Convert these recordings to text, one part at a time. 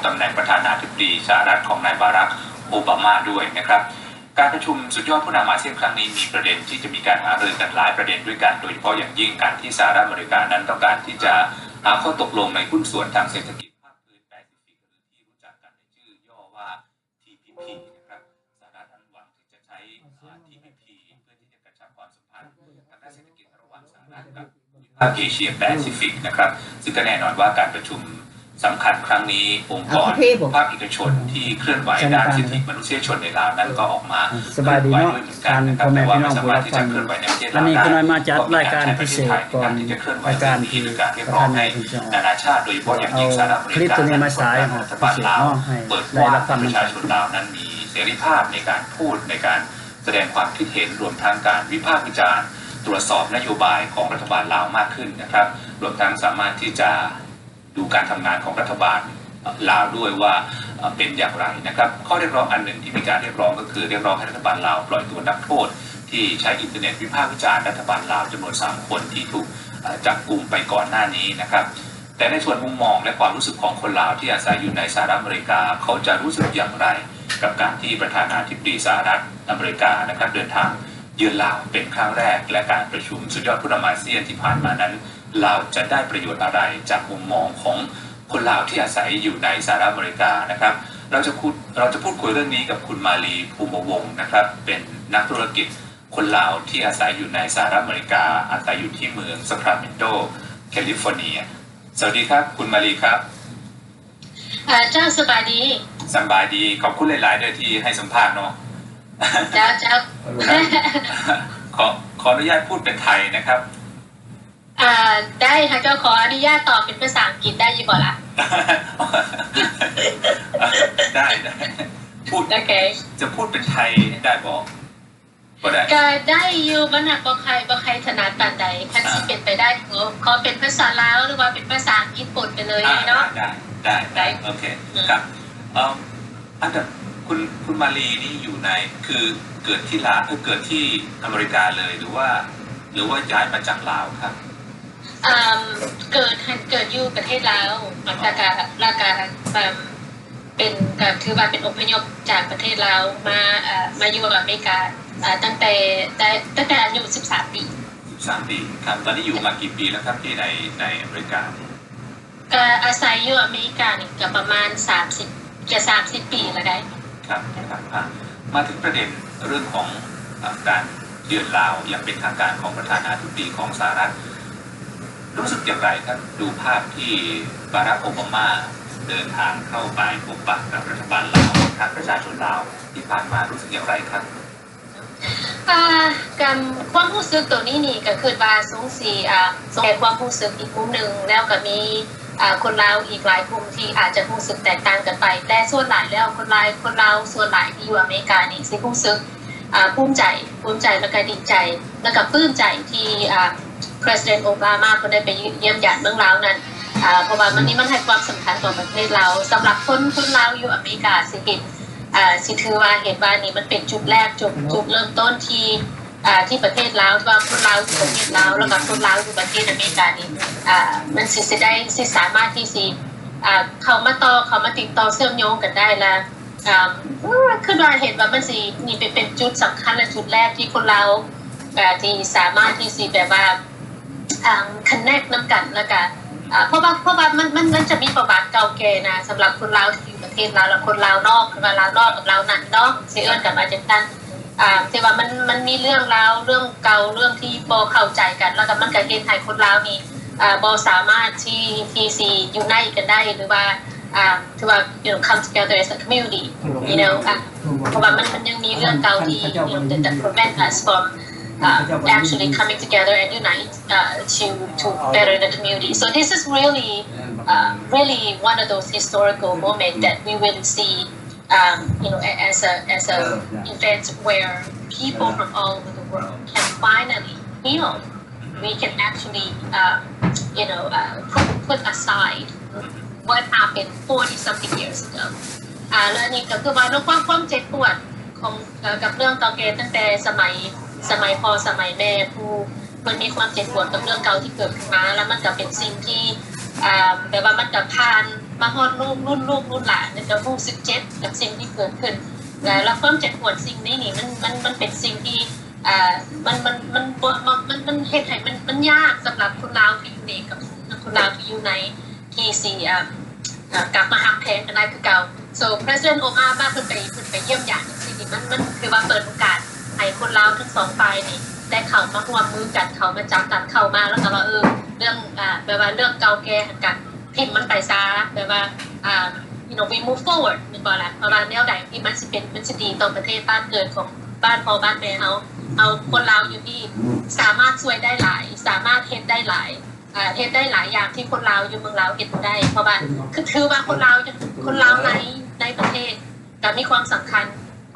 ຕຳແໜ່ງປະທານາທິບໍດີສະຫະລັດຂອງນາຍບາຣັກ ໂອບາມາ ດ້ວຍນະຄັບ. ການປະຊຸມສຸດຍອດຜູ້ນຳອາຊຽນຄັ້ງນີ້ມີປະເດັນທີ່ຈະມີການຫາລືກັນຫຼາຍປະເດັນດ້ວຍກັນ, ໂດຍສະເພາະຢ່າງຍິ່ງການທີ່ສະຫະລັດອາເມລິການັ້ນຕ້ອງການທີ່ຈະຫາຂໍ້ຕົກລົງໃນຫຸ້ນສ່ວນທາງເສດຖະກິດພາກພື້ນແປຊີຟິກ ຫຼືທີ່ຮູ້ຈັກກັນໃນຊື່ຫຍໍ້ວ່າ ທີພີພີ ນະຄັບ. ສະຫະລັດນັ້ນຫວັງທີ່ຈະໃຊ້ ເອີ ທີພີພີ ເພື່ອທີ່ຈະກະຊັບຄວາມສຳພັນທາງດ້ານເສດຖະກິດລະຫວ່າງສະຫະລັດກັບ ພາກເອເຊຍແປຊີຟິກນະຄັບ, ຊຶ່ງກໍແນ່ນອນວ່າການປະຊຸມສຳຄັນຄັ້ງນີ້ ອົງກອນພາກເອກະຊົນທີ່ເຄື່ອນໄຫວດ້ານສິດທິມະນຸດສະຍະຊົນໃນລາວນັ້ນກໍອອກມາເຄື່ອນໄຫວດ້ວຍເໝືອນກັນນະຄັບ, ແຕ່ວ່າບໍ່ສາມາດທີ່ຈະເຄື່ອນໄຫວໃນປະເທດລາວໄດ້ ກໍມີການໃຊ້ປະເທດໄທໃນການທີ່ຈະເຄື່ອນໄຫວເລື່ອງນີ້ ໂດຍການຮຽກຮ້ອງໃຫ້ນານາຊາດ ໂດຍສະເພາະຢ່າງຍິ່ງສະຫະລັດອາເມລິການັ້ນ ເປີດກວ້າງໃຫ້ປະຊາຊົນລາວນັ້ນມີເສລີພາບໃນການພູດ ໃນການ ສະແດງຄວາມຄິດເຫັນ, ລວມທັງການວິພາກວິຈານ, ຕວດສອບນະໂຍບາຍຂອງລັດຖະບານລາວມາກຂຶ້ນນະຄັບ, ລວມທັງສາມາດທີ່ຈະດູການທຳງານຂອງລັດຖະບານລາວດ້ວຍວ່າ ເປັນຢ່າງໃດນະຄັບ. ຂໍ້ຮຽກຮ້ອງອັນໜຶ່ງທີ່ມີການຮຽກຮ້ອງກໍຄື ຮຽກຮ້ອງໃຫ້ລັດຖະບານລາວປ່ອຍຕົວນັກໂທດທີ່ໃຊ້ອິນເຕີເນັດວິພາກວິຈານລັດຖະບານລາວຈຳນວນສາມຄົນ ທີ່ຖືກຈັບກຸມໄປກ່ອນໜ້ານີ້ນະຄັບ. ແຕ່ໃນສ່ວນມຸມມອງ ແລະ ຄວາມຮູ້ສຶກຂອງຄົນລາວທີ່ອາໄສຢູ່ໃນສະຫະລັດອາເມລິກາ ເຂົາຈະຮູ້ສຶກຢ່າງໃດກັບການທີ່ປະທານາທິບໍດີສະຫະລັດອາເມລິການະຄັບ ເດີນທາງເຢືອນລາວເປັນຄັ້ງແລກ ແລະ ການປະຊຸມສຸດຍອດຜູ້ນຳອາຊຽນທີ່ຜ່ານມານັ້ນ ລາວຈະໄດ້ປະໂຫຍດອະໄລຈາກມຸມມອງຂອງຄົນລາວທີ່ອາໄສຢູ່ໃນສະຫະລັດອາເມລິການະຄັບ. ເຮົາຈະຄຸດ ເຮົາຈະພູດຄຸຍເລື່ອງນີ້ກັບຄຸນມາລີ ພູມະວົງນະຄັບ ເປັນນັກທຸລະກິດຄົນລາວທີ່ອາໄສຢູ່ໃນສະຫະລັດອາເມລິກາ ອາໄສຢູ່ທີ່ເມືອງ Sacramento California. ສະຫວັດດີຄັບ ຄຸນມາລີຄັບ. ເອີ ເຈົ້າ ສະບາຍດີ. ສະບາຍດີ. ຂອບຄຸນຫຼາຍໆເດີທີ່ໃຫ້ສຳພາດເນາະ. ເຈົ້າ ເຈົ້າ. ຂໍ ຂໍອະນຸຍາດພູດເປັນໄທນະຄັບ. ອ່າ ໄດ້. ຫາກເຈົ້າຂໍອະນຸຍາດຕອບເປັນພາສາອັງກິດໄດ້ຢູ່ບໍ່ລະ? ໄດ້ ໄດ້. ພູດ ໂອເຄ ຈະພູດເປັນໄທໄດ້ບໍ່? ບໍ່ໄດ້. ກະໄດ້ຢູ່, ມັນຫາກບໍ່ຄ່ອຍ ບໍ່ຄ່ອຍຖະໜັດປານໃດ. ຄັນຊິເປັນໄປໄດ້ ເອີ ຂໍເປັນພາສາລາວ ຫຼືວ່າເປັນພາສາອັງກິດປົນໄປເລີຍເນາະ. ໄດ້ ໄດ້ ໄດ້. ໂອເຄ ອືມ ຄັບ. ເອີ ອັນດັບ ຄຸນ ຄຸນມາລີນີ້ຢູ່ໃນ ຄືເກີດທີ່ລາວ ເອີ ເກີດທີ່ອາເມລິກາເລີຍ ຫຼືວ່າ ຫຼືວ່າຍ້າຍມາຈາກລາວຄັບ? ເອີ ເກີດ ເກີດຢູ່ປະເທດລາວ ແລ້ວກະ ແລ້ວກະ ເອີ ເປັນ ກໍຖືວ່າເປັນອົບພະຍົບຈາກປະເທດລາວມາ ເອີ ມາຢູ່ອາເມລິກາ ເອີ ຕັ້ງແຕ່ ແຕ່ ຕັ້ງແຕ່ອາຍຸສິບສາມປີ. ສິບສາມປີ ຄັບ. ຕອນນີ້ຢູ່ມາກີ່ປີແລ້ວຄັບ ທີ່ໃນ ໃນອາເມລິກາ? ກໍອາໄສຢູ່ອາເມລິການີ້ກໍປະມານສາມສິບ ຈະສາມສິບປີແລ້ວໄດ໋. ຄັບ ຄັບ. ອ່າ ມາເຖິງປະເດັນເລື່ອງຂອງ ເອີ ການເຢືອນລາວຢ່າງເປັນທາງການຂອງປະທານາທິບໍດີຂອງສະຫະລັດ ຮູ້ສຶກຢ່າງໃດຄັບ ດູພາບທີ່ບາຣັກ ໂອບາມາ ເດີນທາງເຂົ້າໄປພົບປະກັບລັດຖະບານລາວ ທັງປະຊາຊົນລາວທີ່ຜ່ານມາ ຮູ້ສຶກຢ່າງໃດຄັບ? ອ່າ ການ ຄວາມຮູ້ສຶກໂຕນີ້ນີ້ ກໍຄິດວ່າສົງສິ ອ່າ ສົງແກ່ຄວາມຮູ້ສຶກອີກມຸມໜຶ່ງ ແລ້ວກໍມີ ອ່າ ຄົນລາວອີກຫຼາຍກຸ່ມທີ່ອາດຈະຮູ້ສຶກແຕກຕ່າງກັນໄປ ແຕ່ສ່ວນຫຼາຍແລ້ວ ຄົນລາຍ ຄົນລາວສ່ວນຫຼາຍທີ່ຢູ່ອາເມລິການີ້ ຊິຮູ້ສຶກ ອ່າ ພູມໃຈ ພູມໃຈ ແລ້ວກໍດີໃຈ ແລ້ວກໍປຶ້ມໃຈທີ່ ອ່າ ປະທານາທິບໍດີໂອບາມາ ເພິ່ນໄດ້ໄປຢ້ຽມຢາມເມືອງລາວນັ້ນ ອ່າ ເພາະວ່າມັນນີ້ມັນໃຫ້ຄວາມສຳຄັນຕໍ່ປະເທດລາວ. ສຳລັບຄົນ ຄົນລາວຢູ່ອາເມລິກາຊິເຫັນ ອ່າ ຊິຖືວ່າເຫັນວ່ານີ້ມັນເປັນຈຸດແລກ ຈຸດ ຈຸດເລີ່ມຕົ້ນທີ່ ອ່າ ທີ່ປະເທດລາວ ທີ່ວ່າຄົນລາວຢູ່ປະເທດລາວ ແລ້ວກໍຄົນລາວຢູ່ປະເທດອາເມລິການີ້ ອ່າ ມັນຊິ ຊິໄດ້ ຊິສາມາດທີ່ຊິ ອ່າ ເຂົ້າມາຕໍ່ ເຂົ້າມາຕິດຕໍ່ເຊື່ອມໂຍງກັນໄດ້ ແລະ ອ່າ ຄິດວ່າ ເຫັນວ່າມັນຊິ ນີ້ເປັນ ເປັນຈຸດສຳຄັນ ແລະ ຈຸດແລກທີ່ຄົນລາວ ອ່າ ທີ່ສາມາດທີ່ຊິແບບວ່າ ອ່າ connect ນຳກັນ ແລ້ວກະ ອ່າ ເພາະວ່າ ເພາະວ່າມັນ ມັນ ມັນຈະມີປະຫວັດເກົ່າແກ່ນະ ສຳລັບຄົນລາວທີ່ຢູ່ປະເທດລາວ ແລະ ຄົນລາວນອກ ຫຼືວ່າລາວນອກກັບລາວໃນເນາະ ຊິເອີ້ນກັນວ່າຈັ່ງຊັ້ນ ອ່າ ທີ່ວ່າມັນ ມັນມີເລື່ອງລາວ ເລື່ອງເກົ່າ ເລື່ອງທີ່ບໍ່ເຂົ້າໃຈກັນ ແລ້ວກໍມັນກໍເຮັດໃຫ້ຄົນລາວນີ້ ອ່າ ບໍ່ສາມາດທີ່ ທີ່ຊິ unite ກັນໄດ້ ຫຼືວ່າ ອ່າ ຖືວ່າ you know, come together as a community, you know, ອ່າ ເພາະວ່າມັນ ມັນຍັງມີເລື່ອງເກົ່າທີ່ you know, that, that prevent us from, uh, actually coming together and unite, uh, to, to better the community. So this is really, uh, really one of those historical moments that we will see, um, you know, a-, as a, as a event where people from all over the world can finally feel we can actually, uh, you know, uh, put, put aside what happened forty something years ago. ອ່າ ແລະ ອັນນີ້ກໍຄືວ່າເລື່ອງຄວາມ ຄວາມເຈັບປວດຂອງ ເອີ ກັບເລື່ອງເກົ່າແກ່ຕັ້ງແຕ່ສະໄໝ ສະໄໝພໍ່ສະໄໝແມ່ ຜູ້ເພິ່ນມີຄວາມເຈັບປວດກັບເລື່ອງເກົ່າທີ່ເກີດຂຶ້ນມາ ແລ້ວມັນກໍເປັນສິ່ງທີ່ ອ່າ ແບບວ່າມັນກໍຜ່ານ ມາຮອດລູກ ລຸ້ນລູກລຸ້ນຫຼານ ແລ້ວກໍຮູ້ສຶກເຈັບກັບສິ່ງທີ່ເກີດຂຶ້ນ ແລະ ແລ້ວຄວາມເຈັບປວດສິ່ງນີ້ນີ້ ມັນ ມັນ ມັນເປັນສິ່ງທີ່ ອ່າ ມັນ ມັນ ມັນບໍ່ ມັນ ມັນ ມັນເຮັດໃຫ້ມັນ ມັນຍາກສຳລັບຄົນລາວທີ່ຢູ່ນີ້ກັບຄົນລາວທີ່ຢູ່ໃນ ທີ່ຊິ ອ່າ ອ່າ ກັບມາຮັກແພງກັນໄດ້ຄືເກົ່າ. So President Obama ເພິ່ນໄປ ເພິ່ນໄປຢ້ຽມຢາມຈັ່ງຊີ້ນີ້ ມັນ ມັນຖືວ່າເປີດໂອກາດໃຫ້ຄົນລາວທັງສອງຝ່າຍນີ້ໄດ້ເຂົ້າມາຮ່ວມມືກັນ ເຂົ້າມາຈັບກັນ ເຂົ້າມາ ແລ້ວກໍວ່າ ເອີ ເລື່ອງ ອ່າ ແບບວ່າເລື່ອງເກົ່າແກ່ຫັ້ນກະ ຖິ້ມມັນໄປຊະ ແບບວ່າ ອ່າ you know we move forward ແມ່ນບໍ່ລະ? ເພາະວ່າແນວໃດທີ່ມັນຊິເປັນ ມັນຊິດີຕໍ່ປະເທດບ້ານເກີດຂອງບ້ານພໍ່ບ້ານແມ່ເຮົາ ເຮົາຄົນລາວຢູ່ນີ້ສາມາດຊ່ວຍໄດ້ຫຼາຍ ສາມາດເຮັດໄດ້ຫຼາຍ ອ່າ ເຮັດໄດ້ຫຼາຍຢ່າງທີ່ຄົນລາວຢູ່ເມືອງລາວເຮັດບໍ່ໄດ້ ເພາະວ່າ ຄື ຖືວ່າຄົນລາວ ຄົນລາວໃນ ໃນປະເທດກໍມີຄວາມສຳຄັນ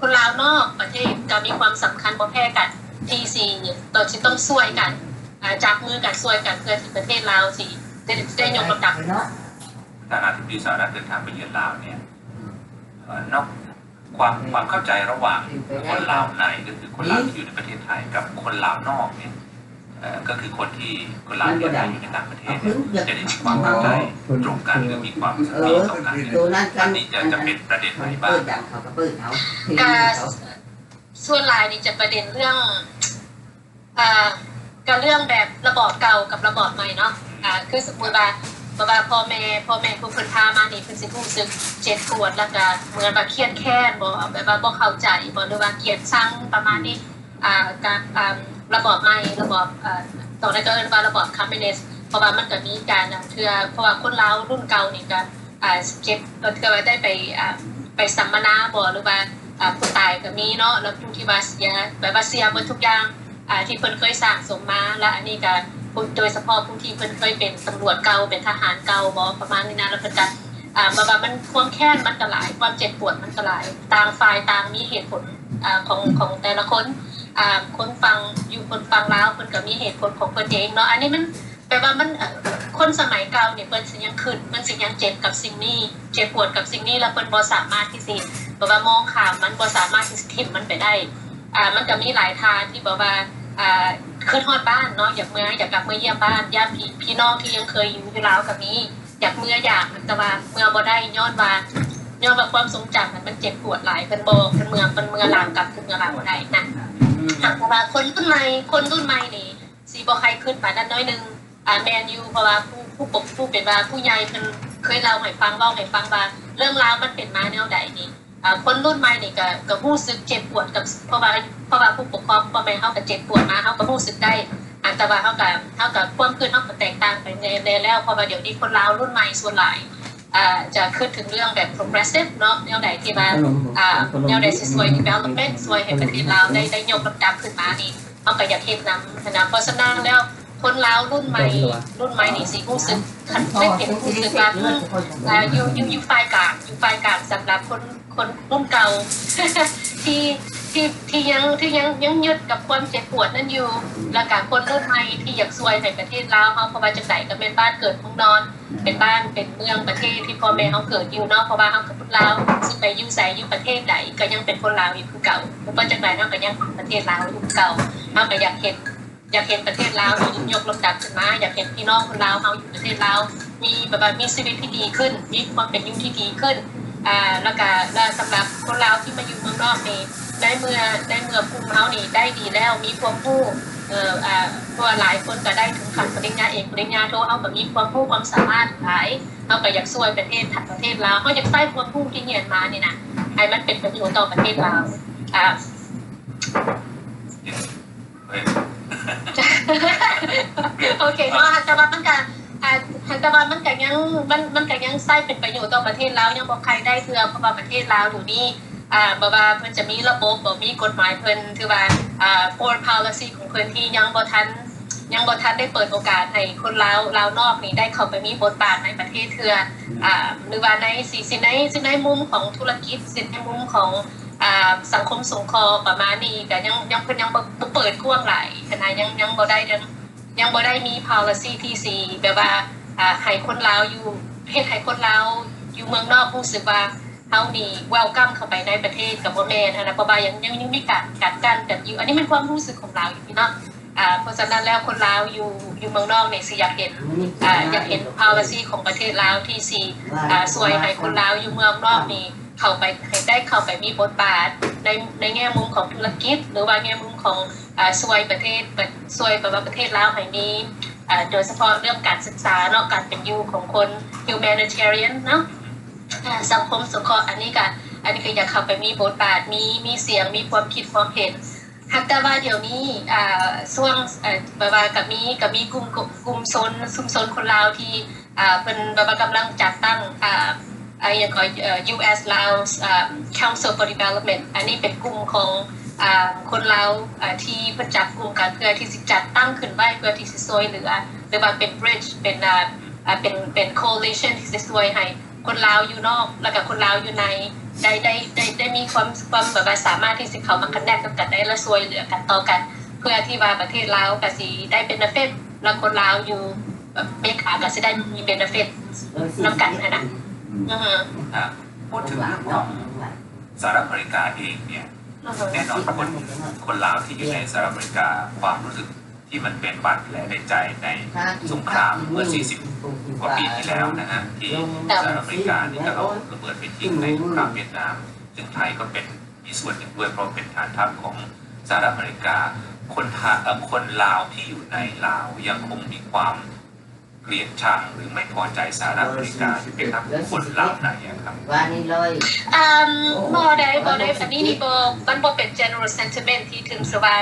ຄົນລາວນອກປະເທດກໍມີຄວາມສຳຄັນບໍ່ແພ້ກັນ ທີ່ຊິ ຕ້ອງ ຊິຕ້ອງຊ່ວຍກັນ ອ່າ ຈັບມືກັນຊ່ວຍກັນ ເພື່ອທີ່ປະເທດລາວຊິໄດ້ ໄດ້ຍົກລຳດັບ. ປະທານາທິບໍດີສະຫະລັດເດີນທາງໄປເຢືອນລາວເນ່ຍ ເອີ ເນາະ ຄວາມ ຄວາມເຂົ້າໃຈລະຫວ່າງຄົນລາວໃນ ກໍຄືຄົນລາວທີ່ຢູ່ໃນປະເທດໄທ ກັບຄົນລາວນອກເນ່ຍ ເອີ ກໍຄືຄົນທີ່ ຄົນລາວທີ່ອາໄສຢູ່ໃນຕ່າງປະເທດ ຈະໄດ້ມີຄວາມເຂົ້າໃຈຕົງກັນ ຫຼື ມີຄວາມສະໜິດຕໍ່ກັນ. ອັນນີ້ຈະ ຈະເປັນປະເດັນໃດບ້າງ? ກະສ່ວນຫຼາຍນີ້ຈະປະເດັນເລື່ອງ ອ່າ ກະເລື່ອງແບບລະບອບເກົ່າກັບລະບອບໃໝ່ເນາະ ອ່າ ຄືສົມມຸດວ່າ ເພາະວ່າພໍ່ແມ່ ພໍ່ແມ່ຜູ້ເພິ່ນພາມານີ້ ເພິ່ນຊິຮູ້ສຶກເຈັບປວດ ແລ້ວກະເໝືອນວ່າຄຽດແຄ້ນບໍ ແບບວ່າບໍ່ເຂົ້າໃຈບໍ ຫຼືວ່າກຽດຊັງປະມານນີ້ ອ່າ ກັບ ອ່າ ລະບອບໃໝ່ ລະບອບ ອ່າ ຕອນນັ້ນກໍເອີ້ນວ່າລະບອບຄອມມິວນິດ ເພາະວ່າມັນກະມີການ ເທື່ອ ເພາະວ່າຄົນລາວລຸ້ນເກົ່ານີ້ກະ ອ່າ ເຈັບ ລາງເທື່ອວ່າໄດ້ໄປ ອ່າ ໄປສຳມະນາບໍ ຫຼືວ່າ ອ່າ ຜູ້ຕາຍກໍມີເນາະ ແລ້ວຜູ້ທີ່ວ່າເສຍ ແບບວ່າເສຍໝົດທຸກຢ່າງ ອ່າ ທີ່ເພິ່ນເຄີຍສ້າງສົມມາ ແລ້ວອັນນີ້ກໍຜູ້ ໂດຍສະເພາະຜູ້ທີ່ເພິ່ນເຄີຍເປັນຕຳຫຼວດເກົ່າ ເປັນທະຫານເກົ່າບໍ ປະມານນີ້ນະ ແລ້ວເພິ່ນກໍ ອ່າ ແບບວ່າມັນ ຄວາມແຄ້ນມັນກໍຫຼາຍ ຄວາມເຈັບປວດມັນກໍຫຼາຍ ຕ່າງຝ່າຍຕ່າງມີເຫດຜົນ ອ່າ ຂອງ ຂອງແຕ່ລະຄົນ ອ່າ ຄົນຝັ່ງ ຢູ່ຄົນຝັ່ງລາວເພິ່ນກໍມີເຫດຜົນຂອງເພິ່ນເອງເນາະ ອັນນີ້ມັນ ແປວ່າມັນ ເອີ ຄົນສະໄໝເກົ່ານີ້ເພິ່ນຊິຍັງຄຶດ ເພິ່ນຊິຍັງເຈັບກັບສິ່ງນີ້ ເຈັບປວດກັບສິ່ງນີ້ ແລ້ວເພິ່ນບໍ່ສາມາດທີ່ຊິ ແບບວ່າມອງຂ້າມມັນ ບໍ່ສາມາດທີ່ຊິຖິ້ມມັນໄປໄດ້ ອ່າ ມັນກໍມີຫຼາຍທ່ານທີ່ແບບວ່າ ອ່າ ຄຶດຮອດບ້ານເນາະ ຢາກເມືອ ຢາກກັບເມືອຢ້ຽມບ້ານ ຢ້ານພີ່ ພີ່ນ້ອງທີ່ຍັງເຄີຍຢູ່ ຢູ່ລາວກໍມີ ຢາກເມືອຢາມ ແຕ່ວ່າເມືອບໍ່ໄດ້ ຍ້ອນວ່າ ຍ້ອນວ່າຄວາມຊົງຈຳນັ້ນມັນເຈັບປວດຫຼາຍ ເພິ່ນບໍ່ ເພິ່ນເມືອ ເພິ່ນເມືອລາວ ກັບຄືນເມືອລາວບໍ່ໄດ້ນະ ຫາກແຕ່ວ່າຄົນລຸ້ນໃໝ່ ຄົນລຸ້ນໃໝ່ນີ້ ຊິບໍ່ຄ່ອຍຄຶດປານນັ້ນໜ້ອຍໜຶ່ງ ອ່າ ແມ່ນຢູ່ ເພາະວ່າຜູ້ ຜູ້ປົກ ຜູ້ເປັນວ່າຜູ້ໃຫຍ່ເພິ່ນເຄີຍເລົ່າໃຫ້ຟັງ ເວົ້າໃຫ້ຟັງວ່າເລື່ອງລາວມັນເປັນມາແນວໃດນີ້ ອ່າ ຄົນລຸ້ນໃໝ່ນີ້ກໍ ກໍຮູ້ສຶກເຈັບປວດກັບ ເພາະວ່າ ເພາະວ່າຜູ້ປົກຄອງພໍ່ແມ່ເຮົາກໍເຈັບປວດມາ ເຮົາກໍຮູ້ສຶກໄດ້ ອັນ ແຕ່ວ່າເຮົາກໍ ເຮົາກໍຄວາມຄຶດເຮົາກໍແຕກຕ່າງໄປແດ່ ແດ່ແລ້ວ ເພາະວ່າດຽວນີ້ຄົນລາວລຸ້ນໃໝ່ສ່ວນຫຼາຍ ອ່າ ຈະຄຶດເຖິງເລື່ອງແບບ progressive ເນາະ ແນວໃດທີ່ວ່າ ອ່າ ແນວໃດຊິຊ່ວຍ development ຊ່ວຍໃຫ້ປະເທດລາວໄດ້ ໄດ້ຍົກລຳດັບຂຶ້ນມານີ້ ເຮົາກໍຢາກເຮັດນຳຫັ້ນນະ ເພາະສະນັ້ນແລ້ວ ຄົນລາວລຸ້ນໃໝ່ ລຸ້ນໃໝ່ນີ້ຊິຮູ້ສຶກ ຄັນເປັນຮູ້ສຶກວ່າ ອືມ ອ່າ ຢູ່ ຢູ່ ຢູ່ຝ່າຍກາງ ຢູ່ຝ່າຍກາງສຳລັບຄົນ ຄົນລຸ້ນເກົ່າ ທີ່ ທີ່ ທີ່ຍັງ ທີ່ຍັງ ຍັງຍຶດກັບຄວາມເຈັບປວດນັ້ນຢູ່ ແລ້ວກະຄົນລຸ້ນໃໝ່ທີ່ຢາກຊ່ວຍໃຫ້ປະເທດລາວເຮົາ ເພາະວ່າຈັ່ງໃດກໍແມ່ນບ້ານເກີດເມືອງນອນ ເປັນບ້ານເປັນເມືອງປະເທດທີ່ພໍ່ແມ່ເຮົາເກີດຢູ່ເນາະ ເພາະວ່າເຮົາກໍຄົນລາວ ຊິໄປຢູ່ໃສຢູ່ປະເທດໃດກໍຍັງເປັນຄົນລາວຢູ່ຄືເກົ່າ ບໍ່ວ່າຈັ່ງໃດເຮົາກໍຍັງຮັກປະເທດລາວຢູ່ຄືເກົ່າ ເຮົາກໍຢາກເຫັນ ຢາກເຫັນປະເທດລາວນີ້ຍົກລຳດັບຂຶ້ນມາ ຢາກເຫັນພີ່ນ້ອງຄົນລາວເຮົາຢູ່ປະເທດລາວ ມີແບບວ່າມີຊີວິດທີ່ດີຂຶ້ນ ມີຄວາມເປັນຢູ່ທີ່ດີຂຶ້ນ ອ່າ ແລ້ວກະ ແລະ ສຳລັບຄົນລາວທີ່ມາຢູ່ເມືອງນອກນີ້ ໃນເມື່ອ ໃນເມື່ອກຸ່ມເຮົານີ້ໄດ້ດີແລ້ວ ມີຄວາມຮູ້ ເອີ ອ່າ ເພາະວ່າຫຼາຍຄົນກໍໄດ້ເຖິງຂັ້ນປະລິນຍາເອກ ປະລິນຍາໂທ ເຮົາກໍມີຄວາມຮູ້ຄວາມສາມາດຫຼາຍ ເຮົາກໍຢາກຊ່ວຍປະເທດ ປະເທດລາວ ເຮົາຢາກໃຊ້ຄວາມຮູ້ທີ່ຮຽນມານີ້ນະ ໃຫ້ມັນເປັນປະໂຫຍດຕໍ່ປະເທດລາວ ອ່າ ໂອເຄເນາະ ແຕ່ວ່າມັນກະ ອ່າ ແຕ່ວ່າມັນກະຍັງ ມັນ ມັນກະຍັງໃຊ້ເປັນປະໂຫຍດຕໍ່ປະເທດລາວ ຍັງບໍ່ຄ່ອຍໄດ້ເທື່ອ ເພາະວ່າປະເທດລາວດຽວນີ້ ອ່າ ບໍ່ວ່າເພິ່ນຈະມີລະບົບ ບໍ່ມີກົດໝາຍເພິ່ນ ຖືວ່າ ອ່າ foreign policy ຂອງເພິ່ນທີ່ຍັງບໍ່ທັນ ຍັງບໍ່ທັນໄດ້ເປີດໂອກາດໃຫ້ຄົນລາວ ລາວນອກນີ້ໄດ້ເຂົ້າໄປມີບົດບາດໃນປະເທດເທື່ອ ອ່າ ຫຼືວ່າໃນ ຊິ ຊິໃນ ຊິໃນມຸມຂອງທຸລະກິດ ຊິໃນມຸມຂອງ ອ່າ ສັງຄົມສົງເຄາະປະມານນີ້ ກະຍັງ ຍັງ ເພິ່ນຍັງບໍ່ ບໍ່ເປີດກວ້າງຫຼາຍຫັ້ນນະ ຍັງ ຍັງບໍ່ໄດ້ ຍັງ ຍັງບໍ່ໄດ້ມີ policy ທີ່ຊິແບບວ່າ ອ່າ ໃຫ້ຄົນລາວຢູ່ ເຮັດໃຫ້ຄົນລາວຢູ່ເມືອງນອກຮູ້ສຶກວ່າເຮົານີ້ welcome ເຂົ້າໄປໃນປະເທດ ກໍບໍ່ແມ່ນຫັ້ນນະ ເພາະວ່າຍັງ ຍັງ ຍັງມີການ ການກັ້ນກັນຢູ່ ອັນນີ້ແມ່ນຄວາມຮູ້ສຶກຂອງລາວຢູ່ເນາະ ອ່າ ອ່າ ເພາະສະນັ້ນແລ້ວຄົນລາວຢູ່ ຢູ່ເມືອງນອກນີ້ຊິຢາກເຫັນ ອ່າ ຢາກເຫັນ policy ຂອງປະເທດລາວທີ່ຊິ ອ່າ ຊ່ວຍໃຫ້ຄົນລາວຢູ່ເມືອງນອກນີ້ເຂົ້າໄປ ໃຫ້ໄດ້ເຂົ້າໄປມີບົດບາດໃນ ໃນແງ່ມຸມຂອງທຸລະກິດ ຫຼືວ່າແງ່ມຸມຂອງ ອ່າ ຊ່ວຍປະເທດ ປະ ຊ່ວຍແບບວ່າປະເທດລາວໃຫ້ມີ ອ່າ ໂດຍສະເພາະເລື່ອງການສຶກສາເນາະ ການເປັນຢູ່ຂອງຄົນ humanitarian ເນາະ ອ່າ ສັງຄົມສົງເຄາະ ອັນນີ້ກະ ອັນນີ້ກະຢາກເຂົ້າໄປມີບົດບາດ ມີ ມີສຽງ ມີຄວາມຄິດຄວາມເຫັນ. ຫາກແຕ່ວ່າດຽວນີ້ ອ່າ ຊ່ວງ ເອີ ແບບວ່າກະມີ ກະມີກຸ່ມ ກຸ່ມຊົນ ຊຸມຊົນຄົນລາວທີ່ ອ່າ ເພິ່ນແບບວ່າກຳລັງຈັດຕັ້ງ ອ່າ ອ່າ ຫຍັງກໍ ເອີ US Laos ອ່າ Council for Development ອັນນີ້ເປັນກຸ່ມຂອງ ອ່າ ຄົນລາວ ອ່າ ທີ່ເພິ່ນຈັບກຸ່ມກັນເພື່ອທີ່ຊິຈັດຕັ້ງຂຶ້ນໄວ້ ເພື່ອທີ່ຊິຊ່ວຍເຫຼືອ ຫຼືວ່າເປັນ bridge ເປັນ ອ່າ ອ່າ ເປັນ ເປັນ coalition ທີ່ຊິຊ່ວຍໃຫ້ ຄົນລາວຢູ່ນອກ ແລ້ວກະຄົນລາວຢູ່ໃນ ໄດ້ ໄດ້ ໄດ້ ໄດ້ມີຄວາມ ຄວາມແບບວ່າສາມາດທີ່ຊິເຂົ້າມາ connect ກັບກັນໄດ້ ແລະ ຊ່ວຍເຫຼືອກັນຕໍ່ກັນ ເພື່ອທີ່ວ່າປະເທດລາວກະຊິໄດ້ benefit ແລະ ຄົນລາວຢູ່ແບບເມກາກະຊິໄດ້ມີ benefit ນຳກັນຫັ້ນນະ. ອືຮຶ ອ່າ ພູດເຖິງເລື່ອງຂອງສະຫະລັດອາເມລິກາເອງເນຍ ອືຮຶ ແນ່ນອນຄົນ ຄົນລາວທີ່ຢູ່ໃນສະຫະລັດອາເມລິກາ ຄວາມຮູ້ສຶກ ທີ່ມັນເປັນບາດແຜໃນໃຈໃນສົງຄາມເມື່ອສີ່ສິບກວ່າປີທີ່ແລ້ວນະຮະ ທີ່ສະຫະລັດອາເມລິການີ້ກໍເອົາລະເບີດໄປຖິ້ມໃນສົງຄາມຫວຽດນາມ ຊຶ່ງໄທກໍເປັນ ມີສ່ວນໜຶ່ງດ້ວຍ ເພາະເປັນຖານທັບຂອງສະຫະລັດອາເມລິກາ. ຄົນ ເອີ່ ຄົນລາວທີ່ຢູ່ໃນລາວຍັງຄົງມີຄວາມເກລີຍດຊັງ ຫຼື ໄມ່ພໍໃຈສະຫະລັດອາເມລິກາ ເປັນນຳຄົນລາວໃດອະຄັບ? ອືມ ບໍ່ໄດ້ ບໍ່ໄດ້ ອັນນີ້ນີ້ບໍ່ ມັນບໍ່ເປັນ general sentiment ທີ່ເຖິງຊິວ່າ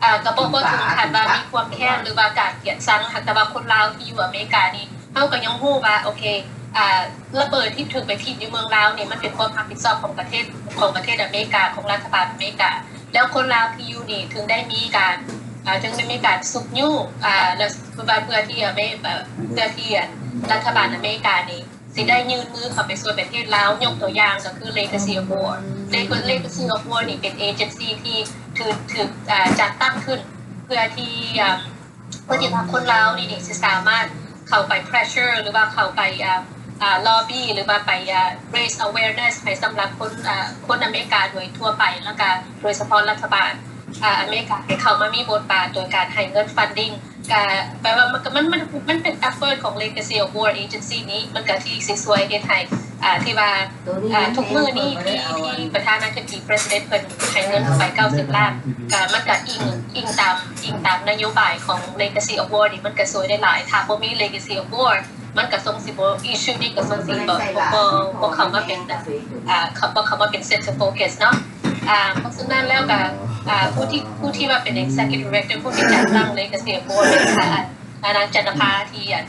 ອ່າ ກະບໍ່ ບໍ່ເຖິງຂັ້ນວ່າມີຄວາມແຄ້ນ ຫຼືວ່າການກຽດຊັງ ຫາກແຕ່ວ່າຄົນລາວທີ່ຢູ່ອາເມລິການີ້ ເຮົາກະຍັງຮູ້ວ່າ ໂອເຄ ອ່າ ລະເບີດທີ່ຖືກໄປຖິ້ມຢູ່ເມືອງລາວນີ້ ມັນເປັນຄວາມຮັບຜິດຊອບຂອງປະເທດ ຂອງປະເທດອາເມລິກາ ຂອງລັດຖະບານອາເມລິກາ ແລ້ວຄົນລາວທີ່ຢູ່ນີ້ເຖິງໄດ້ມີການ ອ່າ ເຖິງໄດ້ມີການຊຸກຍູ້ ອ່າ ແລ້ວເພື່ອ ເພື່ອທີ່ອາເມ ເພື່ອທີ່ ອັນ ລັດຖະບານອາເມລິການີ້ ຊິໄດ້ຍື່ນມືເຂົ້າໄປຊ່ວຍປະເທດລາວ. ຍົກຕົວຢ່າງກໍຄື Legacy of War Legacy of War ນີ້ເປັນ agency ທີ່ຖືກ ຖືກ ອ່າ ຈັດຕັ້ງຂຶ້ນເພື່ອທີ່ ອ່າ ເພື່ອທີ່ວ່າຄົນລາວນີ້ນີ້ຊິສາມາດເຂົ້າໄປ pressure ຫຼືວ່າເຂົ້າໄປ ອ່າ ອ່າ lobby ຫຼືວ່າໄປ ອ່າ raise awareness ໃຫ້ສຳລັບຄົນ ອ່າ ຄົນອາເມລິກາໂດຍທົ່ວໄປ ແລ້ວກະໂດຍສະເພາະລັດຖະບານ ອ່າ ອາເມລິກາໃຫ້ເຂົ້າມາມີບົດບາດໂດຍການໃຫ້ເງິນ funding ກະແປວ່າມັນ ມັນ ມັນ ມັນເປັນ effort ຂອງ Legacy of War Agency ນີ້ ມັນກະທີ່ຊິຊ່ວຍເຮັດໃຫ້ ອ່າ ທີ່ວ່າ ອ່າ ທຸກມື້ນີ້ທີ່ ທີ່ປະທານາທິບໍດີ President ເພິ່ນໃຫ້ເງິນໄປເກົ້າສິບລ້ານ ກະມັນກະອີງ ອີງຕາມ ອີງຕາມນະໂຍບາຍຂອງ Legacy of War ນີ້ ມັນກະຊ່ວຍໄດ້ຫຼາຍ. ຖ້າບໍ່ມີ Legacy of War ມັນກະຊົງຊິບໍ່ issue ນີ້ກະຊົງຊິບໍ່ ບໍ່ ບໍ່ເຂົ້າມາເປັນ ອ່າ ເຂົ້າ ບໍ່ເຂົ້າມາເປັນ center focus ເນາະ. ອ່າ ເພາະສະນັ້ນແລ້ວກະ ອ່າ ຜູ້ທີ່ ຜູ້ທີ່ວ່າເປັນ executive director ຜູ້ທີ່ຈັດຕັ້ງ Legacy of War ເປັນ ອ່າ ນາງຈັນນະພາ ທີ່ ອ່າ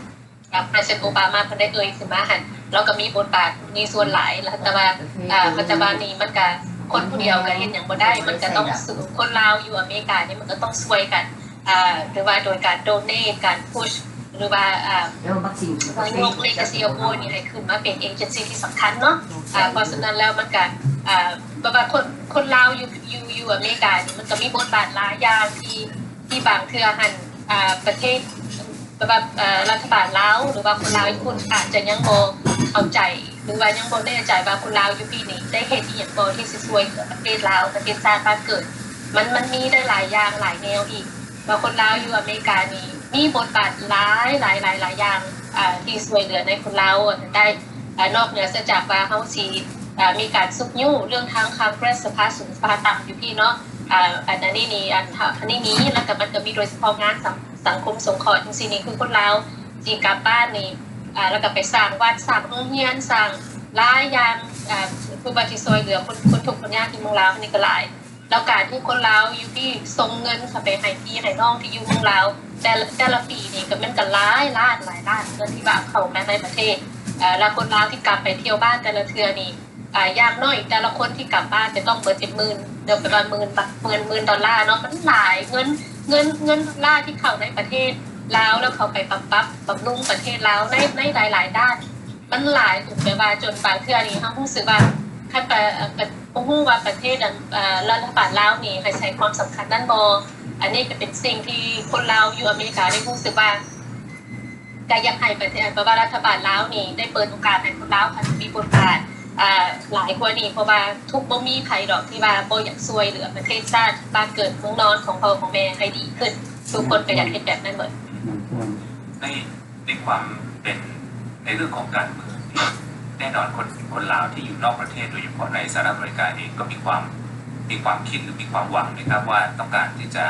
President Obama ເພິ່ນໄດ້ເອີ່ຍຂຶ້ນມາຫັ້ນ ລາວກະມີບົດບາດ ມີສ່ວນຫຼາຍ ແລ້ວ ແຕ່ວ່າ ອ່າ ປັດຈຸບັນນີ້ມັນກະ ຄົນຜູ້ດຽວກະເຮັດຫຍັງບໍ່ໄດ້ ມັນກະຕ້ອງ ຄົນລາວຢູ່ອາເມລິການີ້ ມັນກະຕ້ອງຊ່ວຍກັນ ອ່າ ຫຼືວ່າໂດຍການ donate ການ push ຫຼືວ່າ ອ່າ ຍົກ Legacy of War ນີ້ໃຫ້ຂຶ້ນມາເປັນ agency ທີ່ສຳຄັນເນາະ. ອ່າ ເພາະສະນັ້ນແລ້ວມັນກະ ອ່າ ແບບວ່າຄົນ ຄົນລາວຢູ່ ຢູ່ ຢູ່ອາເມລິການີ້ ມັນກະມີບົດບາດຫຼາຍຢ່າງທີ່ ທີ່ບາງເທື່ອຫັ້ນ ອ່າ ປະເທດ ແບບວ່າ ເອີ ລັດຖະບານລາວ ຫຼືວ່າຄົນລາວຢູ່ພຸ້ນອາດຈະຍັງບໍ່ເຂົ້າໃຈ ຫຼືວ່າຍັງບໍ່ແນ່ໃຈວ່າຄົນລາວຢູ່ພີ້ນີ້ໄດ້ເຮັດອີ່ຫຍັງບໍ່ທີ່ຊິຊ່ວຍເຫຼືອປະເທດລາວ ປະເທດຊາດບ້ານເກີດ. ມັນ ມັນມີໄດ້ຫຼາຍຢ່າງຫຼາຍແນວອີກ ວ່າຄົນລາວຢູ່ອາເມລິການີ້ມີບົດບາດຫຼາຍໆໆຢ່າງ ອ່າ ທີ່ຊ່ວຍເຫຼືອໃນຄົນລາວໄດ້ ອ່າ ນອກເໜືອເສຍຈາກວ່າເຮົາຊິ ອ່າ ມີການຊຸກຍູ້ເລື່ອງທາງ Congress ສະພາສູງ ສະພາຕ່ຳຢູ່ພີ້ເນາະ. ອ່າ ອັນ ອັນນີ້ນີ້ ອັນ ອັນນີ້ນີ້ ແລ້ວກະມັນກະມີໂດຍສະເພາະງານ ສັງຄົມສົງເຄາະຈັ່ງຊີ້ນີ້ ຄືຄົນລາວທີ່ກັບບ້ານນີ້ ອ່າ ແລ້ວກະໄປສ້າງວັດ ສ້າງໂຮງຮຽນ ສ້າງຫຼາຍຢ່າງ ອ່າ ຄືວ່າທີ່ຊ່ວຍເຫຼືອຄົນ ຄົນທຸກຄົນຍາກທີ່ເມືອງລາວນີ້ກະຫຼາຍ. ແລ້ວການທີ່ຄົນລາວຢູ່ພີ້ສົ່ງເງິນເຂົ້າໄປໃຫ້ພີ່ໃຫ້ນ້ອງທີ່ຢູ່ເມືອງລາວ ແຕ່ ແຕ່ລະປີນີ້ກະແມ່ນກະຫຼາຍລ້ານ ຫຼາຍລ້ານເງິນທີ່ວ່າເຂົ້າມາໃນປະເທດ ແລ້ວຄົນລາວທີ່ກັບໄປທ່ຽວບ້ານແຕ່ລະເທື່ອນີ້ ອ່າ ຢ່າງໜ້ອຍແຕ່ລະຄົນທີ່ກັບບ້ານຈະຕ້ອງເບິດເປັນໝື່ນ ເດີ ເປັນວ່າໝື່ນ ໝື່ນ ໝື່ນດອນລາເນາະ ມັນຫຼາຍເງິນ ເງິນ ເງິນດອນລາທີ່ເຂົ້າໃນປະເທດລາວ ແລ້ວເຂົ້າໄປບຳບັດບຳລຸງປະເທດລາວໃນ ໃນຫຼາຍໆດ້ານ ມັນຫຼາຍຈົນແບບວ່າ ຈົນບາງເທື່ອນີ້ເຮົາຮູ້ສຶກວ່າ ຄັນປະ ປະ ບໍ່ຮູ້ວ່າປະເທດ ອັນ ເອີ ລັດຖະບານລາວນີ້ໃຫ້ໃສ່ຄວາມສຳຄັນນັ້ນບໍ່. ອັນນີ້ກະເປັນສິ່ງທີ່ຄົນລາວຢູ່ອາເມລິກາໄດ້ຮູ້ສຶກວ່າ ກະຢາກໃຫ້ປະເທດ ແບບວ່າລັດຖະບານລາວນີ້ໄດ້ເປີດໂອກາດໃຫ້ຄົນລາວເຂົ້າໄປມີບົດບາດ ອ່າ ຫຼາຍກວ່ານີ້ ເພາະວ່າທຸກ ບໍ່ມີໃຜດອກທີ່ວ່າບໍ່ຢາກຊ່ວຍເຫຼືອປະເທດຊາດ ບ້ານເກີດເມືອງນອນຂອງພໍ່ຂອງແມ່ໃຫ້ດີຂຶ້ນ. ທຸກຄົນກໍຢາກເຮັດແບບນັ້ນເບິດ. ໃນ ໃນຄວາມເປັນ ໃນເລື່ອງຂອງການເມືອງນີ້ ແນ່ນອນຄົນ ຄົນລາວທີ່ຢູ່ນອກປະເທດ ໂດຍສະເພາະໃນສະຫະລັດອາເມລິກາເອງ ກໍມີຄວາມ ມີຄວາມຄິດ ຫຼື ມີຄວາມຫວັງໄໝຄັບ ວ່າຕ້ອງການທີ່ຈະ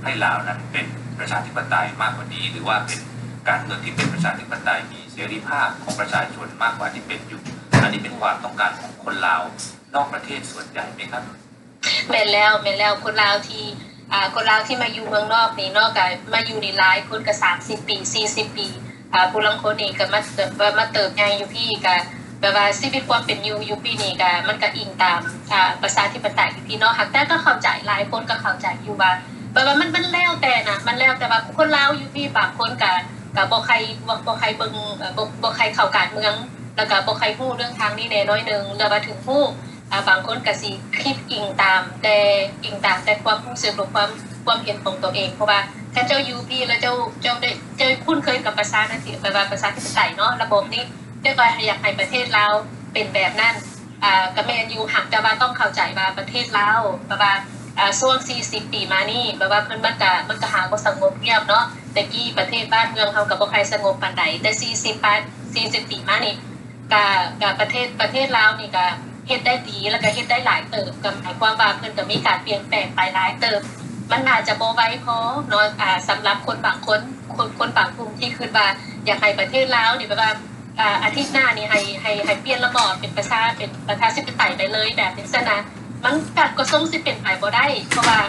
ໃຫ້ລາວນັ້ນເປັນປະຊາທິປະໄຕມາກກວ່ານີ້ ຫຼືວ່າເປັນການເມືອງທີ່ເປັນປະຊາທິປະໄຕ ມີເສລີພາບຂອງປະຊາຊົນມາກກວ່າທີ່ເປັນຢູ່? ອັນນີ້ເປັນຄວາມຕ້ອງການຂອງຄົນລາວນອກປະເທດສ່ວນໃຫຍ່ໄໝຄັບ? ແມ່ນແລ້ວ ແມ່ນແລ້ວ ຄົນລາວທີ່ ອ່າ ຄົນລາວທີ່ມາຢູ່ເມືອງນອກນີ້ເນາະ ກໍມາຢູ່ນີ້ຫຼາຍຄົນກໍສາມສິບປີ ສີ່ສິບປີ ອ່າ ຜູ້ລາງຄົນນີ້ກໍມາ ມາເຕີບໃຫຍ່ຢູ່ພີ້ ກໍແບບວ່າຊີວິດຄວາມເປັນຢູ່ ຢູ່ປີນີ້ກໍມັນກໍອີງຕາມ ອ່າ ປະຊາທິປະໄຕຢູ່ພີ້ເນາະ. ຫາກແຕ່ກໍເຂົ້າໃຈ ຫຼາຍຄົນກໍເຂົ້າໃຈຢູ່ວ່າ ແບບວ່າມັນ ມັນແລ້ວແຕ່ນະ ມັນແລ້ວແຕ່ວ່າຄົນລາວຢູ່ພີ້ບາງຄົນກໍ ກໍບໍ່ໃຄ່ ບໍ່ ບໍ່ໃຄ່ເບິ່ງ ເອີ ບໍ່ ບໍ່ໃຄ່ເຂົ້າການເມືອງ ແລ້ວກໍບໍ່ໃຄ່ຮູ້ເລື່ອງທາງນີ້ແດ່ໜ້ອຍໜຶ່ງ ຫຼືວ່າເຖິງຮູ້ ອ່າ ບາງຄົນກໍຊິຄິດອີງຕາມ ແຕ່ ອີງຕາມແຕ່ຄວາມຮູ້ສຶກ ຫຼື ຄວາມ ຄວາມເຫັນຂອງຕົວເອງ. ເພາະວ່າຄັນເຈົ້າຢູ່ພີ້ ແລ້ວເຈົ້າ ເຈົ້າໄດ້ ເຈົ້າຄຸ້ນເຄີຍກັບປະຊາ ແບບວ່າປະຊາທິປະໄຕເນາະ ລະບົບນີ້ ເຈົ້າກໍຢາກໃຫ້ປະເທດລາວເປັນແບບນັ້ນ ອ່າ ກໍແມ່ນຢູ່ ຫາກແຕ່ວ່າຕ້ອງເຂົ້າໃຈວ່າປະເທດລາວ ແບບວ່າ ອ່າ ຊ່ວງສີ່ສິບປີມານີ້ ແບບວ່າເພິ່ນ ມັນກະ ມັນກະຫາບໍ່ສະຫງົບງຽບເນາະ. ແຕ່ກີ້ປະເທດບ້ານເມືອງເຮົາກໍບໍ່ຄ່ອຍສະຫງົບປານໃດ ແຕ່ສີ່ສິບປາຍ ສີ່ສິບປີມານີ້ ກະ ກະປະເທດ ປະເທດລາວນີ້ກະເຮັດໄດ້ດີ ແລ້ວກະເຮັດໄດ້ຫຼາຍເຕີບ ກໍໝາຍຄວາມວ່າເພິ່ນກໍມີການປ່ຽນແປງໄປຫຼາຍເຕີບ. ມັນອາດຈະບໍ່ໄວພໍເນາະ ອ່າ ສຳລັບຄົນບາງຄົນ ຄົນ ຄົນບາງກຸ່ມທີ່ຄິດວ່າຢາກໃຫ້ປະເທດລາວນີ້ ແບບວ່າ ອ່າ ອາທິດໜ້ານີ້ໃຫ້ ໃຫ້ ໃຫ້ປ່ຽນລະບອບເປັນປະຊາ ເປັນປະຊາທິປະໄຕໄປເລີຍແບບຈັ່ງຊັ້ນນະ ມັນກໍ ກໍຊົງຊິເປັນໄປບໍ່ໄດ້ ເພາະວ່າ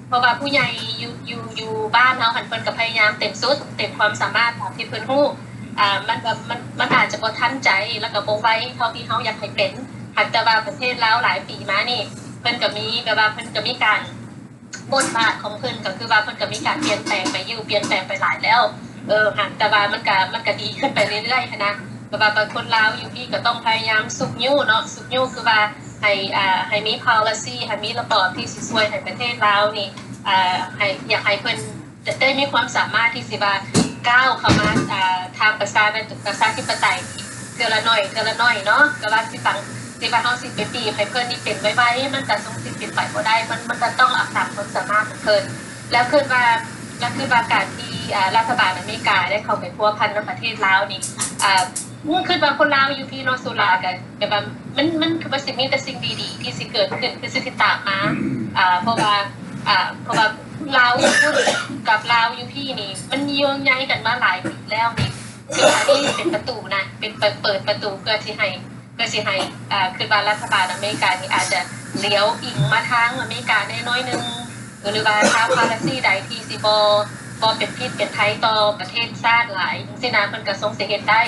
ເພາະວ່າຜູ້ໃຫຍ່ຢູ່ ຢູ່ ຢູ່ບ້ານເຮົາຫັ້ນ ເພິ່ນກໍພະຍາຍາມເຕັມສຸດ ເຕັມຄວາມສາມາດຕາມທີ່ເພິ່ນຮູ້ ອ່າ ມັນກໍ ມັນ ມັນອາດຈະບໍ່ທັນໃຈ ແລ້ວກໍບໍ່ໄວເທົ່າທີ່ເຮົາຢາກໃຫ້ເປັນ. ຫາກແຕ່ວ່າປະເທດລາວຫຼາຍປີມານີ້ ເພິ່ນກໍມີ ແບບວ່າເພິ່ນກໍມີການ ບົດບາດຂອງເພິ່ນກໍຄືວ່າເພິ່ນກໍມີການປ່ຽນແປງໄປຢູ່ ປ່ຽນແປງໄປຫຼາຍແລ້ວ ເອີ ຫາກແຕ່ວ່າມັນກະ ມັນກະດີຂຶ້ນໄປເລື້ອຍໆຫັ້ນນະ. ແບບວ່າຄົນລາວຢູ່ພີ້ກໍຕ້ອງພະຍາຍາມຊຸກຍູ້ເນາະ ຊຸກຍູ້ຄືວ່າໃຫ້ ອ່າ ໃຫ້ມີ policy ໃຫ້ມີລະບອບທີ່ຊິຊ່ວຍໃຫ້ປະເທດລາວນີ້ ອ່າ ໃຫ້ ຢາກໃຫ້ເພິ່ນ ຈະໄດ້ມີຄວາມສາມາດທີ່ຊິວ່າກ້າວເຂົ້າມາ ອ່າ ທາງປະຊາ ປະຊາທິປະໄຕເທື່ອລະໜ້ອຍ ເທື່ອລະໜ້ອຍເນາະ. ແຕ່ວ່າຊິຕັ້ງ ຊິວ່າເຮົາຊິໄປບີບໃຫ້ເພິ່ນນີ້ເປັນໄວໆ ມັນກະຊົງຊິເປັນໄປບໍ່ໄດ້ ມັນ ມັນກະຕ້ອງເອົາຕາມຄວາມສາມາດຂອງເພິ່ນ. ແລ້ວຄິດວ່າ ແລ້ວຄິດວ່າການທີ່ ອ່າ ລັດຖະບານອາເມລິກາໄດ້ເຂົ້າໄປພົວພັນນຳປະເທດລາວນີ້ ອ່າ ຄິດວ່າຄົນລາວຢູ່ພີ້ເນາະ ສຸລາ ກະ ແບບວ່າ ມັນ ມັນຄືວ່າຊິມີແຕ່ສິ່ງດີໆທີ່ຊິເກີດຂຶ້ນ ຄືຊິຕິດຕາມມາ ອ່າ ເພາະວ່າ ອ່າ ເພາະວ່າລາວຢູ່ພຸ້ນກັບລາວຢູ່ພີ້ນີ້ ມັນໂຍງໃຍກັນມາຫຼາຍປີແລ້ວນີ້ ຄືວ່ານີ້ເປັນປະຕູນະ ເປັນເປີດ ເປີດປະຕູເພື່ອຊິໃຫ້ ເພື່ອຊິໃຫ້ ອ່າ ຄິດວ່າລັດຖະບານອາເມລິການີ້ອາດຈະຫຼຽວອີງມາທາງອາເມລິກາແດ່ໜ້ອຍໜຶ່ງ ຫຼືວ່າທາງ policy ໃດທີ່ຊິບໍ່ ບໍ່ເປັນພິດເປັນໄພຕໍ່ປະເທດຊາດຫຼາຍ ຈັ່ງຊີ້ນະ ເພິ່ນກະຊົງຊິເຮັດໄດ້.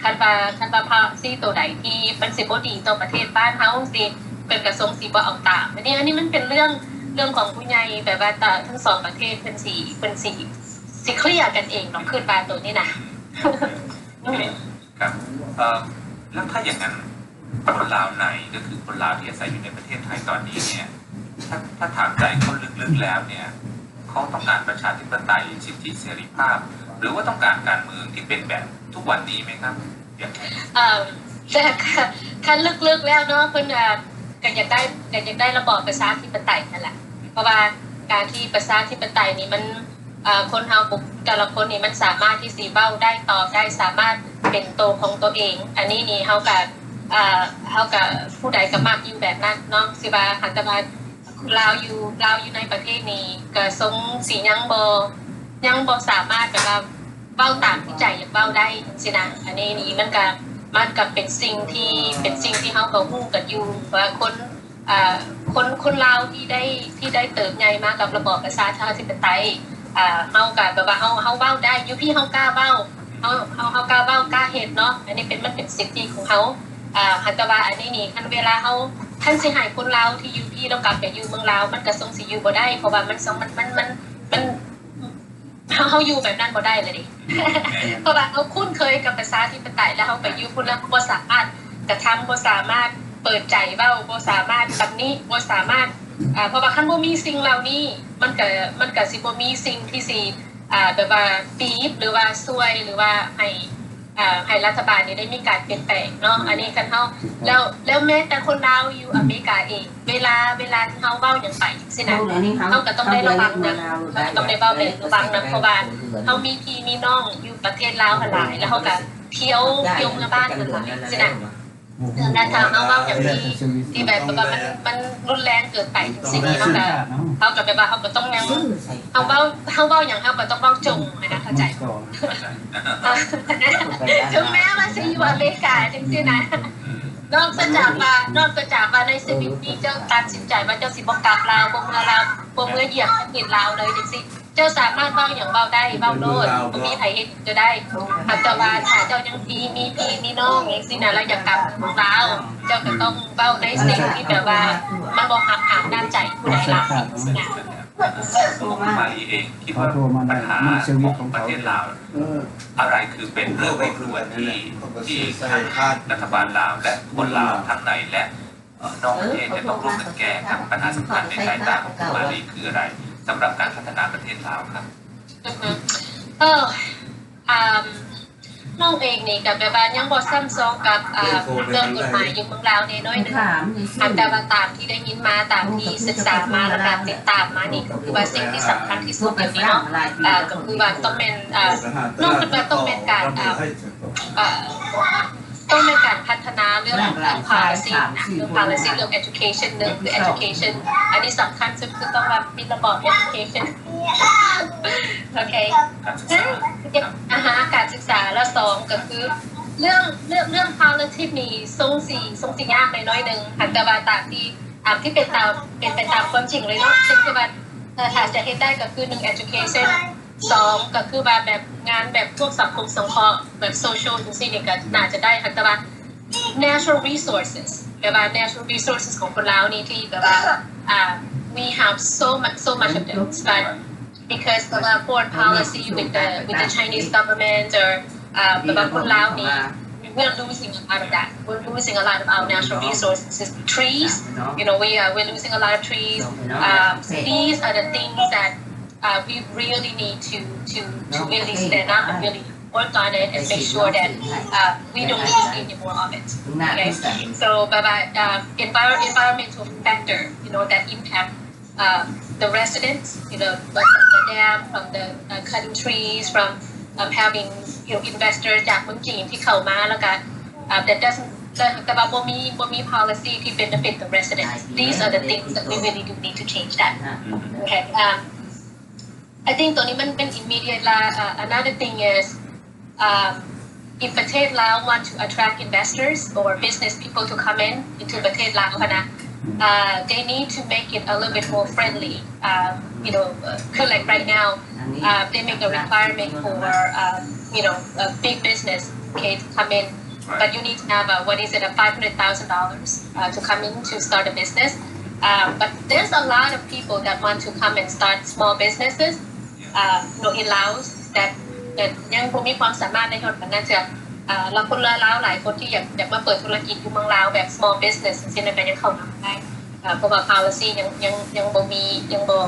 ຄັນວ່າ ຄັນວ່າພາສີໂຕໃດທີ່ມັນຊິບໍ່ດີຕໍ່ປະເທດບ້ານເຮົາຈັ່ງຊີ້ ເພິ່ນກະຊົງຊິບໍ່ເອົາຕາມ. ອັນນີ້ ອັນນີ້ມັນເປັນເລື່ອງ ເລື່ອງຂອງຜູ້ໃຫຍ່ ແບບວ່າຕະ ທັງສອງປະເທດເພິ່ນຊິ ເພິ່ນຊິ ຊິເຄລຍກັນເອງດອກ ຄິດວ່າໂຕນີ້ນະ. ครับ เอ่อ แล้วถ้าอย่างนั้น คนลาวใน ก็คือคนลาวที่อาศัยอยู่ในประเทศไทยตอนนี้เนี่ย ถ้า ถ้าถามใจเขาลึกๆแล้วเนี่ย เขาต้องการประชาธิปไตย สิทธิเสรีภาพ หรือว่าต้องการการเมืองที่เป็นแบบทุกวันนี้ไหมครับ อย่าง เอ่อ แต่คันลึกๆแล้วเนาะ เพิ่น เอ่อ ก็อยากได้ ก็อยากได้ระบอบประชาธิปไตยนั่นแหละ เพราะว่าการที่ประชาธิปไตยนี่มัน เอ่อ คนเฮา แต่ละคนนี่มันสามารถที่สิเว้าได้ ตอบได้ สามารถเป็นโตของตัวเอง อันนี้นี่เฮากะ เอ่อ เฮากะ ผู้ใดกะมักอยู่แบบนั้นเนาะ สิว่า หากแต่ว่าลาวอยู่ ลาวอยู่ในประเทศนี่กะทรงสิยังบ่ ยังบ่สามารถแบบว่าเว้าตามที่ใจอยากเว้าได้จั่งซี้นะ อันนี้นี่มันกะ มันกะเป็นสิ่งที่ เป็นสิ่งที่เฮากะฮู้กันอยู่ว่าคน อ่า คน คนลาวที่ได้ ที่ได้เติบใหญ่มากับระบอบประชาธิปไตย อ่า เฮากะแบบว่าเฮา เฮาเว้าได้ อยู่พี้เฮากล้าเว้า เฮา เฮา เฮากล้าเว้ากล้าเฮ็ดเนาะ อันนี้เป็น มันเป็นสิทธิของเฮา อ่า หากแต่ว่าอันนี้นี่ คันเวลาเฮา คันสิให้คนลาวที่อยู่พี้แล้วกลับไปอยู่เมืองลาว มันกะทรงสิอยู่บ่ได้ เพราะว่ามันทรง มัน มัน มัน มัน เฮา เฮาอยู่แบบนั้นบ่ได้เลยเด้ เพราะว่าเฮาคุ้นเคยกับประชาธิปไตย แล้วเฮาไปอยู่พุ้นแล้วเฮาบ่สามารถกระทำ บ่สามารถเปิดใจเว้า บ่สามารถตำหนิ บ่สามารถ อ่า เพราะว่าคันบ่มีสิ่งเหล่านี้ มันกะ มันกะสิบ่มีสิ่งที่สิ อ่า แบบว่าบีบ หรือว่าช่วย หรือว่าให้ ອ່າ ໃຫ້ລັດຖະບານນີ້ໄດ້ມີການປ່ຽນແປງເນາະ. ອັນນີ້ຄັນເຮົາ ແລ້ວ ແລ້ວແມ້ແຕ່ຄົນລາວຢູ່ອາເມລິກາເອງ ເວລາ ເວລາທີ່ເຮົາເວົ້າຫຍັງໄປຈັ່ງຊີ້ນະ ເຮົາກໍຕ້ອງໄດ້ລະວັງນຳ ເຮົາກໍຕ້ອງໄດ້ເວົ້າໃຫ້ລະວັງນຳ ເພາະວ່າເຮົາມີພີ່ມີນ້ອງຢູ່ປະເທດລາວຫັ້ນຫຼາຍ ແລ້ວເຮົາກໍທ່ຽວ ທ່ຽວເມືອບ້ານເພິ່ນຫຼາຍຊີ້ນະ. ແລ້ວຖ້າເຮົາເວົ້າຫຍັງທີ່ ທີ່ແບບວ່າມັນ ມັນຮຸນແຮງເກີນໄປຈັ່ງຊີ້ນີ້ ເຮົາກໍ ເຮົາກໍແບບວ່າເຮົາກໍຕ້ອງຍັງ ເຮົາເວົ້າ ເຮົາເວົ້າຫຍັງເຮົາກໍຕ້ອງເວົ້າຈົງຫັ້ນນະ ເຂົ້າໃຈບໍ່? ເຖິງແມ້ວ່າຊິຢູ່ອາເມລິກາຈັ່ງຊີ້ນະ ນອກຈາກວ່າ ນອກຈາກວ່າໃນຊີວິດນີ້ເຈົ້າຕັດສິນໃຈວ່າເຈົ້າຊິບໍ່ກັບລາວ ບໍ່ເມືອລາວ ບໍ່ເມືອຢ້ຽມປະເທດລາວເລີຍຈັ່ງຊີ້ ເຈົ້າສາມາດເວົ້າຫຍັງເວົ້າໄດ້ ເວົ້າໂລດ ບໍ່ມີໃຜເຮັດຫຍັງເຈົ້າໄດ້. ຫາກແຕ່ວ່າຖ້າເຈົ້າຍັງມີ ມີພີ່ມີນ້ອງຈັ່ງຊີ້ນະ ແລ້ວຢາກກັບເມືອລາວ ເຈົ້າກໍຕ້ອງເວົ້າໃນສິ່ງທີ່ແບບວ່າມັນບໍ່ຫັກຫ້າມນ້ຳໃຈຜູ້ໃດຫຼາຍຊີ້ນະ. ຕົວມາລີເອງຄິດວ່າບັນຫາຂອງປະເທດລາວ ເອີ ອະໄລຄືເປັນເລື່ອງເລັ່ງດ່ວນທີ່ ທີ່ລັດຖະບານລາວ ແລະ ຄົນລາວທັງໃນ ແລະ ເອີ ນອກປະເທດຈະຕ້ອງຮ່ວມກັນແກ້ກັນ? ບັນຫາສຳຄັນໃນສາຍຕາຂອງຄຸນມາລີຄືອະໄລ ສຳລັບການພັດທະນາປະເທດລາວຄັບ? ອືຮຶ ເອີ ອາ ນ້ອງເອງນີ້ກໍແບບວ່າຍັງບໍ່ຊ່ຳຊອງກັບ ອາ ເລື່ອງກົດໝາຍຢູ່ເມືອງລາວແດ່ໜ້ອຍໜຶ່ງ. ຫາກແຕ່ວ່າຕາມທີ່ໄດ້ຍິນມາ ຕາມທີ່ສຶກສາມາ ແລ້ວກໍຕິດຕາມມານີ້ ກໍຄືວ່າສິ່ງທີ່ສຳຄັນທີ່ສຸດດຽວນີ້ເນາະ ອາ ກໍຄືວ່າຕ້ອງແມ່ນ ອາ ນ້ອງຄິດວ່າຕ້ອງແມ່ນການ ອາ ເອີ ຕ້ອງແມ່ນການພັດທະນາເລື່ອງ ເອີ policy ນະ ເລື່ອງ policy ເລື່ອງ education ເລື່ອງ education ອັນນີ້ສຳຄັນສຸດ ຄືຕ້ອງວ່າມີລະບອບ education ໂອເຄ ອາຮະ ການສຶກສາ ແລ້ວສອງກໍຄືເລື່ອງ ເລື່ອງ ເລື່ອງ politics ນີ້ຊົງຊິ ຊົງຊິຍາກໜ້ອຍໜຶ່ງ ຫາກແຕ່ວ່າຕາມທີ່ ຕາມທີ່ເປັນຕາມ ເປັນໄປຕາມຄວາມຈິງເລີຍເນາະ ເຊັ່ນຄືວ່າ ເອີ ຖ້າຈະເຮັດໄດ້ກໍຄື ໜຶ່ງ education ສອງ ກໍຄືວ່າແບບງານແບບພວກສັງຄົມສົງເຄາະ ແບບ social ຈັ່ງຊີ້ນີ້ກໍໜ້າຈະໄດ້ ຫາກແຕ່ວ່າ natural resources ແບບວ່າ natural resources ຂອງຄົນລາວນີ້ທີ່ແບບວ່າ ອ່າ we have so much so much of this but because of our foreign policy with the with the Chinese government or ອ່າ ແບບວ່າຄົນລາວນີ້ we're losing a lot of that we're losing a lot of our natural resources trees you know we are we're losing a lot of trees um, these are the things that uh, we really need to to to really stand up and really work on it and make sure that uh, we don't lose any more of it. Okay? So, but, but um, envir- environmental factor, you know, that impact um, the residents, you know, but from the dam, from the uh, cutting trees, from um, having you know investors ຈາກເມືອງຈີນທີ່ເຂົ້າມາ ແລ້ວກໍ uh, that doesn't ແຕ່ວ່າບໍ່ມີບໍ່ມີ policy ທີ່ benefit the residents. These are the things that we really do need to change that. Okay. Um, I think ຕົວນີ້ມັນເປັນ immediate ລະ uh, another thing is um, if ປະເທດລາວ want to attract investors or business people to come in into ປະເທດລາວຫັ້ນນະ uh, they need to make it a little bit more friendly um, you know uh, คือ like right now uh, they make a requirement for um, you know a big business okay to come in but you need to have a what is it a five hundred thousand dollars uh, to come in to start a business um, but there's a lot of people that want to come and start small businesses uh, you know in Laos that ແຕ່ຍັງບໍ່ມີຄວາມສາມາດໃນຮອດປານນັ້ນເທື່ອ ແລະຄົນລາວຫຼາຍຄົນທີ່ຢາກຢາກມາເປີດທຸລະກິດຢູ່ເມືອງລາວແບບ small business ຈັ່ງຊີ້ນະ ກໍຍັງເຂົ້າມາບໍ່ໄດ້ ເພາະວ່າ policy ຍັງຍັງຍັງບໍ່ມີ ຍັງບໍ່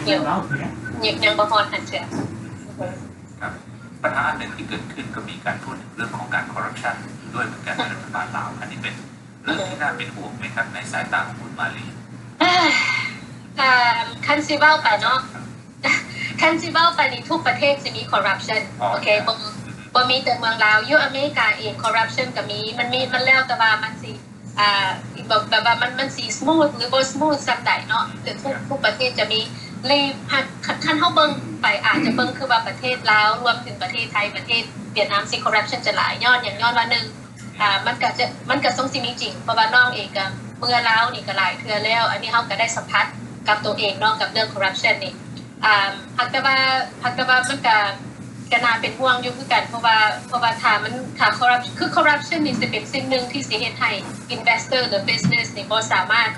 ຍັງຍັງບໍ່ຮອດຫັ້ນເທື່ອ. ครับ ปัญหาอันหนึ่งที่เกิดขึ้นก็มีการพูดถึงเรื่องของการคอร์รัปชันด้วยเหมือนกันในรัฐบาลลาว อันนี้เป็นเรื่องที่น่าเป็นห่วงไหมครับในสายตาของคุณมาลี? ຄັນຊິເວົ້າໄປເນາະ ຄັນຊິເວົ້າໄປນີ້ທຸກປະເທດຊິມີ corruption ໂອເຄບໍ່ບໍ່ມີແຕ່ເມືອງລາວ ຢູ່ອາເມລິກາເອງ corruption ກໍມີ ມັນມີ ມັນແລ້ວແຕ່ວ່າມັນຊິອ່າແບບວ່າມັນມັນຊິ smooth ຫຼືບໍ່ smooth ສ່ຳໃດເນາະ ແຕ່ທຸກທຸກປະເທດຈະມີ ຫຼືຫາກຄັນເຮົາເບິ່ງໄປອາດຈະເບິ່ງຄືວ່າປະເທດລາວ ລວມເຖິງປະເທດໄທ ປະເທດຫວຽດນາມຊິ corruption ຈະຫຼາຍ ຍ້ອນຫຍັງ ຍ້ອນວ່າໜຶ່ງ ອ່າມັນກະຈະມັນກະຊົງຊິມີຈິງ ເພາະວ່ານ້ອງເອງກະເມືອລາວນີ້ກະຫຼາຍເທື່ອແລ້ວ ອັນນີ້ເຮົາກະໄດ້ສຳຜັດກັບໂຕເອງເນາະ ກັບເລື່ອງຄໍຣັບຊັນນີ້ ອ່າຫາກແຕ່ວ່າຫາກແຕ່ວ່າມັນກະກະໜ້າເປັນຫ່ວງຢູ່ຄືກັນ ເພາະວ່າເພາະວ່າຖ້າມັນຖ້າຄໍຣັບຄືຄໍຣັບຊັນນີ້ຊິເປັນສິ່ງໜຶ່ງທີ່ຊິເຮັດໃຫ້ອິນເວສເຕີ ຫຼື business ນີ້ບໍ່ສາມາດ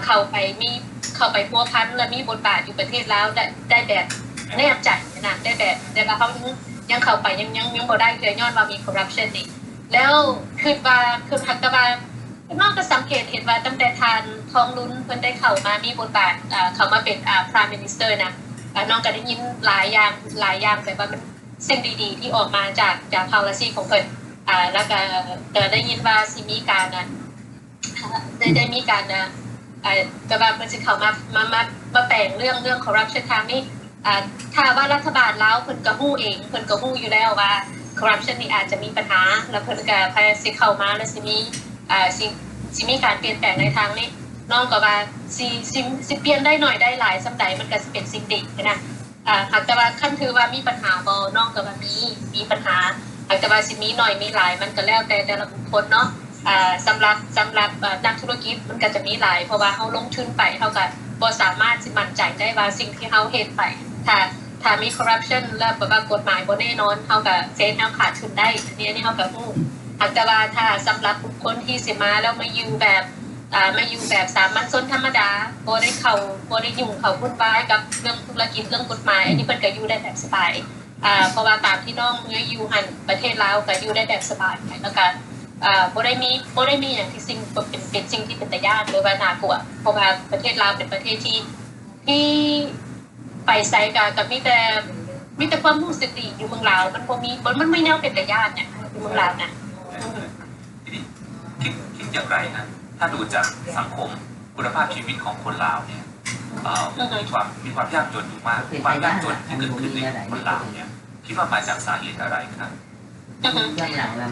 ເຂົ້າໄປມີເຂົ້າໄປພົວພັນ ແລະ ມີບົດບາດຢູ່ປະເທດລາວໄດ້ໄດ້ແບບແນບໃຈນະ ໄດ້ແບບແຕ່ວ່າເຮົາຍັງເຂົ້າໄປຍັງຍັງຍັງບໍ່ໄດ້ເທື່ອ ຍ້ອນວ່າມີຄໍຣັບຊັນນີ້ ແລ້ວຄິດວ່າ ຄືຫາກແຕ່ວ່ານ້ອງກໍສັງເກດເຫັນວ່າຕັ້ງແຕ່ທ່ານທອງລຸນເພິ່ນໄດ້ເຂົ້າມາມີບົດບາດເຂົ້າມາເປັນ Prime Minister ນະ ນ້ອງກໍໄດ້ຍິນຫຼາຍຢ່າງຫຼາຍຢ່າງ ແບບວ່າມັນສິ່ງດີໆທີ່ອອກມາຈາກຈາກ policy ຂອງເພິ່ນ ອ່າ ແລ້ວກໍ ກໍໄດ້ຍິນວ່າຊິມີການ ອ່າ ໄດ້ ໄດ້ມີການ ອ່າ ອ່າ ແຕ່ວ່າເພິ່ນຊິເຂົ້າມາ ມາ ມາ ມາແປງເລື່ອງ ເລື່ອງຄໍຣັບຊັນທາງນີ້ ອ່າ ຖ້າວ່າລັດຖະບານລາວເພິ່ນກໍຮູ້ເອງ ເພິ່ນກໍຮູ້ຢູ່ແລ້ວວ່າຄໍຣັບຊັນນີ້ອາດຈະມີບັນຫາ ແລ້ວເພິ່ນກໍພະຍາຍາມຊິເຂົ້າມາ ແລ້ວຊິມີ ອ່າ ຊິ ຊິມີການປ່ຽນແປງໃນທາງນີ້ ນ້ອງກໍວ່າຊິ ຊິ ຊິປ່ຽນໄດ້ໜ້ອຍໄດ້ຫຼາຍສ່ຳໃດ ມັນກໍຊິເປັນສິ່ງດີນະ. ອ່າ ຫາກແຕ່ວ່າຄັນຖືວ່າມີບັນຫາບໍ່ ນ້ອງກໍວ່າມີ ມີບັນຫາ ຫາກແຕ່ວ່າຊິມີໜ້ອຍມີຫຼາຍ ມັນກໍແລ້ວແຕ່ແຕ່ລະບຸກຄົນເນາະ. ອ່າ ສຳລັບ ສຳລັບ ເອີ ນັກທຸລະກິດ ມັນກໍຈະມີຫຼາຍ ເພາະວ່າເຮົາລົງທຶນໄປ ເຮົາກໍບໍ່ສາມາດຊິໝັ້ນໃຈໄດ້ວ່າສິ່ງທີ່ເຮົາເຮັດໄປ ຖ້າ ຖ້າມີຄໍຣັບຊັນ ແລ້ວແບບວ່າກົດໝາຍບໍ່ແນ່ນອນ ເຮົາກໍເຮັດໃຫ້ເຮົາຂາດທຶນໄດ້ ອັນນີ້ ອັນນີ້ເຮົາກໍຮູ້. ຫາກແຕ່ວ່າຖ້າສຳລັບບຸກຄົນທີ່ຊິມາ ແລ້ວມາຢູ່ແບບ ອ່າ ມາຢູ່ແບບສາມັນຊົນທຳມະດາ ບໍ່ໄດ້ເຂົ້າ ບໍ່ໄດ້ຫຍຸ້ງເຂົ້າວຸ້ນວາຍກັບເລື່ອງທຸລະກິດ ເລື່ອງກົດໝາຍ ອັນນີ້ເພິ່ນກໍຢູ່ໄດ້ແບບສະບາຍ ອ່າ ເພາະວ່າຕາມທີ່ນ້ອງເມືອຢູ່ຫັ້ນ ປະເທດລາວກໍຢູ່ໄດ້ແບບສະບາຍ ແລ້ວກໍ ອ່າ ບໍ່ໄດ້ມີ ບໍ່ໄດ້ມີຫຍັງທີ່ສິ່ງ ເປັນ ເປັນສິ່ງທີ່ເປັນຕາຢ້ານ ຫຼືວ່າໜ້າກົວ ເພາະວ່າປະເທດລາວເປັນປະເທດທີ່ ທີ່ໄປໃສກໍ ກໍມີແຕ່ ມີແຕ່ຄວາມຮູ້ສຶກດີຢູ່ເມືອງລາວ ມັນບໍ່ມີ ມັນ ມັນບໍ່ມີແນວເປັນຕາຢ້ານຫຍັງຢູ່ເມືອງລາວນະ. ทีนี้คิดคิดอย่างไรฮะ ถ้าดูจากสังคมคุณภาพชีวิตของคนลาวเนี่ยเอ่อมีความมีความยากจนอยู่มาก ความยากจนที่เกิดขึ้นในคนลาวเนี่ยคิดว่ามาจากสาเหตุอะไรครับ? ອືຮຶ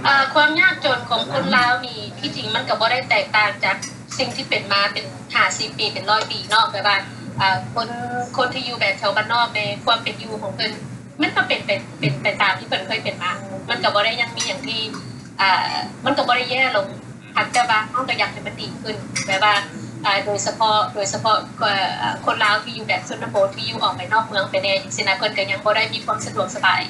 ເອີ ຄວາມຍາກຈົນຂອງຄົນລາວນີ້ ທີ່ຈິງມັນກໍບໍ່ໄດ້ແຕກຕ່າງຈາກສິ່ງທີ່ເປັນມາເປັນຫ້າສິບປີ ເປັນຮ້ອຍປີເນາະ ແບບວ່າ ເອີ ຄົນ ຄົນທີ່ຢູ່ແບບແຖວບ້ານນອກແດ່ ຄວາມເປັນຢູ່ຂອງເພິ່ນ ມັນກໍເປັນໄປ ເປັນໄປຕາມທີ່ເພິ່ນເຄີຍເປັນມາ ມັນກໍບໍ່ໄດ້ຍັງມີຫຍັງທີ່ ອ່າ ມັນກໍບໍ່ໄດ້ແຍ່ລົງ ຫາກແຕ່ວ່າເຮົາກໍຢາກໃຫ້ມັນດີຂຶ້ນ ແບບວ່າ ອ່າ ໂດຍສະເພາະ ໂດຍສະເພາະ ເອີ ຄົນລາວທີ່ຢູ່ແບບຊົນນະບົດ ທີ່ຢູ່ອອກໄປນອກເມືອງໄປແດ່ຈັ່ງຊີ້ນະ ເພິ່ນກໍຍັງບໍ່ໄດ້ມີຄວາມສະດວກສະບາຍ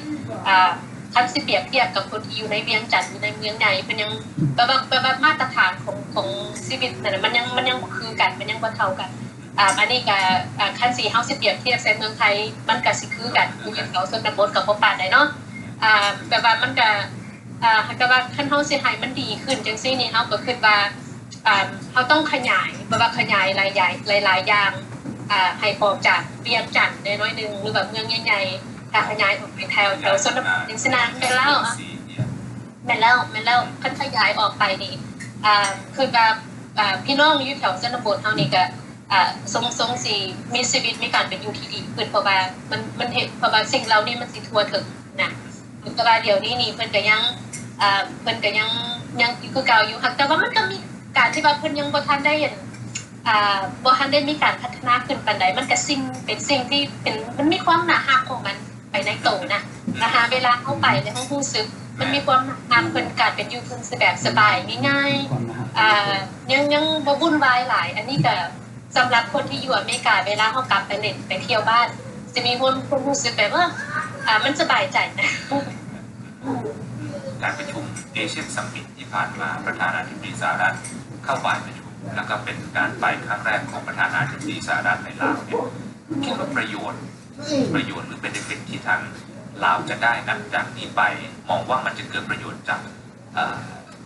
ອ່າ ຄັນຊິປຽບທຽບກັບຄົນທີ່ຢູ່ໃນວຽງຈັນ ຢູ່ໃນເມືອງໃຫຍ່ ເພິ່ນຍັງ ແບບວ່າ ແບບວ່າມາດຕະຖານຂອງ ຂອງຊີວິດນັ້ນນະ ມັນຍັງ ມັນຍັງບໍ່ຄືກັນ ມັນຍັງບໍ່ເທົ່າກັນ. ອ່າ ອັນນີ້ກໍ ອ່າ ຄັນຊິ ເຮົາຊິປຽບທຽບໃສ່ເມືອງໄທ ມັນກໍຊິຄືກັນ ຢູ່ແຖວຊົນນະບົດກໍບໍ່ປານໃດເນາະ. ອ່າ ແບບວ່າມັນກໍ ອ່າ ແຕ່ວ່າຄັນເຮົາຊິໃຫ້ມັນດີຂຶ້ນຈັ່ງຊີ້ນີ້ ເຮົາກໍຄິດວ່າ ອ່າ ເຮົາຕ້ອງຂະຫຍາຍ ແບບວ່າຂະຫຍາຍຫຼາຍໆ ຫຼາຍໆຢ່າງ ອ່າ ໃຫ້ອອກຈາກວຽງຈັນແດ່ໜ້ອຍໜຶ່ງ ຫຼືວ່າເມືອງໃຫຍ່ໆ ຖ້າຂະຫຍາຍອອກໄປແຖວ ແຖວຊົນນະບົດຈັ່ງຊີ້ນະ ແມ່ນແລ້ວ ແມ່ນແລ້ວ ແມ່ນແລ້ວ ຄັນຂະຫຍາຍອອກໄປນີ້ ອ່າ ຄືວ່າ ອ່າ ພີ່ນ້ອງຢູ່ແຖວຊົນນະບົດເຮົານີ້ກໍ ອ່າ ຊົງ ຊົງຊິມີຊີວິດ ມີການເປັນຢູ່ທີ່ດີຂຶ້ນ ເພາະວ່າມັນ ມັນເຮັດ ເພາະວ່າສິ່ງເຫຼົ່ານີ້ມັນຊິທົ່ວເຖິງນະ. ແຕ່ວ່າດຽວນີ້ນີ້ເພິ່ນກໍຍັງ ອ່າ ເພິ່ນກໍຍັງ ຍັງຢູ່ຄືເກົ່າຢູ່ ຫາກແຕ່ວ່າມັນກໍມີການທີ່ວ່າເພິ່ນຍັງບໍ່ທັນໄດ້ ອ່າ ບໍ່ທັນໄດ້ມີການພັດທະນາຂຶ້ນປານໃດ ມັນກໍສິ່ງ ເປັນສິ່ງທີ່ເປັນ ມັນມີຄວາມໜ້າຮັກຂອງມັນໄປໃນໂຕນະ ແລະຫາເວລາເຮົາໄປແລ້ວເຮົາຮູ້ສຶກ ມັນມີຄວາມໜ້າຮັກ ເພິ່ນ ການເປັນຢູ່ເພິ່ນສະ ແບບສະບາຍງ່າຍໆ ອ່າ ຍັງ ຍັງບໍ່ວຸ້ນວາຍຫຼາຍ ອັນນີ້ກໍ ສຳລັບຄົນທີ່ຢູ່ອາເມລິກາ ເວລາເຮົາກັບໄປຫຼິ້ນໄປທ່ຽວບ້ານ ຈະມີຄວາມ ຄວາມຮູ້ສຶກແບບ ເອີ ອ່າ ມັນສະບາຍໃຈນະ. การประชุมเอเชียนซัมมิตที่ผ่านมาประธานาธิบดีสหรัฐเข้าฝ่ายประชุมแล้วก็เป็นการไปครั้งแรกของประธานาธิบดีสหรัฐในลาวเนี่ยคิดว่าประโยชน์ประโยชน์หรือ benefit ที่ทางลาวจะได้นับจากนี้ไปมองว่ามันจะเกิดประโยชน์จาก เอ่อ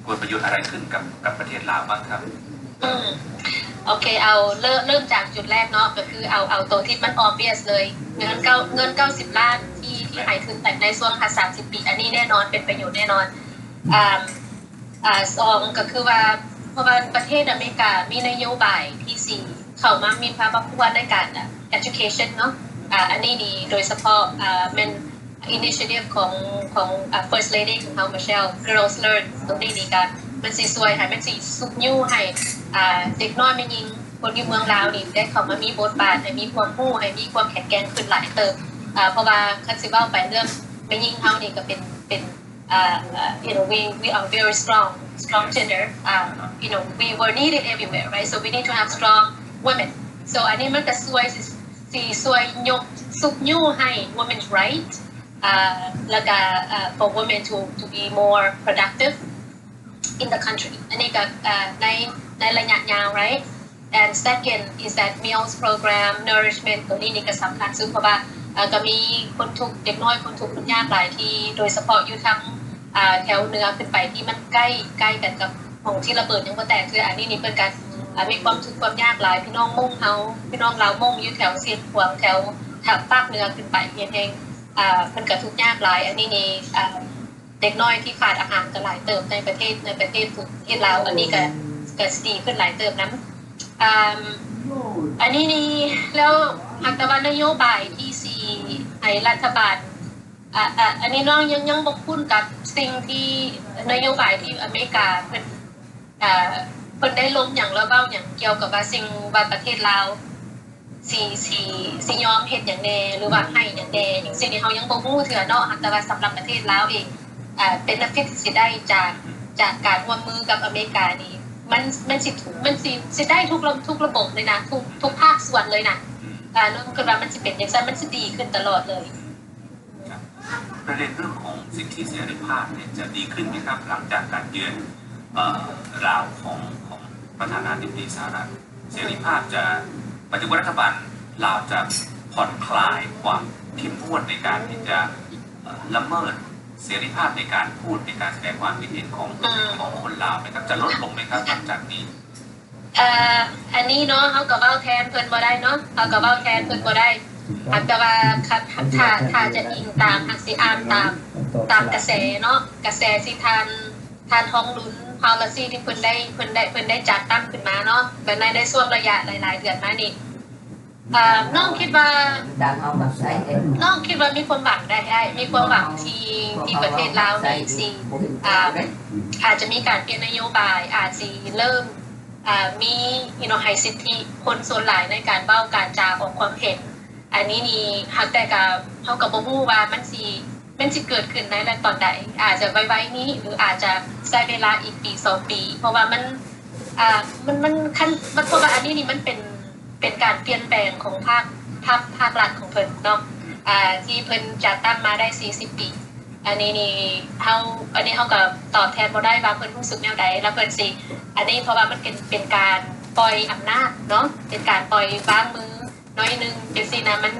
เกิดประโยชน์อะไรขึ้นกับกับประเทศลาวบ้างครับ? ອືມ ໂອເຄ ເອົາເລີ່ມ ເລີ່ມຈາກຈຸດແລກເນາະ ກໍຄືເອົາ ເອົາໂຕທີ່ມັນ obvious ເລີຍ ເງິນເກົ້າ ເງິນເກົ້າສິບລ້ານທີ່ ທີ່ໃຫ້ທຶນໄປໃນຊ່ວງຫ້າ ສາມສິບປີ ອັນນີ້ແນ່ນອນເປັນປະໂຫຍດແນ່ນອນ. ອ່າ ອ່າ ສອງ ກໍຄືວ່າ ເພາະວ່າປະເທດອາເມລິກາມີນະໂຍບາຍທີ່ຊິເຂົ້າມາມີຄວາມພັກພວນໃນການ education ເນາະ ອ່າ ອັນນີ້ນີ້ໂດຍສະເພາະ ອ່າ ແມ່ນ initiative ຂອງ ຂອງ ອ່າ First Lady ຂອງເຮົາ Michelle Girls Learn ຕົງນີ້ນີ້ກໍມັນຊິຊ່ວຍໃຫ້ ມັນຊິຊຸກຍູ້ໃຫ້ ອ່າ ເດັກນ້ອຍແມ່ຍິງຄົນຢູ່ເມືອງລາວນີ້ໄດ້ເຂົ້າມາມີບົດບາດ ໃຫ້ມີຄວາມຮູ້ ໃຫ້ມີຄວາມແຂງແກ່ງຂຶ້ນຫຼາຍເຕີບ ອ່າ ເພາະວ່າຄັນຊິເວົ້າໄປເລື່ອງແມ່ຍິງເຮົານີ້ກໍເປັນ ເປັນ uh, you know, we, we are very strong, strong gender. Uh, you know, we were needed everywhere, right? So we need to have strong women. So ອັນນີ້ມັນກໍຊ່ວຍ ຊິຊ່ວຍຍົກ ຊຸກຍູ້ໃຫ້ women's right, uh, ແລ້ວກໍ uh, for women to to be more productive in the country. ອັນນີ້ກໍ uh, ໃນ ໃນໄລຍະຍາວ right? And second is that meals program, nourishment ຕົວນີ້ນີ້ກໍສຳຄັນສຸດ ເພາະວ່າ ເອີ ກໍມີຄົນທຸກ ເດັກນ້ອຍຄົນທຸກຄົນຍາກຫຼາຍທີ່ ໂດຍສະເພາະຢູ່ທາງ ເອີ ແຖວເໜືອຂຶ້ນໄປທີ່ມັນໃກ້ ໃກ້ກັນກັບໝ່ອງທີ່ລະເບີດຍັງບໍ່ແຕກເທື່ອ ອັນນີ້ນີ້ເພິ່ນກໍ ເອີ ມີຄວາມທຸກຄວາມຍາກຫຼາຍ ພີ່ນ້ອງມົ້ງເຮົາ ພີ່ນ້ອງລາວມົ້ງຢູ່ແຖວຊຽງຂວາງ ແຖວ ທາງພາກເໜືອຂຶ້ນໄປແຮງໆ ເອີ ເພິ່ນກໍທຸກຍາກຫຼາຍ ອັນນີ້ນີ້ ເອີ ເດັກນ້ອຍທີ່ຂາດອາຫານກໍຫຼາຍເຕີບໃນປະເທດ ໃນປະເທດ ປະເທດລາວ ອັນນີ້ກໍ ກໍຊິດີຂຶ້ນຫຼາຍເຕີບນຳ. ອາ ອັນນີ້ນີ້ ແລ້ວຫາກແຕ່ວ່ານະໂຍບາຍທີ່ຊິໃຫ້ລັດຖະບານ ອາ ອາ ອັນນີ້ນ້ອງຍັງ ຍັງບໍ່ຄຸ້ນກັບສິ່ງທີ່ ນະໂຍບາຍທີ່ອາເມລິກາເພິ່ນ ອາ ເພິ່ນໄດ້ລົງຫຍັງ ຫຼືເວົ້າຫຍັງກ່ຽວກັບວ່າສິ່ງວ່າປະເທດລາວ ຊິ ຊິ ຊິຍອມເຮັດຫຍັງແດ່ ຫຼືວ່າໃຫ້ຫຍັງແດ່ ຈັ່ງຊີ້ນີ້ ເຮົາຍັງບໍ່ຮູ້ເທື່ອເນາະ. ຫາກແຕ່ວ່າສຳລັບປະເທດລາວເອງ ອາ ເບເນຟິດຊິໄດ້ຈາກ ຈາກການຮ່ວມມືກັບອາເມລິການີ້ ມັນ ມັນຊິ ມັນຊິ ຊິໄດ້ທຸກລະ ທຸກລະບົບເລີຍນະ ທຸກ ທຸກພາກສ່ວນເລີຍນະ. ອາ ນ້ອງຄິດວ່າມັນຊິເປັນຈັ່ງຊັ້ນ ມັນຊິດີຂຶ້ນຕະຫຼອດເລີຍ. ครับ ประเด็นเรื่องของสิทธิเสรีภาพเนี่ยจะดีขึ้นไหมครับ หลังจากการเยือน เอ่อ ลาวของ ของประธานาธิบดีสหรัฐ เสรีภาพจะ หมายถึงว่ารัฐบาลลาวจะผ่อนคลายความเข้มงวดในการที่จะ เอ่อ ละเมิดเสรีภาพในการพูด ในการแสดงความคิดเห็นของ ของคนลาวไหมครับ จะลดลงไหมครับ หลังจากนี้ ເອີ ອັນນີ້ເນາະ ເຮົາກໍເວົ້າແທນເພິ່ນບໍ່ໄດ້ເນາະ ເຮົາກໍເວົ້າແທນເພິ່ນບໍ່ໄດ້ ຫາກແຕ່ວ່າ ຖ້າ ຖ້າຈະອີງຕາມ ຫາກຊິອ່ານຕາມ ຕາມກະແສເນາະ ກະແສທີ່ທ່ານ ທ່ານທອງລຸນ policy ທີ່ເພິ່ນໄດ້ ເພິ່ນໄດ້ ເພິ່ນໄດ້ຈັດຕັ້ງຂຶ້ນມາເນາະ ແບບໃນ ໃນຊ່ວງໄລຍະຫຼາຍໆເດືອນມານີ້ ເອີ ນ້ອງຄິດວ່າ ນ້ອງຄິດວ່າມີຄວາມຫວັງໄດ້ ມີຄວາມຫວັງທີ່ ທີ່ປະເທດລາວນີ້ຊິ ອາ ອາດຈະມີການປ່ຽນນະໂຍບາຍ ອາດຊິເລີ່ມ ອາ ມີ you know ໃຫ້ສິດທິຄົນສ່ວນຫຼາຍໃນການເວົ້າການຈາອອກຄວາມເຫັນ ອັນນີ້ນີ້ ຫາກແຕ່ກະ ເຮົາກະບໍ່ຮູ້ວ່າມັນຊິ ມັນຊິເກີດຂຶ້ນໃນຕອນໃດ ອາດຈະໄວໆນີ້ ຫຼືອາດຈະໃຊ້ເວລາອີກປີສອງປີ ເພາະວ່າມັນ ອາ ມັນ ມັນ ຄັນ ມັນ ເພາະວ່າອັນນີ້ນີ້ມັນເປັນ ເປັນການປ່ຽນແປງຂອງພາກ ພາກ ພາກລັດຂອງເພິ່ນເນາະ ອາ ທີ່ເພິ່ນຈັດຕັ້ງມາໄດ້ສີ່ສິບປີ ອັນນີ້ນີ້ເຮົາ ອັນນີ້ເຮົາກໍຕອບແທນບໍ່ໄດ້ວ່າເພິ່ນຮູ້ສຶກແນວໃດ ແລ້ວເພິ່ນຊິ ອັນນີ້ເພາະວ່າມັນເປັນ ເປັນການປ່ອຍອຳນາດເນາະ ເປັນການປ່ອຍວາງມືໜ້ອຍໜຶ່ງຈັ່ງຊີ້ນະ ມັນ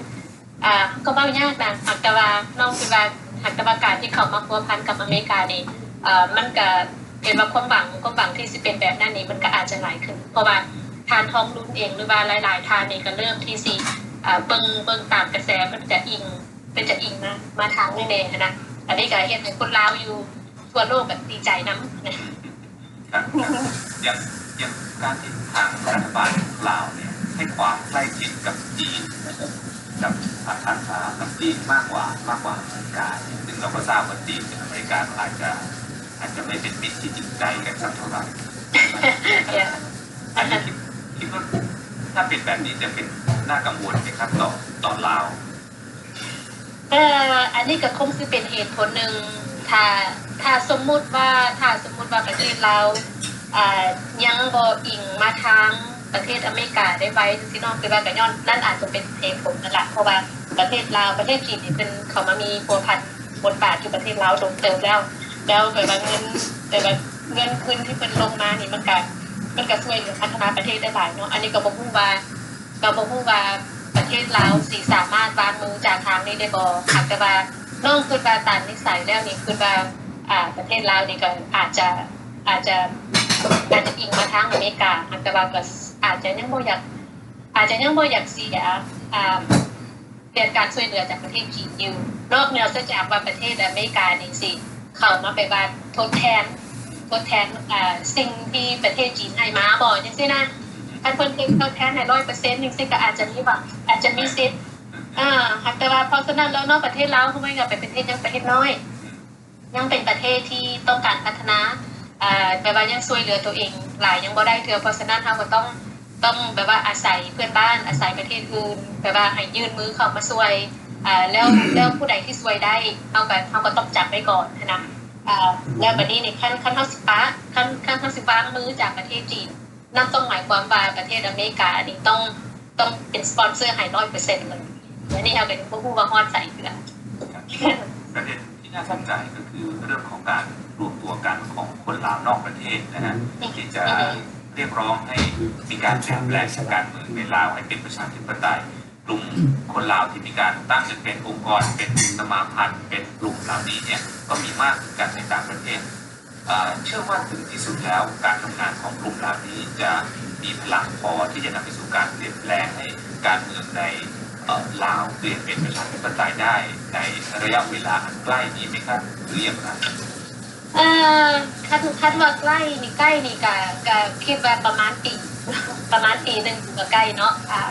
ອາ ເຮົາກໍເວົ້າຍາກນະ ຫາກແຕ່ວ່າ ນ້ອງຄິດວ່າ ຫາກແຕ່ວ່າການທີ່ເຂົ້າມາພົວພັນກັບອາເມລິການີ້ ອາ ມັນກະເຫັນວ່າຄວາມຫວັງ ຄວາມຫວັງທີ່ຊິເປັນແບບນັ້ນນີ້ ມັນກະອາດຈະຫຼາຍຂຶ້ນ ເພາະວ່າທ່ານທອງລຸນເອງ ຫຼືວ່າຫຼາຍໆທ່ານນີ້ກະເລີ່ມທີ່ຊິ ອາ ເບິ່ງ ເບິ່ງຕາມກະແສ ເພິ່ນຈະອີງ ເພິ່ນຈະອີງມາ ມາທາງນີ້ແດ່ຫັ້ນນະ ອັນນີ້ກະເຮັດໃຫ້ຄົນລາວຢູ່ທົ່ວໂລກກະດີໃຈນຳ. ครับ อย่าง อย่างการที่ทางรัฐบาลลาวเนี่ยให้ความใกล้ชิดกับจีน กับ กับ กับจีนมากกว่า มากกว่าอเมริกาเนี่ย ซึ่งเราก็ทราบว่าจีนกับอเมริกาก็อาจจะ อาจจะไม่เป็นมิตรที่จริงใจกันสักเท่าไหร่ อันนี้คิด คิดว่าถ้าเป็นแบบนี้จะเป็นน่ากังวลไหมครับ ต่อ ต่อลาว ເອີ ອັນນີ້ກໍຄົງຊິເປັນເຫດຜົນໜຶ່ງ ຖ້າ ຖ້າສົມມຸດວ່າ ຖ້າສົມມຸດວ່າປະເທດລາວ ອາ ຍັງບໍ່ອີງມາທາງປະເທດອາເມລິກາໄດ້ໄວ ຊິນ້ອງຄິດວ່າກໍຍ້ອນນັ້ນອາດຈະເປັນເຫດຜົນນັ້ນລະ ເພາະວ່າປະເທດລາວ ປະເທດຈີນນີ້ເພິ່ນເຂົ້າມາມີພົວພັນບົດບາດຢູ່ປະເທດລາວດົນເຕີບແລ້ວ ແລ້ວແບບວ່າເງິນ ແບບວ່າເງິນທຶນທີ່ເພິ່ນລົງມານີ້ ມັນກະ ມັນກະຊ່ວຍເຫຼືອພັດທະນາປະເທດໄດ້ຫຼາຍເນາະ ອັນນີ້ກໍບໍ່ຮູ້ວ່າ ກໍບໍ່ຮູ້ວ່າປະເທດລາວຊິສາມາດວາງມືຈາກທາງນີ້ໄດ້ບໍ່ ຫາກແຕ່ວ່ານ້ອງຄິດວ່າຕາມນິໄສແລ້ວນີ້ ຄິດວ່າ ອາ ປະເທດລາວນີ້ກໍອາດຈະ ອາດຈະ ອາດຈະອີງມາທາງອາເມລິກາ ຫາກແຕ່ວ່າກໍອາດຈະຍັງບໍ່ຢາກ ອາດຈະຍັງບໍ່ຢາກເສຍ ອາ ເລື່ອງການຊ່ວຍເຫຼືອຈາກປະເທດຈີນຢູ່ ນອກເໜືອເສຍຈາກວ່າປະເທດອາເມລິການີ້ຊິ ເຂົ້າມາແບບວ່າທົດແທນ ທົດແທນ ອາ ສິ່ງທີ່ປະເທດຈີນໃຫ້ມາບໍ ຈັ່ງຊີ້ນະ ຄັນເພິ່ນເປັນຕົວແທນໃຫ້ຮ້ອຍເປີເຊັນຈັ່ງຊີ້ ກໍອາດຈະມີຫວັງ ອາດຈະມີສິດ ອາ ຫາກແຕ່ວ່າ ເພາະສະນັ້ນແລ້ວເນາະ ປະເທດລາວ ເຮົາຍັງເປັນປະເທດ ຍັງປະເທດນ້ອຍ ຍັງເປັນປະເທດທີ່ຕ້ອງການພັດທະນາ ອາ ແບບວ່າຍັງຊ່ວຍເຫຼືອຕົວເອງຫຼາຍຍັງບໍ່ໄດ້ເທື່ອ ເພາະສະນັ້ນ ເຮົາກໍຕ້ອງ ຕ້ອງແບບວ່າອາໄສເພື່ອນບ້ານ ອາໄສປະເທດອື່ນ ແບບວ່າໃຫ້ຍື່ນມືເຂົ້າມາຊ່ວຍ ອາ ແລ້ວ ແລ້ວຜູ້ໃດທີ່ຊ່ວຍໄດ້ ເຮົາກໍ ເຮົາກໍຕ້ອງຈັບໄວ້ກ່ອນຫັ້ນນະ ອາ ແລ້ວບາດນີ້ນີ້ ຄັນ ຄັນເຮົາຊິປະ ຄັນ ຄັນເຮົາຊິວາງມືຈາກປະເທດຈີນ ນັ້ນຕ້ອງໝາຍຄວາມວ່າປະເທດອາເມລິການີ້ຕ້ອງ ຕ້ອງເປັນສະປອນເຊີໃຫ້ຮ້ອຍເປີເຊັນເລີຍ ອັນນີ້ເຮົາກໍຍັງບໍ່ຮູ້ວ່າຮອດໃສເທື່ອ. ປະເດັນທີ່ໜ້າສົນໃຈກໍຄືເລື່ອງຂອງການລວມຕົວກັນຂອງຄົນລາວນອກປະເທດນະຮະ ທີ່ຈະຮຽກຮ້ອງໃຫ້ມີການປ່ຽນແປງທາງການເມືອງໃນລາວໃຫ້ເປັນປະຊາທິປະໄຕ ກຸ່ມຄົນລາວທີ່ມີການຕັ້ງເປັນອົງກອນ ເປັນສະມາພັນ ເປັນກຸ່ມເຫຼົ່ານີ້ເນຍ ກໍມີມາກຄືກັນໃນຕ່າງປະເທດ. ເອີ ເຊື່ອວ່າເຖິງທີ່ສຸດແລ້ວ ການທຳງານຂອງກຸ່ມເຫຼົ່ານີ້ຈະມີພະລັງພໍທີ່ຈະນຳໄປສູ່ການປ່ຽນແປງໃຫ້ການເມືອງໃນ ເອີ ລາວປ່ຽນເປັນປະຊາທິປະໄຕໄດ້ໃນໄລຍະເວລາອັນໃກ້ນີ້ໄໝຄັບ ຫຼືຢ່າງໃດ? ເອີ ຄັນ ຄັນວ່າໃກ້ນີ້ ໃກ້ນີ້ກະ ກະຄິດວ່າປະມານປີ ປະມານປີໜຶ່ງກະໃກ້ເນາະ. ອ່າ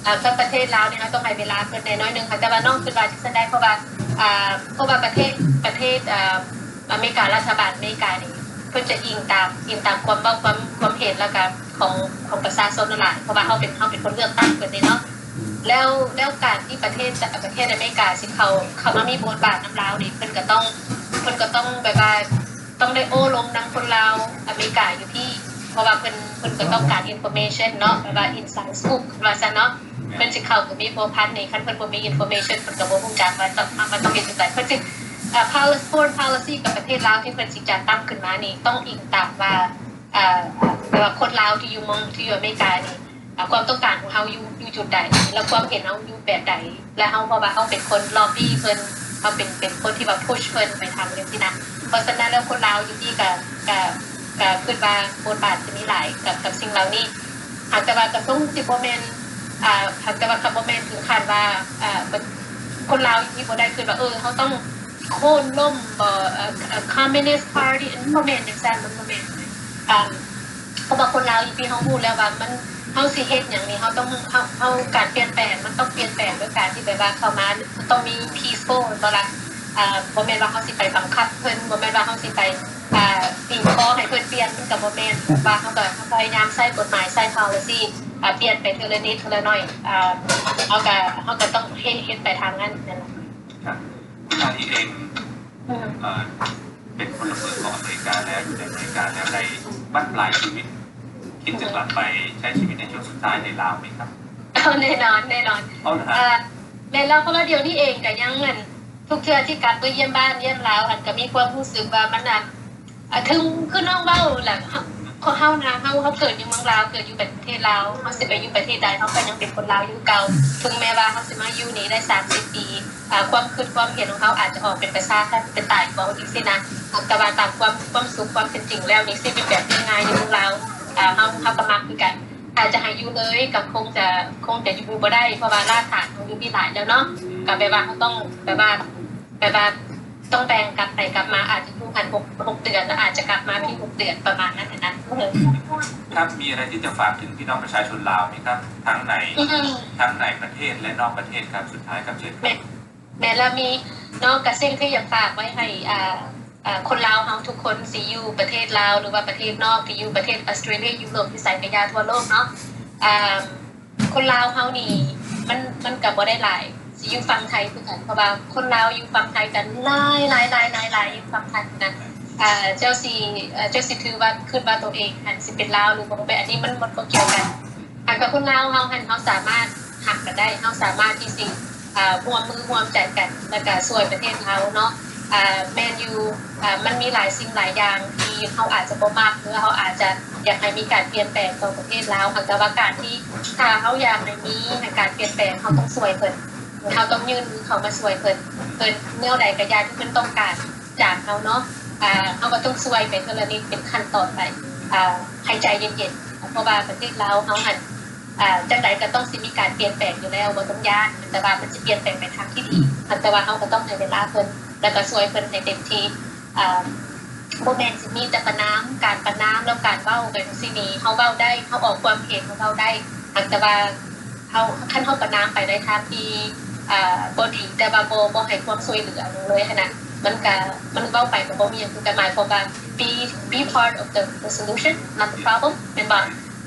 ອ່າ ກັບປະເທດລາວນີ້ ເຮົາຕ້ອງໃຫ້ເວລາເພິ່ນແດ່ໜ້ອຍໜຶ່ງ. ແຕ່ວ່ານ້ອງຄິດວ່າຈັ່ງຊັ້ນໄດ້ ເພາະວ່າ ອ່າ ເພາະວ່າປະເທດ ປະເທດ ອ່າ ອາເມລິກາ ລັດຖະບານອາເມລິການີ້ ເພິ່ນຈະອີງຕາມ ອີງຕາມຄວາມເວົ້າ ຄວາມ ຄວາມເຫັນ ແລ້ວກະຂອງ ຂອງປະຊາຊົນຫຼາຍ ເພາະວ່າເຮົາເປັນ ເຮົາເປັນຄົນເລືອກຕັ້ງເພິ່ນເດ້ເນາະ. ແລ້ວ ແລ້ວການທີ່ປະເທດ ປະເທດອາເມລິກາຊິເຂົ້າ ເຂົ້າມາມີບົດບາດນຳລາວນີ້ ເພິ່ນກໍຕ້ອງ ເພິ່ນກໍຕ້ອງແບບວ່າ ຕ້ອງໄດ້ໂອ້ລົມນຳຄົນລາວອາເມລິກາຢູ່ພີ້ ເພາະວ່າເພິ່ນ ເພິ່ນກໍຕ້ອງການ information ເນາະ ແບບວ່າ inside scoop ວ່າຊັ້ນເນາະ. ເພິ່ນຊິເຂົ້າໄປມີພົວພັນນີ້ ຄັນເພິ່ນບໍ່ມີ information ເພິ່ນກໍບໍ່ຮູ້ຈັກວ່າຕ້ອງ ວ່າຕ້ອງເຮັດຈັ່ງໃດ. ເພິ່ນຊິ ເອີ pol- foreign policy ກັບປະເທດລາວທີ່ເພິ່ນຊິຈັດຕັ້ງຂຶ້ນມານີ້ ຕ້ອງອີງຕາມວ່າ ເອີ ແບບວ່າຄົນລາວທີ່ຢູ່ເມືອງ ທີ່ຢູ່ອາເມລິການີ້ ອ່າ ຄວາມຕ້ອງການຂອງເຮົາຢູ່ ຢູ່ຈຸດໃດ ແລະ ຄວາມເຫັນເຮົາຢູ່ແບບໃດ ແລະ ເຮົາ ເພາະວ່າເຮົາເປັນຄົນ lobby ເພິ່ນ ເຮົາເປັນ ເປັນຄົນທີ່ວ່າ push ເພິ່ນໄປທາງນີ້ຊີ້ນະ. ເພາະສະນັ້ນແລ້ວ ຄົນລາວຢູ່ທີ່ກະ ກະ ກະຄິດວ່າບົດບາດຈະມີຫຼາຍກັບ ກັບສິ່ງເຫຼົ່ານີ້. ຫາກແຕ່ວ່າກະຄົງຊິບໍ່ແມ່ນ ອ່າ ຫາກແຕ່ວ່າກະບໍ່ແມ່ນເຖິງຂັ້ນວ່າ ອ່າ ຄົນລາວຢູ່ທີ່ບໍ່ໄດ້ຄິດວ່າ ເອີ ເຮົາຕ້ອງໂຄ່ນລົ້ມບໍ່ ເອີ Communist Party ອັນນີ້ບໍ່ແມ່ນຈັ່ງຊັ້ນ ມັນບໍ່ແມ່ນ. ອ່າ ເພາະວ່າຄົນລາວຢູ່ທີ່ເຮົາຮູ້ແລ້ວວ່າມັນ ເຮົາຊິເຮັດຫຍັງນີ້ ເຮົາຕ້ອງ ເຮົາ ເຮົາ ການປ່ຽນແປງມັນຕ້ອງປ່ຽນແປງໂດຍການທີ່ແບບວ່າເຂົ້າມາ ຕ້ອງມີ peaceful ແມ່ນບໍ່ລະ? ອ່າ ບໍ່ແມ່ນວ່າເຮົາຊິໄປບັງຄັບເພິ່ນ ບໍ່ແມ່ນວ່າເຮົາຊິໄປ ອ່າ ຕີຄໍໃຫ້ເພິ່ນປ່ຽນ ມັນກໍບໍ່ແມ່ນ. ວ່າເຮົາກໍ ເຮົາພະຍາຍາມໃຊ້ກົດໝາຍ ໃຊ້ policy ອ່າ ປ່ຽນໄປເທື່ອລະນິດເທື່ອລະໜ້ອຍ ອ່າ ເຮົາກໍ ເຮົາກໍຕ້ອງເຮັດ ເຮັດໄປທາງນັ້ນນັ້ນແຫຼະ. ຄັບ ທ່ານເອງ ເອີ ເປັນພົນລະເມືອງຂອງອາເມລິກາແລ້ວ ຢູ່ໃນອາເມລິກາແລ້ວ ໃນບັ້ນປາຍຊີວິດ ຄິດຈະກັບໄປໃຊ້ຊີວິດໃນຊ່ວງສຸດທ້າຍໃນລາວໄໝຄັບ? ເອົາ ແນ່ນອນ ແນ່ນອນ. ເອົາລະ ເອີ ແມ່ນແລ້ວ ເພາະວ່າດຽວນີ້ເອງກໍຍັງ ອັນ ທຸກເທື່ອທີ່ກັບໄປຢ້ຽມບ້ານຢ້ຽມລາວຫັ້ນ ກໍມີຄວາມຮູ້ສຶກວ່າມັນ ອັນ ອາ ເຖິງຄືນ້ອງເວົ້າແຫຼະ ເຮົາ ເຮົານະ ເຮົາ ເຮົາເກີດຢູ່ເມືອງລາວ ເກີດຢູ່ປະເທດລາວ ເຮົາຊິໄປຢູ່ປະເທດໃດ ເຮົາກໍຍັງເປັນຄົນລາວຢູ່ຄືເກົ່າ. ເຖິງແມ້ວ່າເຮົາຊິມາຢູ່ນີ້ໄດ້ສາມສິບປີ ອ່າ ຄວາມຄິດຄວາມເຫັນຂອງເຮົາອາດຈະອອກເປັນປະຊາທິປະໄຕບໍ່ ຈັ່ງຊີ້ນະ. ແຕ່ວ່າຕາມຄວາມ ຄວາມສຸກ ຄວາມເປັນຈິງແລ້ວນີ້ ຊີວິດແບບງ່າຍໆຢູ່ເມືອງລາວ ເຮົາ ເຮົາກໍມັກຄືກັນ. ຖ້າຈະໃຫ້ຢູ່ເລີຍກໍຄົງຈະ ຄົງຈະຢູ່ບໍ່ໄດ້ ເພາະວ່າລາກຖານເຮົາຢູ່ນີ້ຫຼາຍແລ້ວເນາະ. ກໍແບບວ່າເຮົາຕ້ອງ ແບບວ່າ ແບບວ່າຕ້ອງແບ່ງກັບໄປກັບມາ ອາດຈະຢູ່ຫັ້ນຫົກ ຫົກເດືອນ ແລ້ວອາດຈະກັບມາພີ້ຫົກເດືອນ ປະມານນັ້ນນະ. ຄັບ ມີອະໄລທີ່ຈະຝາກເຖິງພີ່ນ້ອງປະຊາຊົນລາວໄໝຄັບ ທັງໃນ ອືມ ທັງໃນປະເທດ ແລະ ນອກປະເທດຄັບ? ສຸດທ້າຍຄັບ ເຊີນ. ແມ່ນ ແມ່ນແລ້ວ ມີເນາະ ກະສິ່ງທີ່ຢາກຝາກໄວ້ໃຫ້ ອ່າ ອ່າ ຄົນລາວເຮົາທຸກຄົນ ຊິຢູ່ປະເທດລາວ ຫຼືວ່າປະເທດນອກ ທີ່ຢູ່ປະເທດອອສເຕຣເລຍ ຢູໂຣບ ຢູ່ໃສກະຢ່າ ທົ່ວໂລກເນາະ. ອ່າ ຄົນລາວເຮົານີ້ ມັນ ມັນກະບໍ່ໄດ້ຫຼາຍ ຊິຢູ່ຝັ່ງໄທຄືກັນ ເພາະວ່າຄົນລາວຢູ່ຝັ່ງໄທກັນຫຼາຍໆໆໆ ຢູ່ຝັ່ງໄທນະ. ອ່າ ເຈົ້າຊິ ເຈົ້າຊິຖືວ່າ ຄິດວ່າໂຕເອງຫັ້ນຊິເປັນລາວ ຫຼືບໍ່ເປັນ ອັນນີ້ມັນ ມັນບໍ່ກ່ຽວກັນ. ຫາກວ່າຄົນລາວເຮົາຫັ້ນ ເຮົາສາມາດຮັກກັນໄດ້ ເຮົາສາມາດທີ່ຊິ ອ່າ ຮ່ວມມືຮ່ວມໃຈກັນ ແລ້ວກະຊ່ວຍປະເທດລາວເນາະ. ອ່າ ແມ່ນຢູ່ ອ່າ ມັນມີຫຼາຍສິ່ງຫຼາຍຢ່າງທີ່ເຮົາອາດຈະບໍ່ມັກ ຫຼືເຮົາອາດຈະຢາກໃຫ້ມີການປ່ຽນແປງຕໍ່ປະເທດລາວ. ຫາກແຕ່ວ່າການທີ່ ຖ້າເຮົາຢາກໃຫ້ມີໃຫ້ການປ່ຽນແປງ ເຮົາຕ້ອງຊ່ວຍເພິ່ນ ເຮົາຕ້ອງຍື່ນມືເຂົ້າມາຊ່ວຍເພິ່ນ ເພິ່ນແນວໃດກະຢ່າທີ່ເພິ່ນຕ້ອງການຈາກເຮົາເນາະ. ອ່າ ເຮົາກໍຕ້ອງຊ່ວຍໄປເທື່ອລະນິດ ເປັນຂັ້ນຕອນໄປ ອ່າ ໃຫ້ໃຈເຢັນໆ ເພາະວ່າປະເທດລາວເຮົາຫັ້ນ ອ່າ ຈັ່ງໃດກໍຕ້ອງຊິມີການປ່ຽນແປງຢູ່ແລ້ວ ບໍ່ຕ້ອງຢ້ານ ແຕ່ວ່າມັນຊິປ່ຽນແປງໄປທາງທີ່ດີ. ແຕ່ວ່າເຮົາກໍຕ້ອງໃຫ້ເວລາເພິ່ນ ແລ້ວກໍຊ່ວຍເພິ່ນໃຫ້ເຕັມທີ່. ອ່າ ບໍ່ແມ່ນຊິມີແຕ່ປະນາມ ການປະນາມ ແລ້ວການເວົ້າໄປຈັ່ງຊີ້ນີ້ ເຮົາເວົ້າໄດ້ ເຮົາອອກຄວາມເຫັນ ເຮົາເວົ້າໄດ້ ແຕ່ວ່າເຮົາ ຄັນເຮົາປະນາມໄປໃນທາງທີ່ ອ່າ ບໍ່ດີ ແຕ່ວ່າບໍ່ ບໍ່ໃຫ້ຄວາມຊ່ວຍເຫຼືອເລີຍຫັ້ນນະ ມັນກະ ມັນເວົ້າໄປກໍບໍ່ມີຫຍັງຄືກັນ. ໝາຍຄວາມວ່າ be be part of the the solution, not the problem ແມ່ນບໍ່?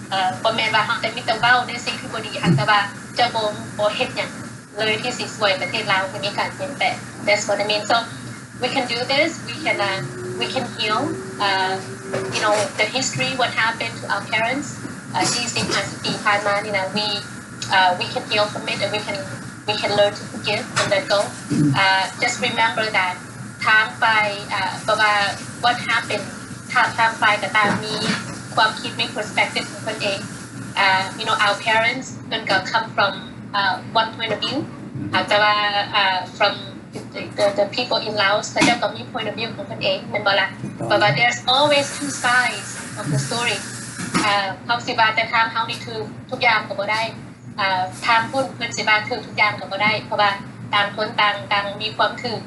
ເອີ ບໍ່ແມ່ນວ່າເຮົາແຕ່ມີແຕ່ເວົ້າໃນສິ່ງທີ່ບໍ່ດີ ຫາກແຕ່ວ່າເຈົ້າບໍ່ ບໍ່ເຮັດຫຍັງເລີຍທີ່ຊິຊ່ວຍປະເທດລາວໃຫ້ມີການປ່ຽນແປງ. That's what I mean. So we can do this. We can, uh, we can heal, uh, you know, the history, what happened to our parents, uh, ສີ່ສິບ ຫ້າສິບປີຜ່ານມານີ້ນະ. We, uh, we can heal from it and we can, we can learn to forgive and let go. Uh, just remember that ທາງຝ່າຍ ເອີ ເພາະວ່າ what happened ທາງ ທາງຝ່າຍກໍຕ່າງມີຄວາມຄິດ ມີ perspective ຂອງເພິ່ນເອງ. ເອີ you know, our parents ເພິ່ນກໍ come from, ເອີ one point of view. ອາດຈະວ່າ ເອີ from the, the, the people in Laos ເຂົາເຈົ້າກໍມີ point of view ຂອງເພິ່ນເອງ ແມ່ນບໍ່ລະ? ເພາະວ່າ there's always two sides of the story. ເອີ ເຮົາຊິວ່າແຕ່ທາງເຮົານີ້ຖືກທຸກຢ່າງກໍບໍ່ໄດ້. ເອີ ທາງພຸ້ນເພິ່ນຊິວ່າຖືກທຸກຢ່າງກໍບໍ່ໄດ້ ເພາະວ່າຕ່າງຄົນຕ່າງ ຕ່າງມີຄວາມຖືກ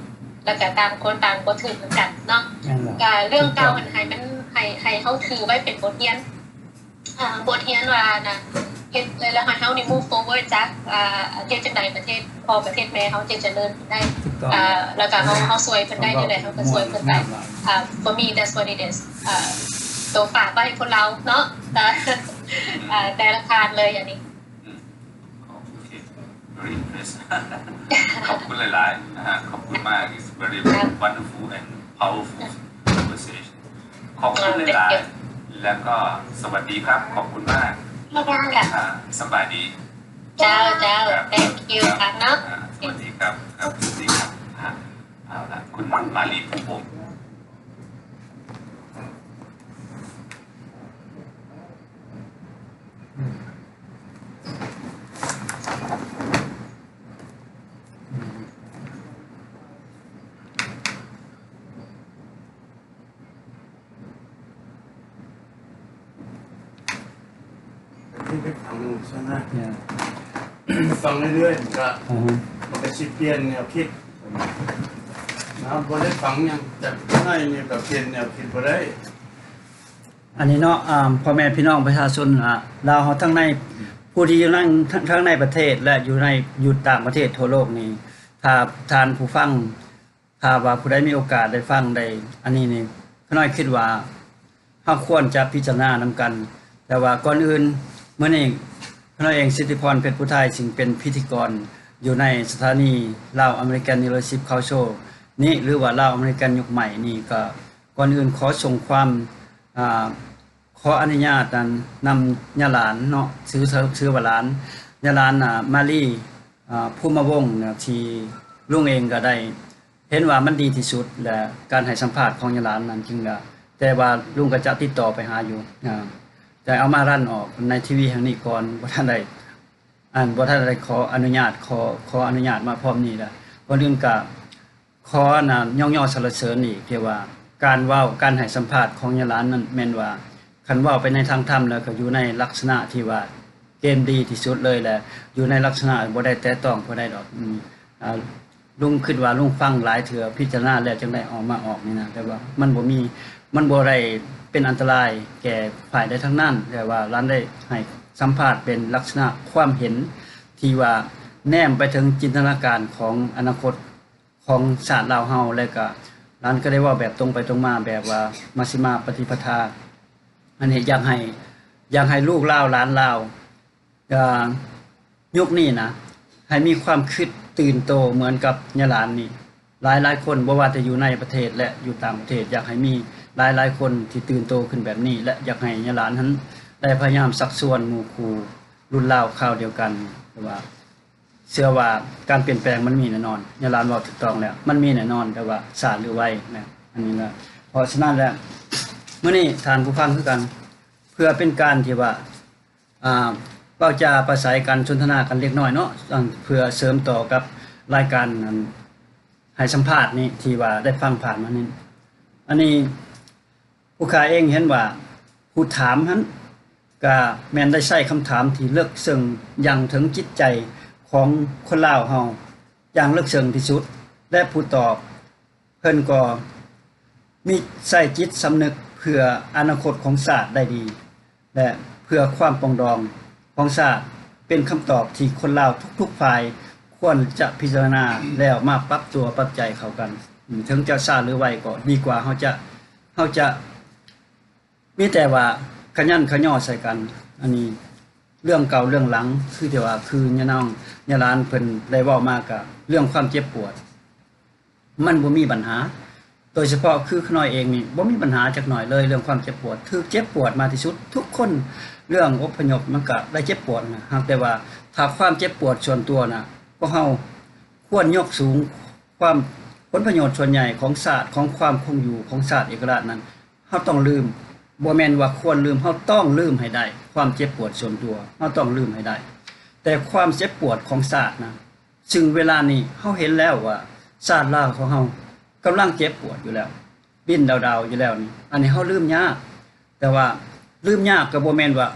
ແລ້ວກະຕ່າງຄົນຕ່າງບໍ່ຖືກນຳກັນເນາະ. ແມ່ນແລ້ວ. ກະເລື່ອງເກົ່າຫັ້ນໃຫ້ມັນ ໃຫ້ ໃຫ້ເຮົາຖືໄວ້ເປັນບົດຮຽນ ອ່າ ບົດຮຽນວ່ານະ ເຮັດແລ້ວໃຫ້ເຮົານີ້ move forward ຊະ ອ່າ ເຮັດຈັ່ງໃດປະເທດພໍ່ປະເທດແມ່ເຮົາຈະຈະເລີນໄດ້. ຖືກຕ້ອງ. ອ່າ ແລ້ວກະເຮົາ ເຮົາຊ່ວຍເພິ່ນໄດ້ແນວໃດເຮົາກະຊ່ວຍເພິ່ນໄປ. ອ່າ for me that's what it is. ອ່າ ໂຕຝາກໄວ້ໃຫ້ຄົນລາວເນາະ ອ່າ ແຕ່ລະທ່ານເລີຍອັນນີ້. ອືມ ໂອເຄ very impressed ຂອບຄຸນຫຼາຍໆນະຮະ ຂອບຄຸນມາກ it's very wonderful and powerful conversation. ຂອບຄຸນຫຼາຍໆ ແລ້ວກໍສະຫວັດດີຄັບ ຂອບຄຸນມາກ. ອ່າ ສະບາຍດີ. ເຈົ້າ ເຈົ້າ thank you ຄັບເນາະ. ອ່າ ສະຫວັດດີຄັບ ຄັບ ສະຫວັດດີຄັບ. ອ່າ ເອົາລະ ຄຸນມາລີ ພູພົມ. ທີ່ໄປຝັງຢູ່ຊັ້ນນະ ຝັງເລື້ອຍໆ ມັນກະ ອືຮຶ ມັນກະຊິປ່ຽນແນວຄິດນະ. ບໍ່ໄດ້ຝັງຫຍັງ ແຕ່ນ້ອຍນີ້ກະປ່ຽນແນວຄິດບໍ່ໄດ້. ອັນນີ້ເນາະ ອາ ພໍ່ແມ່ພີ່ນ້ອງປະຊາຊົນ ອາ ລາວເຮົາທັງໃນ ຜູ້ທີ່ຢູ່ໃນ ທັງໃນປະເທດ ແລະ ຢູ່ໃນ ຢູ່ຕ່າງປະເທດທົ່ວໂລກນີ້ ຖ້າທ່ານຜູ້ຟັງ ຖ້າວ່າຜູ້ໃດມີໂອກາດໄດ້ຟັງໄດ້ ອັນນີ້ນີ້ ຂ້ານ້ອຍຄິດວ່າເຮົາຄວນຈະພິຈາລະນານຳກັນ. ແຕ່ວ່າກ່ອນອື່ນ ມື້ນີ້ຂ້ານ້ອຍເອງ ສິດທິພອນ ເພັດຜູ້ໄທ ຊຶ່ງເປັນພິທີກອນຢູ່ໃນສະຖານີລາວອາເມລິກັນ Leadership Culture ນີ້ ຫຼືວ່າລາວອາເມລິກັນຍຸກໃໝ່ນີ້ ກໍກ່ອນອື່ນຂໍສົ່ງຄວາມ ອ່າ ຂໍອະນຸຍາດ ອັນ ນຳຍາຫຼານເນາະ ຊື່ ຊື່ວ່າຫຼານ ຍາຫຼານ ອ່າ ມາລີ ອ່າ ພູມະວົງ ທີ່ລຸງເອງກໍໄດ້ເຫັນວ່າມັນດີທີ່ສຸດ ແລະ ການໃຫ້ສຳພາດຂອງຍາຫຼານນັ້ນຈຶ່ງ ແຕ່ວ່າລຸງກໍຈະຕິດຕໍ່ໄປຫາຢູ່ ອ່າ ຈະເອົາມາຣັນອອກໃນທີວີແຫ່ງນີ້ກ່ອນ ບໍ່ທັນໄດ້ ອັນ ບໍ່ທັນໄດ້ຂໍອະນຸຍາດ ຂໍ ຂໍອະນຸຍາດມາພ້ອມນີ້ລະ. ກ່ອນອື່ນກໍ ຂໍນະຍ້ອງຍໍສັນລະເສີນອີກ ທີ່ວ່າການເວົ້າ ການໃຫ້ສຳພາດຂອງຍາຫຼານນັ້ນ ແມ່ນວ່າຄັນເວົ້າໄປໃນທາງທຳແລ້ວ ກໍຢູ່ໃນລັກສະນະທີ່ວ່າເກມດີທີ່ສຸດເລີຍ ແລະ ຢູ່ໃນລັກສະນະບໍ່ໄດ້ແຕະຕ້ອງຜູ້ໃດດອກ. ອືມ ອ່າ ລຸງຄິດວ່າລຸງຟັງຫຼາຍເທື່ອ ພິຈາລະນາແລ້ວຈັ່ງໄດ້ເອົາມາອອກນີ້ນະ ແຕ່ວ່າມັນບໍ່ມີ ມັນບໍ່ໄດ້ເປັນອັນຕະລາຍແກ່ຝ່າຍໃດທັງນັ້ນ ແຕ່ວ່າຫຼານໄດ້ໃຫ້ສຳພາດເປັນລັກສະນະຄວາມເຫັນທີ່ວ່າແນມໄປເຖິງຈິນຕະນາການຂອງອະນາຄົດ ຂອງຊາດລາວເຮົາ ແລະກະຫຼານກໍໄດ້ເວົ້າແບບຕົງໄປຕົງມາ ແບບວ່າມັຊຊິມາປະຕິປະທາ ອັນນີ້ຢາກໃຫ້ ຢາກໃຫ້ລູກລາວຫຼານລາວ ອ່າ ຍຸກນີ້ນະ ໃຫ້ມີຄວາມຄິດຕື່ນໂຕເໝືອນກັບຍາຫຼານນີ້. ຫຼາຍໆຄົນ ບໍ່ວ່າແຕ່ຢູ່ໃນປະເທດ ແລະ ຢູ່ຕ່າງປະເທດ ຢາກໃຫ້ມີຫຼາຍໆຄົນທີ່ຕື່ນໂຕຂຶ້ນແບບນີ້ ແລະ ຢາກໃຫ້ຍາຫຼານຫັ້ນໄດ້ພະຍາຍາມຊັກຊວນໝູ່ຄູ່ລຸ້ນລາວຄາວດຽວກັນ ແຕ່ວ່າ ເຊື່ອວ່າການປ່ຽນແປງມັນມີແນ່ນອນ. ຍາຫຼານເວົ້າຖືກຕ້ອງແລ້ວ ມັນມີແນ່ນອນ ແຕ່ວ່າຊ້າຫຼືໄວນະ ອັນນີ້ນະ. ເພາະສະນັ້ນແລ້ວ ມື້ນີ້ທ່ານຜູ້ຟັງຄືກັນ ເພື່ອເປັນການທີ່ວ່າ ອ່າ ເວົ້າຈາປາໄສກັນ ສົນທະນາກັນເລັກນ້ອຍເນາະ ເພື່ອເສີມຕໍ່ກັບລາຍການ ອັນ ໃຫ້ສຳພາດນີ້ ທີ່ວ່າໄດ້ຟັງຜ່ານມານີ້ ອັນນີ້ ຜູ້ຂ້າເອງເຫັນວ່າຜູ້ຖາມຫັ້ນກະແມ່ນໄດ້ໃຊ້ຄຳຖາມທີ່ເລິກເຊິ່ງຢ່າງເຖິງຈິດໃຈຂອງຄົນລາວເຮົາຢ່າງເລິກເຊິ່ງທີ່ສຸດ ແລະ ຜູ້ຕອບເພິ່ນກໍມີໃຊ້ຈິດສຳນຶກເພື່ອອະນາຄົດຂອງຊາດໄດ້ດີ ແລະ ເພື່ອຄວາມປອງດອງຂອງຊາດ ເປັນຄຳຕອບທີ່ຄົນລາວທຸກໆຝ່າຍຄວນຈະພິຈາລະນາ ແລ້ວມາປັບຕົວປັບໃຈເຂົ້າກັນ. ເຖິງຈະຊ້າຫຼືໄວກໍດີກວ່າເຮົາຈະ ເຮົາຈະມີແຕ່ວ່າຂະຫຍັນຂະຫຍໍ້ໃສ່ກັນ. ອັນນີ້ເລື່ອງເກົ່າເລື່ອງຫຼັງ ຄືທີ່ວ່າ ຄືຍານາງ ຍາຫຼານເພິ່ນໄດ້ເວົ້າມາ ກະເລື່ອງຄວາມເຈັບປວດ ມັນບໍ່ມີບັນຫາ ໂດຍສະເພາະຄືຂ້ານ້ອຍເອງນີ້ບໍ່ມີບັນຫາຈັກໜ້ອຍເລີຍ ເລື່ອງຄວາມເຈັບປວດ ຖືກເຈັບປວດມາທີ່ສຸດ ທຸກຄົນ ເລື່ອງອົບພະຍົບມັນກະໄດ້ເຈັບປວດນະ ຫາກແຕ່ວ່າຖ້າຄວາມເຈັບປວດສ່ວນຕົວນະ ພວກເຮົາຄວນຍົກສູງຄວາມ ຜົນປະໂຫຍດສ່ວນໃຫຍ່ຂອງຊາດ ຂອງຄວາມຄົງຢູ່ຂອງຊາດເອກະລາດນັ້ນ ເຮົາຕ້ອງລືມ ບໍ່ແມ່ນວ່າຄວນລືມ ເຮົາຕ້ອງລືມໃຫ້ໄດ້ ຄວາມເຈັບປວດສ່ວນຕົວ ເຮົາຕ້ອງລືມໃຫ້ໄດ້ ແຕ່ຄວາມເຈັບປວດຂອງຊາດນະ ຊຶ່ງເວລານີ້ເຮົາເຫັນແລ້ວວ່າຊາດລາວຂອງເຮົາກຳລັງເຈັບປວດຢູ່ແລ້ວ ດິ້ນດາວໆຢູ່ແລ້ວນີ້ ອັນນີ້ເຮົາລືມຍາກ ແຕ່ວ່າລືມຍາກກໍບໍ່ແມ່ນວ່າ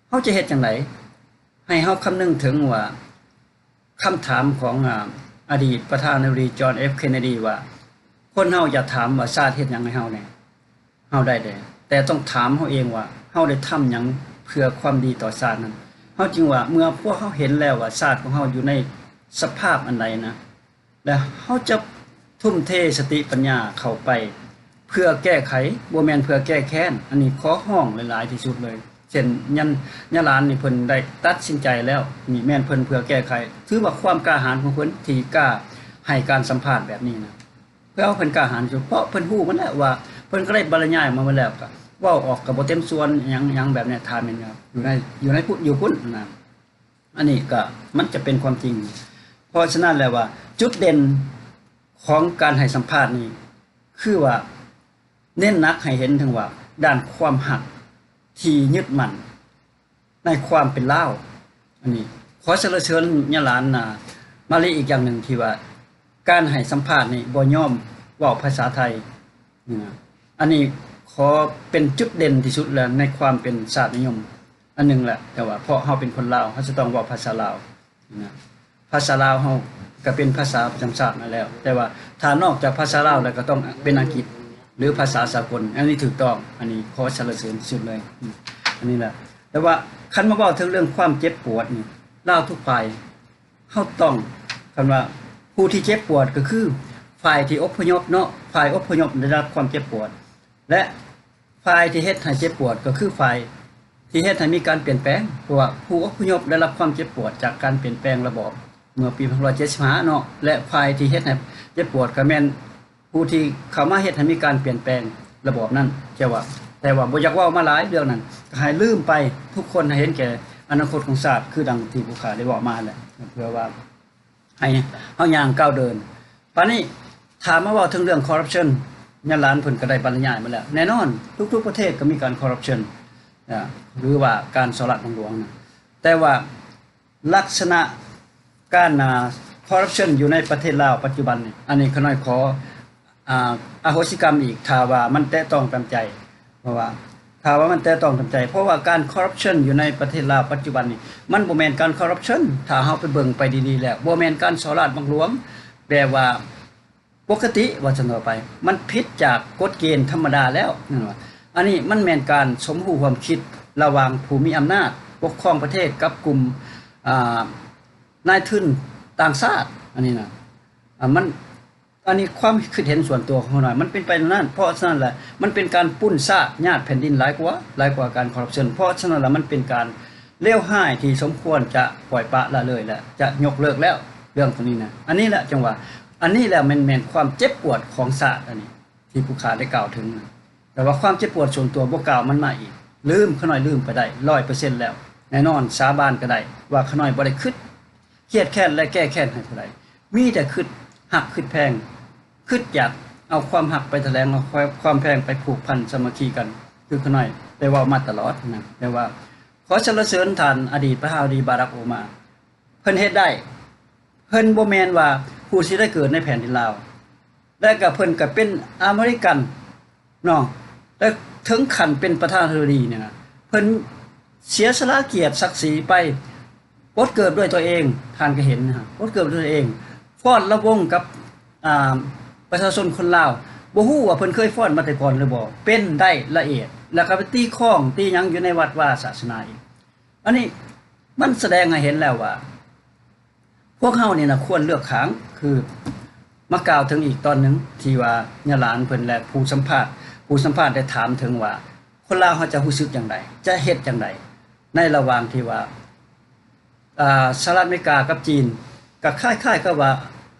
ເຮົາຈະເຮັດຈັ່ງໃດ ໃຫ້ເຮົາຄຳນຶງເຖິງວ່າຄຳຖາມຂອງ ອາ ອະດີດປະທານາທິບໍດີ ຈອນ ເອັຟ ເຄນເນດີ ວ່າ ຄົນເຮົາຢ່າຖາມວ່າຊາດເຮັດຫຍັງໃຫ້ເຮົາແດ່ ເຮົາໄດ້ແດ່ ແຕ່ຕ້ອງຖາມເຮົາເອງວ່າ ເຮົາໄດ້ທຳຫຍັງເພື່ອຄວາມດີຕໍ່ຊາດນັ້ນ. ເຮົາຈຶ່ງວ່າ ເມື່ອພວກເຮົາເຫັນແລ້ວວ່າຊາດຂອງເຮົາຢູ່ໃນສະພາບອັນໃດນະ ແລະ ເຮົາຈະທຸ່ມເທສະຕິປັນຍາເຂົ້າໄປເພື່ອແກ້ໄຂ, ບໍ່ແມ່ນເພື່ອແກ້ແຄ້ນ. ອັນນີ້ຂໍຮ້ອງຫຼາຍໆທີ່ສຸດເລີຍ. ເຊັ່ນ ຍານ ຍາຫຼານນີ້ເພິ່ນໄດ້ຕັດສິນໃຈແລ້ວ, ນີ້ແມ່ນເພິ່ນເພື່ອແກ້ໄຂ. ຖືວ່າຄວາມກ້າຫານຂອງເພິ່ນທີ່ກ້າໃຫ້ການສຳພາດແບບນີ້ນະ. ເພື່ອເພິ່ນກ້າຫານທີ່ສຸດ ເພາະເພິ່ນຮູ້ໝົດແລ້ວວ່າ ເພິ່ນກໍໄດ້ບັນລະຍາຍອອກມາໝົດແລ້ວ, ກໍເວົ້າອອກກໍບໍ່ເຕັມສ່ວນ ຫຍັງ ຫຍັງແບບເນີ້ຍ. ຖ້າແມ່ນວ່າຢູ່ໃນ ຢູ່ໃນພຸ້ນ ຢູ່ພຸ້ນນະ. ອັນນີ້ກໍມັນຈະເປັນຄວາມຈິງ. ເພາະສະນັ້ນແລ້ວວ່າ ຈຸດເດັ່ນຂອງການໃຫ້ສຳພາດນີ້ ຄືວ່າເນັ້ນໜັກໃຫ້ເຫັນເຖິງວ່າດ້ານຄວາມຮັກທີ່ຍຶດໝັ້ນໃນຄວາມເປັນລາວ. ອັນນີ້ຂໍສັນລະເສີນຍາຫຼານນາມາລີອີກຢ່າງໜຶ່ງ ທີ່ວ່າການໃຫ້ສຳພາດນີ້ບໍ່ຍອມເວົ້າພາສາໄທ. ນີ້ນະ ອັນນີ້ຂໍເປັນຈຸດເດັ່ນທີ່ສຸດແລ້ວໃນຄວາມເປັນຊາດນິຍົມອັນໜຶ່ງແຫຼະ. ແຕ່ວ່າເພາະເຮົາເປັນຄົນລາວ ເຮົາຈະຕ້ອງເວົ້າພາສາລາວນະ. ພາສາລາວເຮົາກໍເປັນພາສາປະຈຳຊາດມາແລ້ວ, ແຕ່ວ່າຖ້ານອກຈາກພາສາລາວແລ້ວກໍຕ້ອງເປັນອັງກິດ ຫຼື ພາສາສາກົນ. ອັນນີ້ຖືກຕ້ອງ, ອັນນີ້ຂໍສັນລະເສີນທີ່ສຸດເລີຍ. ອືມ ອັນນີ້ແຫຼະ. ແຕ່ວ່າຄັນມາເວົ້າເຖິງເລື່ອງຄວາມເຈັບປວດນີ້ ລາວທຸກຝ່າຍ ເຮົາຕ້ອງ ຄັນວ່າຜູ້ທີ່ເຈັບປວດກໍຄືຝ່າຍທີ່ອົບພະຍົບເນາະ, ຝ່າຍອົບພະຍົບໄດ້ຮັບຄວາມເຈັບປວດ ແລະ ຝ່າຍທີ່ເຮັດໃຫ້ເຈັບປວດກໍຄືຝ່າຍທີ່ເຮັດໃຫ້ມີການປ່ຽນແປງ, ເພາະວ່າຜູ້ອົບພະຍົບໄດ້ຮັບຄວາມເຈັບປວດຈາກການປ່ຽນແປງລະບອບເມື່ອປີໜຶ່ງພັນເກົ້າຮ້ອຍເຈັດສິບຫ້າເນາະ, ແລະ ຝ່າຍທີ່ເຮັດໃຫ້ເຈັບປວດກໍແມ່ນ ຜູ້ທີ່ເຂົ້າມາເຮັດໃຫ້ມີການປ່ຽນແປງລະບອບນັ້ນ. ແຕ່ວ່າ ແຕ່ວ່າບໍ່ຢາກເວົ້າມາຫຼາຍເລື່ອງນັ້ນ, ກໍໃຫ້ລືມໄປ. ທຸກຄົນໃຫ້ເຫັນແກ່ອະນາຄົດຂອງຊາດ ຄືດັ່ງທີ່ຜູ້ຂ້າໄດ້ເວົ້າມາແຫຼະ, ເພື່ອວ່າໃຫ້ເຮົາຍ່າງກ້າວເດີນ. ບາດນີ້ຖ້າມາເວົ້າເຖິງເລື່ອງຄໍຣັບຊັນ, ຍາຫຼານເພິ່ນກໍໄດ້ບັນລະຍາຍມາແລ້ວ. ແນ່ນອນ ທຸກໆປະເທດກໍມີການຄໍຣັບຊັນ ອາ ຫຼືວ່າການສໍ້ລາດບັງຫຼວງນະ, ແຕ່ວ່າ ລັກສະນະການ ອາ ຄໍຣັບຊັນຢູ່ໃນປະເທດລາວປັດຈຸບັນນີ້, ອັນນີ້ຂ້ານ້ອຍຂໍ ອາ ອະໂຫສິກຳອີກ ຖ້າວ່າມັນແຕະຕ້ອງຕາມໃຈ, ເພາະວ່າ ຖ້າວ່າມັນແຕະຕ້ອງຕາມໃຈ, ເພາະວ່າການຄໍຣັບຊັນຢູ່ໃນປະເທດລາວປັດຈຸບັນນີ້ ມັນບໍ່ແມ່ນການຄໍຣັບຊັນ. ຖ້າເຮົາໄປເບິ່ງໄປດີໆແລ້ວ ບໍ່ແມ່ນການສໍ້ລາດບັງຫຼວງແບບວ່າ ປົກກະຕິວ່າຊັ້ນຕໍ່ໄປ, ມັນຜິດຈາກກົດເກນທຳມະດາແລ້ວ. ອັນນີ້ມັນແມ່ນການສົມຮູ້ຮ່ວມຄິດລະຫວ່າງຜູ້ມີອຳນາດປົກຄອງປະເທດກັບກຸ່ມ ອາ ນາຍທຶນຕ່າງຊາດ. ອັນນີ້ນະ ອາ ມັນ ອັນນີ້ຄວາມຄິດເຫັນສ່ວນຕົວຂອງຂ້ານ້ອຍ ມັນເປັນໄປແນວນັ້ນ. ເພາະສະນັ້ນແຫຼະ ມັນເປັນການປຸ້ນຊາດຍາດແຜ່ນດິນຫຼາຍກວ່າ ຫຼາຍກວ່າການຄໍຣັບຊັນ. ເພາະສະນັ້ນແຫຼະ ມັນເປັນການ ເລວຮ້າຍທີ່ສົມຄວນຈະປ່ອຍປະລະເລີຍ ແລະ ຈະຍົກເລີກແລ້ວເລື່ອງຕົວນີ້ນະ. ອັນນີ້ແຫຼະຈັ່ງວ່າ ອັນນີ້ແຫຼະແມ່ນ ແມ່ນຄວາມເຈັບປວດຂອງຊາດ ອັນນີ້ທີ່ຜູ້ຂ້າໄດ້ກ່າວເຖິງນະ. ແຕ່ວ່າຄວາມເຈັບປວດສ່ວນຕົວບໍ່ກ່າວມັນມາອີກ, ລືມ, ຂ້ານ້ອຍລືມໄປໄດ້ຮ້ອຍເປີເຊັນແລ້ວ. ແນ່ນອນ, ສາບານກໍໄດ້ວ່າຂ້ານ້ອຍບໍ່ໄດ້ຄິດຄຽດແຄ້ນ ແລະ ແກ້ແຄ້ນໃຫ້ຜູ້ໃດ, ມີແຕ່ຄິດຮັກຄິດແພງ, ຄິດຢາກເອົາຄວາມຮັກໄປຖະແຫຼງ, ເອົາຄວາມ ຄວາມແພງໄປຜູກພັນສາມັກຄີກັນ ຄືຂ້ານ້ອຍໄດ້ເວົ້າມາຕະຫຼອດນະ. ແຕ່ວ່າ ຂໍສັນລະເສີນທ່ານອະດີດປະທານາທິບໍດີ ບາຣັກ ໂອບາມາ, ເພິ່ນເຮັດໄດ້. ເພິ່ນບໍ່ແມ່ນວ່າຜູ້ຊິໄດ້ເກີດໃນແຜ່ນດິນລາວ, ແລະ ກໍເພິ່ນກໍເປັນອາເມລິກັນເນາະ, ແລະ ເຖິງຂັ້ນເປັນປະທານາທິບໍດີນີ້ນະ, ເພິ່ນເສຍສະຫຼະກຽດສັກສີໄປປົດເກີບດ້ວຍຕົວເອງ. ທ່ານກໍເຫັນນະ, ປົດເກີບດ້ວຍຕົວເອງ, ຟ້ອນລຳວົງກັບ ອ່າ ປະຊາຊົນຄົນລາວ. ບໍ່ຮູ້ວ່າເພິ່ນເຄີຍຟ້ອນມາແຕ່ກ່ອນຫຼືບໍ່, ເປັນໄດ້ລະອຽດ, ແລ້ວກໍໄປຕີຄ້ອງຕີຫຍັງຢູ່ໃນວັດວາສາສະໜາອີກ. ອັນນີ້ມັນສະແດງໃຫ້ເຫັນແລ້ວວ່າ ພວກເຮົານີ້ນະຄວນເລືອກຂ້າງ. ຄືມາກ່າວເຖິງອີກຕອນໜຶ່ງ ທີ່ວ່າຍາຫຼານເພິ່ນ ແລະ ຜູ້ສຳພາດ ຜູ້ສຳພາດໄດ້ຖາມເຖິງວ່າ ຄົນລາວເຮົາຈະຮູ້ສຶກຈັ່ງໃດ, ຈະເຮັດຈັ່ງໃດ ໃນລະຫວ່າງທີ່ວ່າ ອາ ສະຫະລັດອາເມລິກາກັບຈີນ ກໍຄ້າຍໆກັບວ່າ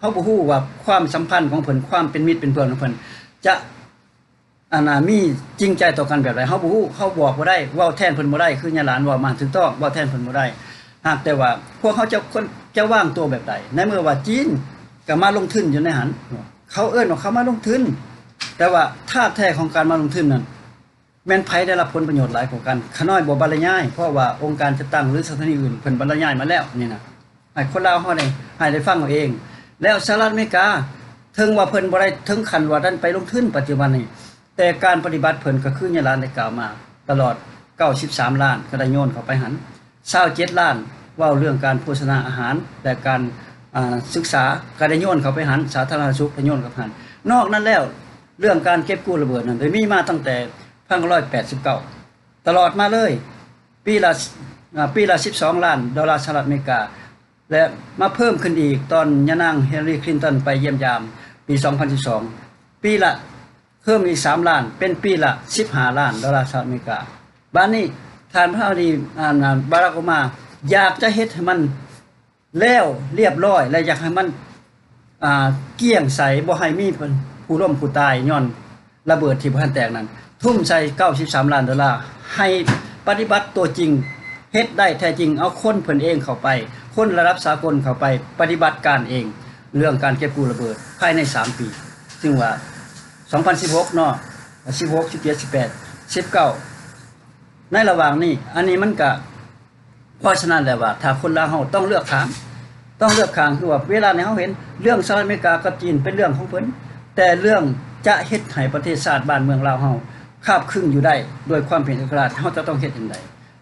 ເຮົາບໍ່ຮູ້ວ່າຄວາມສຳພັນຂອງເພິ່ນ, ຄວາມເປັນມິດເປັນເພື່ອນຂອງເພິ່ນ ຈະ ອັນນ່າ ມີຈິງໃຈຕໍ່ກັນແບບໃດ ເຮົາບໍ່ຮູ້, ເຮົາບອກບໍ່ໄດ້, ເວົ້າແທນເພິ່ນບໍ່ໄດ້. ຄືຍາຫຼານເວົ້າມາຖືກຕ້ອງ, ເວົ້າແທນເພິ່ນບໍ່ໄດ້. ຫາກແຕ່ວ່າພວກເຮົາຈະ ຄວນຈະວາງຕົວແບບໃດ ໃນເມື່ອວ່າຈີນກໍມາລົງທຶນຢູ່ໃນຫັ້ນ, ເຂົາເອີ້ນວ່າເຂົາມາລົງທຶນ, ແຕ່ວ່າທາດແທ້ຂອງການມາລົງທຶນນັ້ນ ແມ່ນໃຜໄດ້ຮັບຜົນປະໂຫຍດຫຼາຍກວ່າກັນ? ຂ້ານ້ອຍບໍ່ບັນລະຍາຍ, ເພາະວ່າອົງການຈັດຕັ້ງ ຫຼື ສະຖານີອື່ນເພິ່ນບັນລະຍາຍມາແລ້ວນີ້ນະ. ໃຫ້ຄົນລາວເຮົາໄດ້ ໃຫ້ໄດ້ຟັງເອົາເອງ. ແລ້ວສະຫະລັດອາເມລິກາ ເຖິງວ່າເພິ່ນບໍ່ໄດ້ເຖິງຂັ້ນວ່ານັ້ນໄປລົງທຶນປັດຈຸບັນນີ້, ແຕ່ການປະຕິບັດເພິ່ນກໍຄືຍາຫຼານໄດ້ກ່າວມາຕະຫຼອດ ເກົ້າສິບສາມລ້ານ ກໍໄດ້ໂຍນເຂົ້າໄປຫັ້ນ, ຊາວເຈັດລ້ານ ເວົ້າເລື່ອງການໂພຊະນາອາຫານ ແລະ ການ ອ່າ ສຶກສາກໍໄດ້ໂຍນເຂົ້າໄປຫັ້ນ, ສາທາລະນະສຸກໄດ້ໂຍນເຂົ້າໄປຫັ້ນ. ນອກນັ້ນແລ້ວ ເລື່ອງການເກັບກູ້ລະເບີດນັ້ນໄດ້ມີມາຕັ້ງແຕ່ພັນເກົ້າຮ້ອຍແປດສິບເກົ້າ ຕະຫຼອດມາເລີຍ. ປີລະ ອ່າ ປີລະສິບສອງລ້ານໂດລາສະຫະລັດອາເມລິກາ ແລະ ມາເພີ່ມຂຶ້ນອີກຕອນຍານາງ Hillary Clinton ໄປຢ້ຽມຢາມປີສອງພັນສິບສອງ ປີລະເພີ່ມອີກສາມລ້ານ ເປັນປີລະສິບຫ້າລ້ານໂດລາສະຫະລັດອາເມລິກາ. ບາດນີ້ທ່ານປະທານາທິບໍດີ ອ່າ ບາຣັກ ໂອບາມາ ຢາກຈະເຮັດໃຫ້ມັນ ແລ້ວລຽບຮ້ອຍ ແລະ ຢາກໃຫ້ມັນ ອ່າ ກ້ຽງໃສ ບໍ່ໃຫ້ມີຜູ້ລົ້ມຜູ້ຕາຍຍ້ອນລະເບີດທີ່ບໍ່ທັນແຕກນັ້ນ ທຸ່ມໃສ່ເກົ້າສິບສາມລ້ານໂດລາ ໃຫ້ປະຕິບັດຕົວຈິງ ເຮັດໄດ້ແທ້ຈິງ ເອົາຄົນເພິ່ນເອງເຂົ້າໄປ ຄົນລະດັບສາກົນເຂົ້າໄປປະຕິບັດການເອງ ເລື່ອງການເກັບກູ້ລະເບີດພາຍໃນສາມປີ ຊຶ່ງວ່າ ສອງພັນສິບຫົກເນາະ ສິບຫົກ ສິບເຈັດ ສິບແປດ ສິບເກົ້າ ໃນລະຫວ່າງນີ້ ອັນນີ້ມັນກະ ເພາະສະນັ້ນແລ້ວວ່າ ຖ້າຄົນລາວເຮົາຕ້ອງເລືອກຂ້າງ ຕ້ອງເລືອກຂ້າງ ຄືວ່າເວລານີ້ເຮົາເຫັນເລື່ອງສະຫະລັດອາເມລິກາກັບຈີນເປັນເລື່ອງຂອງເພິ່ນ ແຕ່ເລື່ອງຈະເຮັດໃຫ້ປະເທດຊາດບ້ານເມືອງລາວເຮົາຄາບຄຶງຢູ່ໄດ້ໂດຍຄວາມເປັນເອກະລາດ ເຮົາຈະຕ້ອງເຮັດຈັ່ງໃດ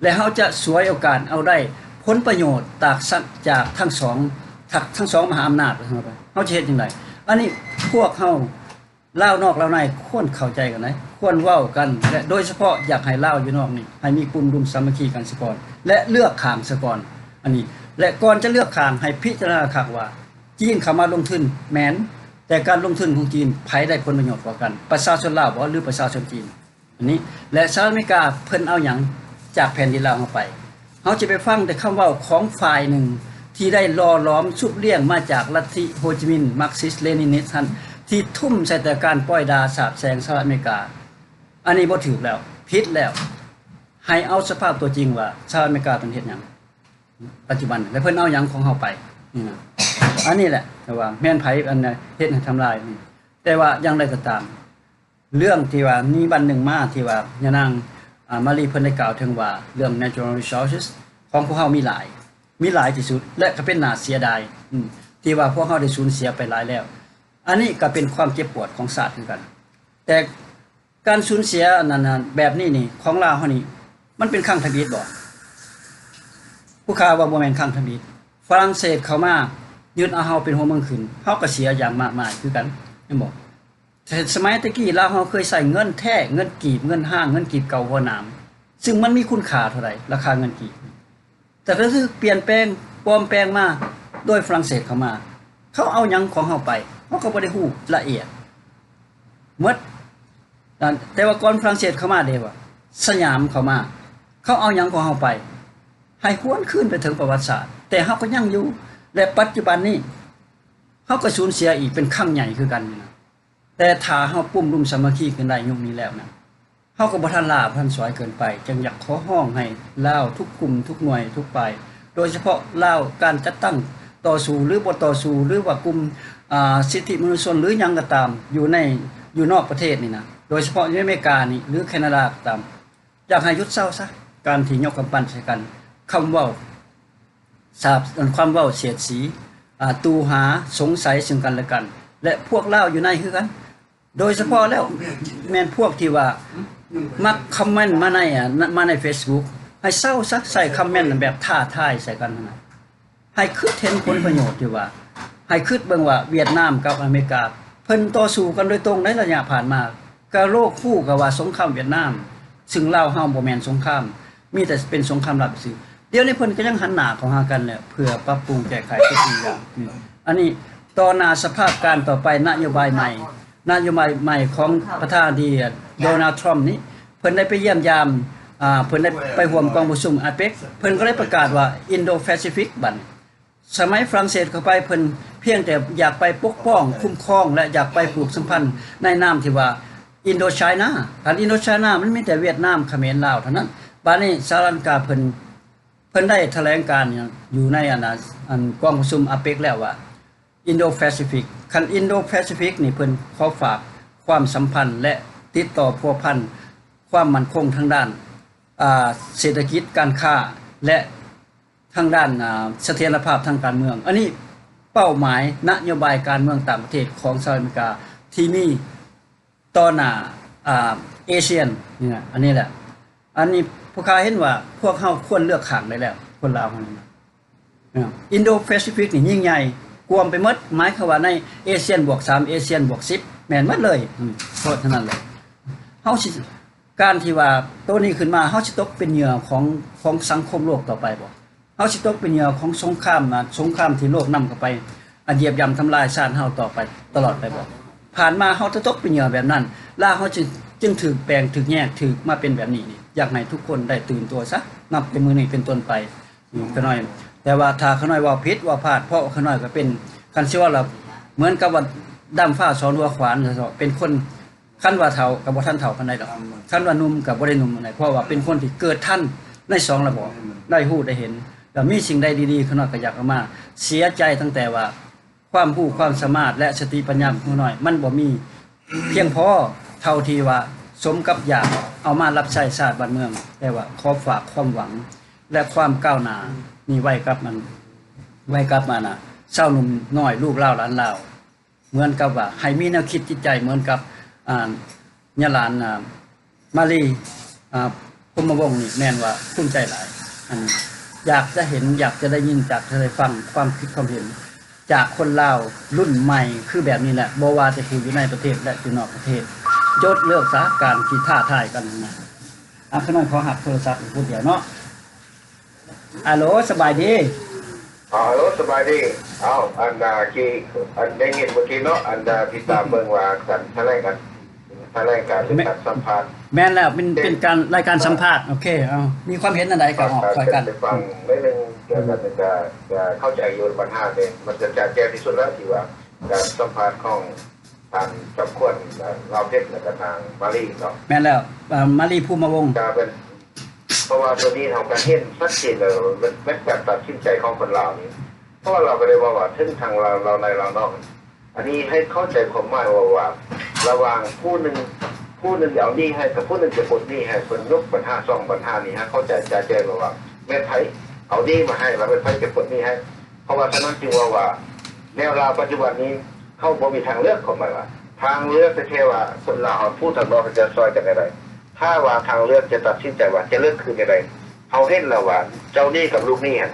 ແລະ ເຮົາຈະສວຍໂອກາດເອົາໄດ້ຜົນປະໂຫຍດຈາກ ຈາກທັງສອງ ທັງສອງມະຫາອຳນາດ ເຮົາຈະເຮັດຈັ່ງໃດ? ອັນນີ້ພວກເຮົາ ລາວນອກລາວໃນຄວນເຂົ້າໃຈກັນໄດ໋ ຄວນເວົ້າກັນ ແລະ ໂດຍສະເພາະຢາກໃຫ້ລາວຢູ່ນອກນີ້ ໃຫ້ມີກຸ່ມດຸມສາມັກຄີກັນສາກ່ອນ ແລະ ເລືອກຂ້າງສາກ່ອນ ອັນນີ້ ແລະ ກ່ອນຈະເລືອກຂ້າງ ໃຫ້ພິຈາລະນາຄັກວ່າ ຈີນເຂົ້າມາລົງທຶນແມ່ນ ແຕ່ການລົງທຶນຂອງຈີນ ໃຜໄດ້ຜົນປະໂຫຍດກວ່າກັນ ປະຊາຊົນລາວບໍ ຫຼື ປະຊາຊົນຈີນ? ອັນນີ້ ແລະ ສະຫະລັດອາເມລິກາເພິ່ນເອົາຫຍັງຈາກແຜ່ນດິນລາວເຮົາໄປ? ເຮົາຈະໄປຟັງແຕ່ຄຳເວົ້າຂອງຝ່າຍໜຶ່ງ ທີ່ໄດ້ຫຼໍ່ຫຼອມຊຸບລ້ຽງມາຈາກລັດທິໂຮຈິມິນ ມາກຊິສ ເລນິນນິສຫັ້ນ ທີ່ທຸ່ມໃສ່ແຕ່ການປ້ອຍດ່າສາບແຊ່ງສະຫະລັດອາເມລິກາ. ອັນນີ້ບໍ່ຖືກແລ້ວ, ຜິດແລ້ວ. ໃຫ້ເອົາສະພາບຕົວຈິງວ່າສະຫະລັດອາເມລິກາເພິ່ນເຮັດຫຍັງປັດຈຸບັນ ແລະ ເພິ່ນເອົາຫຍັງຂອງເຮົາໄປ. ນີ້ນະ, ອັນນີ້ແຫຼະ ແຕ່ວ່າແມ່ນໃຜອັນເຮັດໃຫ້ທຳລາຍ. ແຕ່ວ່າຢ່າງໃດກໍຕາມ ເລື່ອງທີ່ວ່າມີວັນໜຶ່ງມາທີ່ວ່າຍານາງ ອາ ມາລີເພິ່ນໄດ້ກ່າວເຖິງວ່າເລື່ອງ natural resources ຂອງພວກເຮົາມີຫຼາຍ, ມີຫຼາຍທີ່ສຸດ ແລະ ກໍເປັນໜ້າເສຍດາຍ ອາ ທີ່ວ່າພວກເຮົາໄດ້ສູນເສຍໄປຫຼາຍແລ້ວ. ອັນນີ້ກໍເປັນຄວາມເຈັບປວດຂອງຊາດຄືກັນ. ແຕ່ການສູນເສຍອັນນັ້ນນະ ແບບນີ້ນີ້ ຂອງລາວເຮົານີ້ ມັນເປັນຄັ້ງທຳອິດບໍ? ຜູ້ຂ່າວວ່າບໍ່ແມ່ນຄັ້ງທຳອິດ. ຝຣັ່ງເສດເຂົ້າມາຍຶດເອົາເຮົາເປັນຫົວເມືອງຂຶ້ນ ເຮົາກໍເສຍຢ່າງມາກມາຍຄືກັນ ແມ່ນບໍ່? ແຕ່ສະໄໝແຕ່ກີ້ລາວເຮົາເຄີຍໃຊ້ເງິນແທ້, ເງິນກີບ, ເງິນຮ້າງ, ເງິນກີບເກົ່າຫົວໜາມ, ຊຶ່ງມັນມີຄຸນຄ່າເທົ່າໃດ ລາຄາເງິນກີບ? ແຕ່ກໍຖືກປ່ຽນແປງ, ປອມແປງມາໂດຍຝຣັ່ງເສດເຂົ້າມາ. ເຂົາເອົາຫຍັງຂອງເຮົາໄປ? ເຮົາກໍບໍ່ໄດ້ຮູ້ລະອຽດໝົດ. ແຕ່ວ່າກ່ອນຝຣັ່ງເສດເຂົ້າມາເດ້ວ່າ ສະຫຍາມເຂົ້າມາ, ເຂົາເອົາຫຍັງຂອງເຮົາໄປ? ໃຫ້ຫວນຄືນໄປເຖິງປະຫວັດສາດ, ແຕ່ເຮົາກໍຍັງຢູ່. ແລະ ປັດຈຸບັນນີ້ ເຮົາກໍສູນເສຍອີກເປັນຄັ້ງໃຫຍ່ຄືກັນນີ້ນະ. ແຕ່ຖ້າເຮົາປຸ້ມລຸມສາມັກຄີກັນໄດ້ຍຸກນີ້ແລ້ວນະ, ເຮົາກໍບໍ່ທັນຫຼ້າບໍ່ທັນສວຍເກີນໄປ, ຈຶ່ງຢາກຂໍຮ້ອງໃຫ້ລາວທຸກກຸ່ມ, ທຸກໜ່ວຍ, ທຸກຝ່າຍ, ໂດຍສະເພາະລາວ ການຈັດຕັ້ງຕໍ່ສູ້ ຫຼື ບໍ່ຕໍ່ສູ້ ຫຼືວ່າກຸ່ມ ອາ ສິດທິມະນຸດຊົນ ຫຼືຫຍັງກໍຕາມ ຢູ່ໃນ ຢູ່ນອກປະເທດນີ້ນະ, ໂດຍສະເພາະຢູ່ອາເມລິການີ້ ຫຼື ແຄນາດາກໍຕາມ, ຢາກໃຫ້ຢຸດເຊົາຊະ ການທີ່ຍົກກຳປັ້ນໃສ່ກັນ, ຄຳເວົ້າສາບ ຄວາມເວົ້າສຽດສີ, ອາ ຕູຫາ, ສົງໄສເຊິ່ງກັນແລະກັນ ແລະ ພວກລາວຢູ່ໃນຄືກັນ. ໂດຍສະເພາະແລ້ວ ແມ່ນພວກທີ່ວ່າມັກຄອມເມັນມາໃນ ອາ ມາໃນເຟສບຸກ ໃຫ້ເຊົາຊະ, ໃສ່ຄອມເມັນແບບທ້າທາຍໃສ່ກັນຫັ້ນນະ. ໃຫ້ຄິດເຫັນຜົນປະໂຫຍດທີ່ວ່າ ໃຫ້ຄິດເບິ່ງວ່າຫວຽດນາມກັບອາເມລິກາ ເພິ່ນຕໍ່ສູ້ກັນໂດຍຕົງໃນໄລຍະຜ່ານມາ, ກະໂລກຮູ້ກະວ່າສົງຄາມຫວຽດນາມ, ຊຶ່ງລາວເຮົາບໍ່ແມ່ນສົງຄາມ, ມີແຕ່ເປັນສົງຄາມລັບຊື່. ດຽວນີ້ເພິ່ນກະຍັງຫັນໜ້າເຂົ້າຫາກັນແຫຼະ ເພື່ອປັບປຸງແກ້ໄຂທຸກສິ່ງຢ່າງ. ອືມ ອັນນີ້ຕໍ່ໜ້າສະພາບການຕໍ່ໄປ ນະໂຍບາຍໃໝ່ ນະໂຍບາຍໃໝ່ຂອງປະທານາທິບໍດີ ໂດນັລ ທຣອມນີ້ ເພິ່ນໄດ້ໄປຢ້ຽມຢາມ ອາ ເພິ່ນໄດ້ໄປຮ່ວມກອງປະຊຸມ ເອເປັກ ເພິ່ນກໍໄດ້ປະກາດວ່າ ອິນໂດແປຊີຟິກ ບັດນີ້ ສະໄໝຝຣັ່ງເສດເຂົ້າໄປ ເພິ່ນພຽງແຕ່ຢາກໄປປົກປ້ອງ, ຄຸ້ມຄອງ ແລະ ຢາກໄປຜູກສຳພັນໃນນາມທີ່ວ່າ ອິນໂດໄຊນາ. ຄັນອິນໂດໄຊນາ ມັນມີແຕ່ຫວຽດນາມ, ຂະເໝນ, ລາວເທົ່ານັ້ນ. ບາດນີ້ສະຫະລັດອາເມລິກາເພິ່ນ ເພິ່ນໄດ້ຖະແຫຼງການຢູ່ໃນອັນ ອັນກອງປະຊຸມ ເອເປັກ ແລ້ວວ່າ ອິນໂດແປຊີຟິກ. ຄັນອິນໂດແປຊີຟິກນີ້ ເພິ່ນຂໍຝາກຄວາມສຳພັນ ແລະ ຕິດຕໍ່ພົວພັນຄວາມໝັ້ນຄົງທາງດ້ານ ອາ ເສດຖະກິດ, ການຄ້າ ແລະ ທາງດ້ານ ອາ ສະຖຽນລະພາບທາງການເມືອງ. ອັນນີ້ເປົ້າໝາຍນະໂຍບາຍການເມືອງຕ່າງປະເທດຂອງສະຫະລັດອາເມລິກາທີ່ມີຕໍ່ໜ້າ ອາ ອາຊຽນນີ້ນະ. ອັນນີ້ແຫຼະ ອັນນີ້ພວກຂ້າເຫັນວ່າພວກເຮົາຄວນເລືອກຂ້າງໄດ້ແລ້ວ ຄົນລາວເຮົານີ້ນະ. ອິນໂດແປຊີຟິກນີ້ຍິ່ງໃຫຍ່, ກວມໄປໝົດ ໝາຍຄວາມວ່າໃນອາຊຽນບວກສາມ ອາຊຽນບວກສິບ ແມ່ນໝົດເລີຍ. ອືມ ເພາະສະນັ້ນແຫຼະ ເຮົາຊິ ການທີ່ວ່າໂຕນີ້ຂຶ້ນມາ ເຮົາຊິຕົກເປັນເຫຍື່ອຂອງ ຂອງສັງຄົມໂລກຕໍ່ໄປບໍ່? ເຮົາຊິຕົກເປັນເຫຍື່ອຂອງສົງຄາມ ອາ ສົງຄາມທີ່ໂລກນຳເຂົ້າໄປ ອາ ຢຽບຢ່ຳທຳລາຍຊາດເຮົາຕໍ່ໄປ ຕະຫຼອດໄປບໍ່? ຜ່ານມາເຮົາຈະຕົກເປັນເຫຍື່ອແບບນັ້ນ ລາວເຮົາຈຶ່ງ ຈຶ່ງຖືກແບ່ງ ຖືກແຍກ ຖືກມາເປັນແບບນີ້ນີ້. ຢາກໃຫ້ທຸກຄົນໄດ້ຕື່ນຕົວຊະ ນັບແຕ່ມື້ນີ້ເປັນຕົ້ນໄປ. ອືມ ຂ້ານ້ອຍ ແຕ່ວ່າຖ້າຂ້ານ້ອຍເວົ້າຜິດເວົ້າພາດ ເພາະວ່າຂ້ານ້ອຍກໍເປັນ ຄັນຊິເວົ້າລະເໝືອນກັບວ່າດຳຟ້າສອນຫົວຂວານ ເປັນຄົນ ຄັນວ່າເຖົ້າກໍບໍ່ທັນເຖົ້າປານໃດດອກ ຄັນວ່າໜຸ່ມກໍບໍ່ໄດ້ໜຸ່ມປານໃດ ເພາະວ່າເປັນຄົນທີ່ເກີດທັນໃນສອງລະບອບ ໄດ້ຮູ້ໄດ້ເຫັນ ແລ້ວມີສິ່ງໃດດີໆ ຂ້ານ້ອຍກໍຢາກເອົາມາ. ເສຍໃຈຕັ້ງແຕ່ວ່າຄວາມຮູ້ຄວາມສາມາດ ແລະ ສະຕິປັນຍາຂອງຂ້ານ້ອຍ ມັນບໍ່ມີພຽງພໍເທົ່າທີ່ວ່າສົມກັບຢາກເອົາມາຮັບໃຊ້ຊາດບ້ານເມືອງ. ແຕ່ວ່າຂໍຝາກຄວາມຫວັງ ແລະ ຄວາມກ້າວໜ້ານີ້ໄວ້ກັບມັນ ໄວ້ກັບອັນນ່າ ຊາວໜຸ່ມນ້ອຍ ລູກລາວຫຼານລາວ. ເໝືອນກັບວ່າໃຫ້ມີແນວຄິດຈິດໃຈເໝືອນກັບ ອ່າ ຍາຫຼານ ອ່າ ມາລີ ອ່າ ພົມມະວົງນີ້ ແມ່ນວ່າພູມໃຈຫຼາຍ. ອັນ ຢາກຈະເຫັນ ຢາກຈະໄດ້ຍິນ ຢາກຈະໄດ້ຟັງຄວາມຄິດຄວາມເຫັນຈາກຄົນລາວລຸ້ນໃໝ່ຄືແບບນີ້ແຫຼະ ບໍ່ວ່າແຕ່ຜູ້ຢູ່ໃນປະເທດ ແລະ ຢູ່ນອກປະເທດ ຍົກເລີກຊະການທີ່ທ້າທາຍກັນນະ. ອ່າ ຂ້ານ້ອຍຂໍຮັບໂທລະສັບອີກຜູ້ດຽວເນາະ. ອາໂຫຼ ສະບາຍດີ. ອາໂຫຼ ສະບາຍດີ. ເອົ້າ ອັນ ອ່າ ທີ່ ອັນ ໄດ້ຍິນເມື່ອກີ້ເນາະ ອັນ ອ່າ ຕິດຕາມເບິ່ງວ່າການຖະແຫຼງການ ຖະແຫຼງການ ຫຼື ແມ່ນ ການສຳພາດ ແມ່ນແລ້ວ ເປັນ ເປັນການ ລາຍການສຳພາດ. ໂອເຄ ເອົາ ມີຄວາມເຫັນອັນໃດກໍອອກຊ່ອຍກັນ ໄດ້ຟັງໜ້ອຍໜຶ່ງ ແລ້ວກໍ ກໍ ກໍເຂົ້າໃຈຢູ່. ບັນຫານີ້ມັນຈະຈະແຈ້ງທີ່ສຸດແລ້ວ ທີ່ວ່າການສຳພາດຂອງ ທ່ານ ຈອມຂວັນ ລາວເພັດ ແລະ ກໍນາງມາລີເນາະ. ແມ່ນແລ້ວ ເອີ ມາລີ ພູມມະວົງ ກໍເປັນ ເພາະວ່າໂຕນີ້ເຮົາກໍເຫັນຊັດເຈນແລ້ວ ແມ່ນ ແມ່ນການຕັດສິນໃຈຂອງຄົນລາວນີ້ ເພາະວ່າລາວກໍໄດ້ເວົ້າວ່າ ເຖິງທັງລາວ ລາວໃນລາວນອກ ອັນນີ້ໃຫ້ເຂົ້າໃຈຄວາມໝາຍວ່າ ວ່າລະຫວ່າງຜູ້ໜຶ່ງ ຜູ້ໜຶ່ງຈະເອົາໜີ້ໃຫ້ ກັບຜູ້ໜຶ່ງຈະປົດໜີ້ໃຫ້ ເພິ່ນຍົກບັນຫາສອງບັນຫານີ້ໃຫ້ເຂົ້າໃຈຈະແຈ້ງວ່າ ວ່າແມ່ນໃຜເອົາໜີ້ມາໃຫ້ ແລ້ວແມ່ນໃຜຈະປົດໜີ້ໃຫ້. ເພາະວ່າສະນັ້ນຈຶ່ງເວົ້າວ່າ ແນວລາວປັດຈຸບັນນີ້ ເຮົາບໍ່ມີທາງເລືອກ ຄວາມໝາຍວ່າ ທາງເລືອກແທ້ໆວ່າ ຄົນລາວເຮົາຜູ້ທາງນອກຈະຊ່ອຍກັນແນວໃດ. ຖ້າວ່າທາງເລືອກຈະຕັດສິນໃຈວ່າຈະເລືອກຄືນແນວໃດ ເຮົາເຫັນແລ້ວວ່າເຈົ້າໜີ້ກັບລູກໜີ້ຫັ້ນ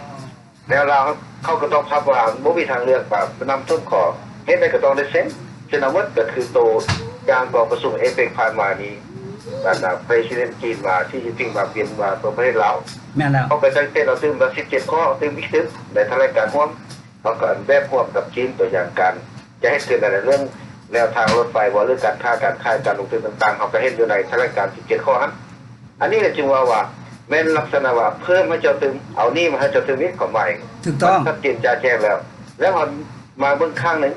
ແນວລາວເຮົາ ເຂົາກໍຕ້ອງຮັບວ່າບໍ່ມີທາງເລືອກ ວ່ານຳຊົນຂໍເຮັດໃດກໍຕ້ອງໄດ້ເຊັນ ເຊັນເອົາໝົດ. ກໍຄືໂຕຢ່າງກອງປະຊຸມເອເປັກຜ່ານມານີ້ ອັນນະ ປະທານາທິບໍດີຈີນມາ ຊີຈິ້ນຜິງມາ ບິນມາເພື່ອປະເທດລາວ. ແມ່ນແລ້ວ ເຂົາກໍໄດ້ເຊັນເອົາຕື່ມລະສິບເຈັດຂໍ້ ຕື່ມອີກຕື່ມ ໃນຖະແຫຼງການຮ່ວມ ເຮົາກໍແບບຮ່ວມກັບຈີນ ຕົວຢ່າງການຈະເຮັດຄືນໃນເລື່ອງແນວທາງລົດໄຟບໍ່ ຫຼື ການຄ້າການຂາຍ ການລົງທຶນຕ່າງໆ ເຮົາກໍເຫັນຢູ່ໃນຖະແຫຼງການສິບເຈັດຂໍ້ຫັ້ນ. ອັນນີ້ແຫຼະຈຶ່ງເວົ້າວ່າ ແມ່ນລັກສະນະວ່າເພີ່ມໃຫ້ເຈົ້າຕື່ມ ເອົາໜີ້ມາໃຫ້ເຈົ້າຕື່ມອີກ ຄວາມໝາຍ ຖືກຕ້ອງ ມັນຊັດເຈນຈະແຈ້ງແລ້ວ. ແລ້ວເຮົາມາເບິ່ງຄັ້ງໜຶ່ງ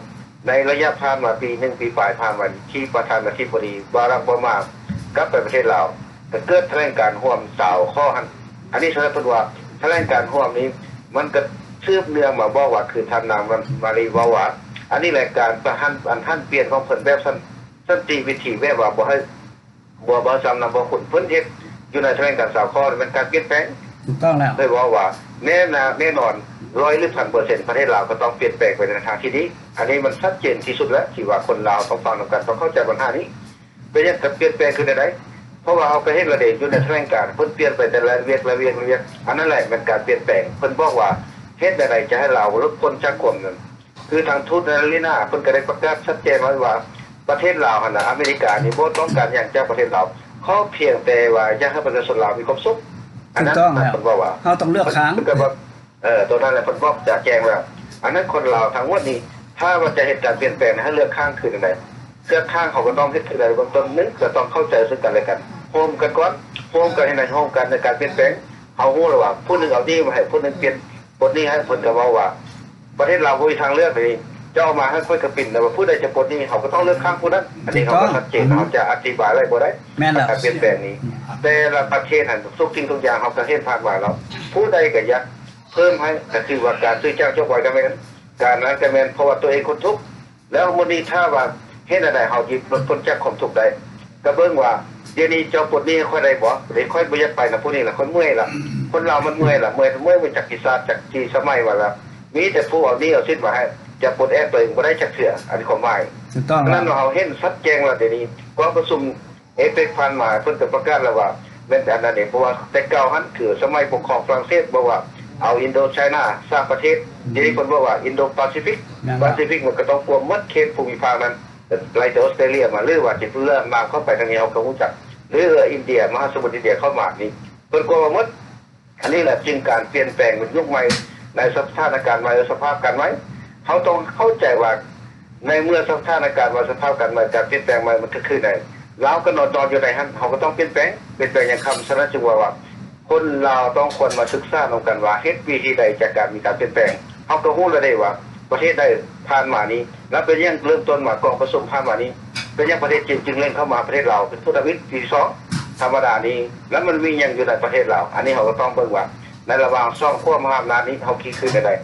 ໃນໄລຍະຜ່ານມາ ປີໜຶ່ງປີປາຍຜ່ານມານີ້ ທີ່ປະທານາທິບໍດີ ບາຣັກ ໂອບາມາ ກັບໄປປະເທດລາວ ກໍເກີດຖະແຫຼງການຮ່ວມຊາວຂໍ້ຫັ້ນ. ອັນນີ້ສະນັ້ນເພິ່ນວ່າ ຖະແຫຼງການຮ່ວມນີ້ ມັນກໍສືບເນື່ອງມາບອກວ່າ ຄືທ່ານນາງມາລີເວົ້າວ່າ ອັນນີ້ແຫຼະການປະຫັນ ອັນຫັນປ່ຽນຂອງເພິ່ນແບບສັນ ສັນຕິວິທີ ແບບວ່າບໍ່ໃຫ້ ບໍ່ ບໍ່ຈຳນຳບໍ່ຄຸນ ເພິ່ນເຮັດຢູ່ໃນຖະແຫຼງການຊາວຂໍ້ນີ້ແມ່ນການປ່ຽນແປງ. ຖືກຕ້ອງແລ້ວ ເລີຍເວົ້າວ່າ ແນ່ນະ ແນ່ນອນ ຮ້ອຍຫຼືພັນເປີເຊັນ ປະເທດລາວກໍຕ້ອງປ່ຽນແປງໄປໃນທາງທີ່ດີ. ອັນນີ້ມັນຊັດເຈນທີ່ສຸດແລ້ວ ທີ່ວ່າຄົນລາວຕ້ອງຟັງນຳກັນ ຕ້ອງເຂົ້າໃຈບັນຫານີ້. ເປັນຫຍັງການປ່ຽນແປງຄືແນວໃດ? ເພາະວ່າເຮົາກໍເຫັນລະເດ ຢູ່ໃນຖະແຫຼງການ ເພິ່ນປ່ຽນໄປແຕ່ລະວຽກ ລະວຽກ ລະວຽກ ອັນນັ້ນແຫຼະແມ່ນການປ່ຽນແປງ. ເພິ່ນບອກວ່າ ເຮັດແນວໃດຈະໃຫ້ລາວຫຼຸດພົ້ນຈາກຄວາມນັ້ນ ຄືທາງທູດໃນລາລີນາ ເພິ່ນກໍໄດ້ປະກາດຊັດເຈນໄວ້ວ່າ ປະເທດລາວຫັ້ນນະ ອາເມລິການີ້ບໍ່ຕ້ອງການຫຍັງຈາກປະເທດລາວ ຂໍພຽງແຕ່ວ່າຢາກໃຫ້ປະຊາຊົນລາວມີຄວາມສຸກ. ອັນນັ້ນ ຖືກຕ້ອງແລ້ວ ເພິ່ນເວົ້າວ່າ ເຮົາຕ້ອງເລືອກທາງ ເພິ່ນກໍບອກ ເອີ ໂຕນັ້ນແຫຼະ ເພິ່ນບອກຈະແຈ້ງວ່າ ອັນນັ້ນຄົນລາວທັງໝົດນີ້ ຖ້າວ່າຈະເຮັດການປ່ຽນແປງໃຫ້ເລືອກຂ້າງຄືຈັ່ງໃດ? ເລືອກຂ້າງເຮົາກໍຕ້ອງເຮັດຄືໃດ? ເບື້ອງຕົ້ນໜຶ່ງ ກໍຕ້ອງເຂົ້າໃຈເຊິ່ງກັນແລະກັນ ໂຮມກັນກ່ອນ ໂຮມກັນເຮັດໃນ ໂຮມກັນໃນການປ່ຽນແປງ. ເຮົາຮູ້ແລ້ວວ່າ ຜູ້ໜຶ່ງເອົາໜີ້ມາໃຫ້ ຜູ້ໜຶ່ງປ່ຽນ ປົດໜີ້ໃຫ້ ເພິ່ນກໍເວົ້າວ່າ ປະເທດລາວບໍ່ມີທາງເລືອກນີ້ ເຈົ້າເອົາມາໃຫ້ຂ້ອຍກໍປິ່ນ ແລ້ວຜູ້ໃດຈະປົດໜີ້ ເຮົາກໍຕ້ອງເລືອກຂ້າງຜູ້ນັ້ນ. ອັນນີ້ເຮົາກໍຊັດເຈນ ເຮົາຈະອະທິບາຍຫຼາຍບໍ່ໄດ້ ແມ່ນແລ້ວ ການປ່ຽນແປງນີ້ ແຕ່ລະປະເທດຫັ້ນ ທຸກສິ່ງທຸກຢ່າງເຮົາກໍເຫັນຜ່ານມາແລ້ວ ຜູ້ໃດກໍຢາກເພີ່ມໃຫ້ ກໍຄືວ່າການຊື້ຈ້າງຈົກໄວ້ກໍແມ່ນ ການນັ້ນກໍແມ່ນ ເພາະວ່າຕົວເອງຄົນທຸກ. ແລ້ວມື້ນີ້ຖ້າວ່າເຮັດແນວໃດເຮົາຊິຫຼຸດພົ້ນຈາກຄວາມທຸກໄດ້? ກໍເບິ່ງວ່າ ດຽວນີ້ເຈົ້າປົດໜີ້ໃຫ້ຂ້ອຍໄດ້ບໍ່? ດຽວຂ້ອຍບໍ່ຢາກໄປນຳຜູ້ນີ້ລະ ຂ້ອຍເມື່ອຍລະ. ຄົນລາວມັນເມື່ອຍລະ ເມື່ອຍ ເມື່ອຍມາຈາກທີ່ຊາດ ຈາກທີ່ສະໄໝວ່າລະ ມີແຕ່ຜູ້ເອົາໜີ້ເອົາສິນມາໃຫ້ ຈະປົດແອກຕົວເອງບໍ່ໄດ້ຈັກເທື່ອ. ອັນນີ້ຄວາມໝາຍ ຖືກຕ້ອງແລ້ວ ເພາະສະນັ້ນເຮົາເຫັນຊັດແຈ້ງລະ ດຽວນີ້ກອງປະຊຸມເອເປັກຜ່ານມາ ເພິ່ນກໍປະກາດແລ້ວວ່າ ແມ່ນອັນນັ້ນເອງ ເພາະວ່າແຕ່ເກົ່າຫັ້ນ ຄືສະໄໝປົກຄອງຝຣັ່ງເສດ ບອກວ່າ ເອົາອິນໂດໄຊນາ ສາມປະເທດ ດຽວນີ້ເພິ່ນບອກວ່າອິນໂດປາຊີຟິກ ປາຊີຟິກມັນກໍຕ້ອງກວມໝົດເຂດພູມິພາກນັ້ນ ໄລ່ແຕ່ອອສເຕຣເລຍມາ ຫຼືວ່າຊິເລື່ອມລາມເຂົ້າໄປທາງນີ້ ເຮົາກໍຮູ້ຈັກ ຫຼືວ່າອິນເດຍ ມະຫາສະໝຸດອິນເດຍເຂົ້າມານີ້ ເພິ່ນກວມເອົາໝົດ. ອັນນີ້ແຫຼະຈຶ່ງການປ່ຽນແປງຍຸກໃໝ່ ໃນສະຖານະການໃໝ່ ສະພາບການໃໝ່ ເຮົາຕ້ອງເຂົ້າໃຈວ່າ ໃນເມື່ອສະຖານະການໃໝ່ ສະພາບການໃໝ່ ການປ່ຽນແປງໃໝ່ ມັນເກີດຂຶ້ນໃນ ລາວກໍນອນ ນອນຢູ່ໃນຫັ້ນ ເຮົາກໍຕ້ອງປ່ຽນແປງ ປ່ຽນແປງຫຍັງຄຳ ສະນັ້ນຈຶ່ງວ່າ ວ່າ ຄົນລາວຕ້ອງຄວນມາສຶກສານຳກັນວ່າ ເຮັດວິທີໃດຈາກການມີການປ່ຽນແປງ ເຮົາກໍຮູ້ແລ້ວເດ້ວ່າ ປະເທດໃດຜ່ານມານີ້ ແລ້ວເປັນຫຍັງເລີ່ມຕົ້ນມາກອງປະຊຸມຜ່ານມານີ້ ເປັນຫຍັງປະເທດຈີນຈຶ່ງເລັ່ງເຂົ້າມາປະເທດລາວ ເປັນພັນທະມິດປີສອງ ທຳມະດານີ້ ແລ້ວມັນມີຫຍັງຢູ່ໃນປະເທດລາວ ອັນນີ້ເຮົາກໍຕ້ອງເບິ່ງວ່າ ໃນລະຫວ່າງສອງຂົ້ວມະຫາອຳນາດນີ້ ເຮົາຄິດຄືແນວໃດ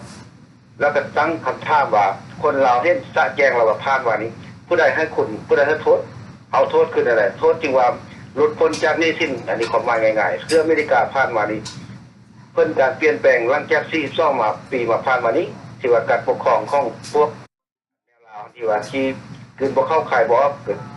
ແລ້ວກໍຕັ້ງຄຳຖາມວ່າ ຄົນລາວເຫັນສະແຈ້ງແລ້ວວ່າຜ່ານມານີ້ ຜູ້ໃດໃຫ້ຄຸນ ຜູ້ໃດໃຫ້ໂທດ ເອົາໂທດຄືແນວໃດ ໂທດຈຶ່ງວ່າຫຼຸດພົ້ນຈາກໜີ້ສິນ ອັນນີ້ຄວາມໝາຍງ່າຍໆ ຄືອາເມລິກາຜ່ານມານີ້ ເພິ່ນການປ່ຽນແປງຫຼັງຈາກສີ່ສິບສອງມາ ປີມາຜ່ານມານີ້ ທີ່ວ່າການປົກຄອງຂອງພວກ ແນວລາວທີ່ວ່າທີ່ກືນບໍ່ເຂົ້າຄາຍບໍ່ອອກ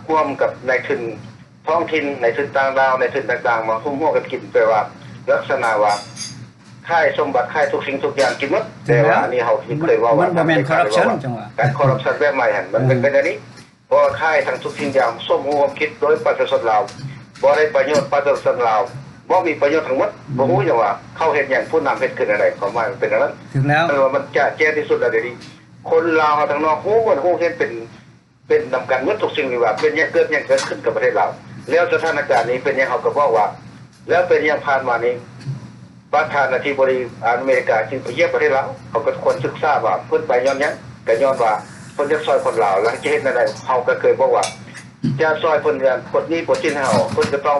ຮ່ວມກັບນາຍທຶນທ້ອງຖິ່ນ ນາຍທຶນຕ່າງດ້າວ ນາຍທຶນຕ່າງໆ ມາຮ່ວມຫົວກັນກິນ ແປວ່າລັກສະນະວ່າຂາຍສົມບັດ ຂາຍທຸກສິ່ງທຸກຢ່າງກິນໝົດ. ແຕ່ວ່າອັນນີ້ເຮົາເຄີຍເວົ້າວ່າ ມັນບໍ່ແມ່ນຄໍຣັບຊັນ ຈັ່ງວ່າ ການຄໍຣັບຊັນແບບໃໝ່ຫັ້ນ ມັນເປັນໄປແນວນີ້ ເພາະວ່າຂາຍທັງທຸກສິ່ງຢ່າງ ສົມຮູ້ຮ່ວມຄິດໂດຍປະຊາຊົນລາວ ບໍ່ໄດ້ປະໂຫຍດປະຊາຊົນລາວ ບໍ່ມີປະໂຫຍດທັງໝົດ ບໍ່ຮູ້ຫຍັງວ່າເຂົາເຮັດຫຍັງ ຜູ້ນຳເຮັດຂຶ້ນແນວໃດ ຄວາມໝາຍມັນເປັນແນວນັ້ນ ຖືກແລ້ວ ແຕ່ວ່າມັນຈະແຈ້ງທີ່ສຸດແລ້ວດຽວນີ້ ຄົນລາວເຮົາທາງນອກຮູ້ໝົດ ຮູ້ເຫັນເປັນ ເປັນນຳກັນໝົດທຸກສິ່ງທີ່ວ່າ ເປັນຫຍັງເກີດຫຍັງເກີດຂຶ້ນກັບປະເທດລາວ ແລ້ວສະຖານະການນີ້ເປັນຫຍັງ ເຮົາກໍບອກວ່າ ແລ້ວເປັນຫຍັງຜ່ານມານີ້ ປະທານາທິບໍດີອາເມລິກາຈຶ່ງໄປຢ້ຽມປະເທດລາວ ເຮົາກໍຄວນສຶກສາວ່າເພິ່ນໄປຍ້ອນຫຍັງ ກໍຍ້ອນວ່າເພິ່ນຢາກຊ່ອຍຄົນລາວ ແລ້ວຈະເຮັດແນວໃດ ເຮົາກໍເຄີຍບອກວ່າ ຈະຊ່ອຍເພິ່ນ ເລື່ອງປົດໜີ້ປົດສິນໃຫ້ເຮົາ ເພິ່ນກໍຕ້ອງ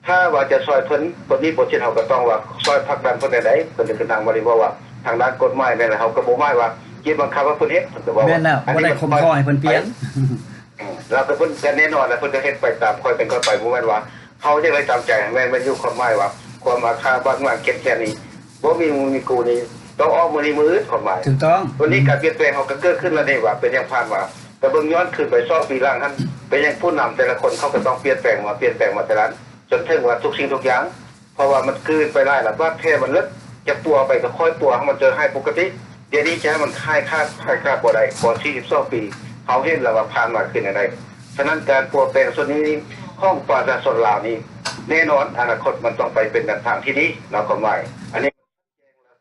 ຖ້າວ່າຈະຊ່ອຍເພິ່ນປົດໜີ້ປົດສິນ ເຮົາກໍຕ້ອງວ່າຊ່ອຍຜັກດັນເພິ່ນແນວໃດ ເພິ່ນກໍຄືນາງມາລີບອກວ່າ ທາງດ້ານກົດໝາຍແນວໃດ ເຮົາກໍບໍ່ໝາຍວ່າບີບບັງຄັບໃຫ້ເພິ່ນເຮັດ ເພິ່ນກໍບອກວ່າ ແມ່ນແລ້ວ ອັນນີ້ ບໍ່ໄດ້ຂົ່ມຂໍໃຫ້ເພິ່ນປ່ຽນ ອືມ ລາວກໍເພິ່ນກໍແນ່ນອນແລ້ວ ເພິ່ນກໍເຮັດໄປຕາມຂ້ອຍເປັນຂ້ອຍໄປ ບໍ່ແມ່ນວ່າເຮົາຈະໄດ້ຕາມໃຈ ແມ່ນ ແມ່ນຢູ່ຄວາມໝາຍວ່າ ຄວາມອາຄາດບາດໝາງເຄັບແຄ້ນນີ້ ບໍ່ມີໝູ່ມີກູນີ້ ຕ້ອງອອກມື້ນີ້ມື້ອື່ນ ຄວາມໝາຍ ຖືກຕ້ອງ ວັນນີ້ການປ່ຽນແປງເຮົາກໍເກີດຂຶ້ນແລ້ວເດ້ວ່າ ເປັນຫຍັງຜ່ານມາ ກໍເບິ່ງຍ້ອນຄືນໄປສອງປີຫຼັງຫັ້ນ ເປັນຫຍັງຜູ້ນຳແຕ່ລະຄົນເຂົາກໍຕ້ອງປ່ຽນແປງມາ ປ່ຽນແປງມາເທົ່ານັ້ນ ຈົນເຖິງວ່າທຸກສິ່ງທຸກຢ່າງ ເພາະວ່າມັນກືນໄປຫຼາຍລະ ບາດແຜມັນເລິກ ຈະປົວໄປກໍຄ່ອຍປົວໃຫ້ມັນຈົນຫາຍປົກກະຕິ ດຽວນີ້ຈະໃຫ້ມັນຫາຍຂາດ ຫາຍຂາດບໍ່ໄດ້ ເພາະສີ່ສິບສອງປີ ເຮົາເຫັນແລ້ວວ່າຜ່ານມາຄືແນວໃດ ສະນັ້ນການປົວແປງຊຸດນີ້ຂອງປະຊາຊົນລາວນີ້ ແນ່ນອນອະນາຄົດມັນຕ້ອງໄປເປັນແນວທາງທີ່ດີເນາະ ຄວາມໝາຍ ອັນນີ້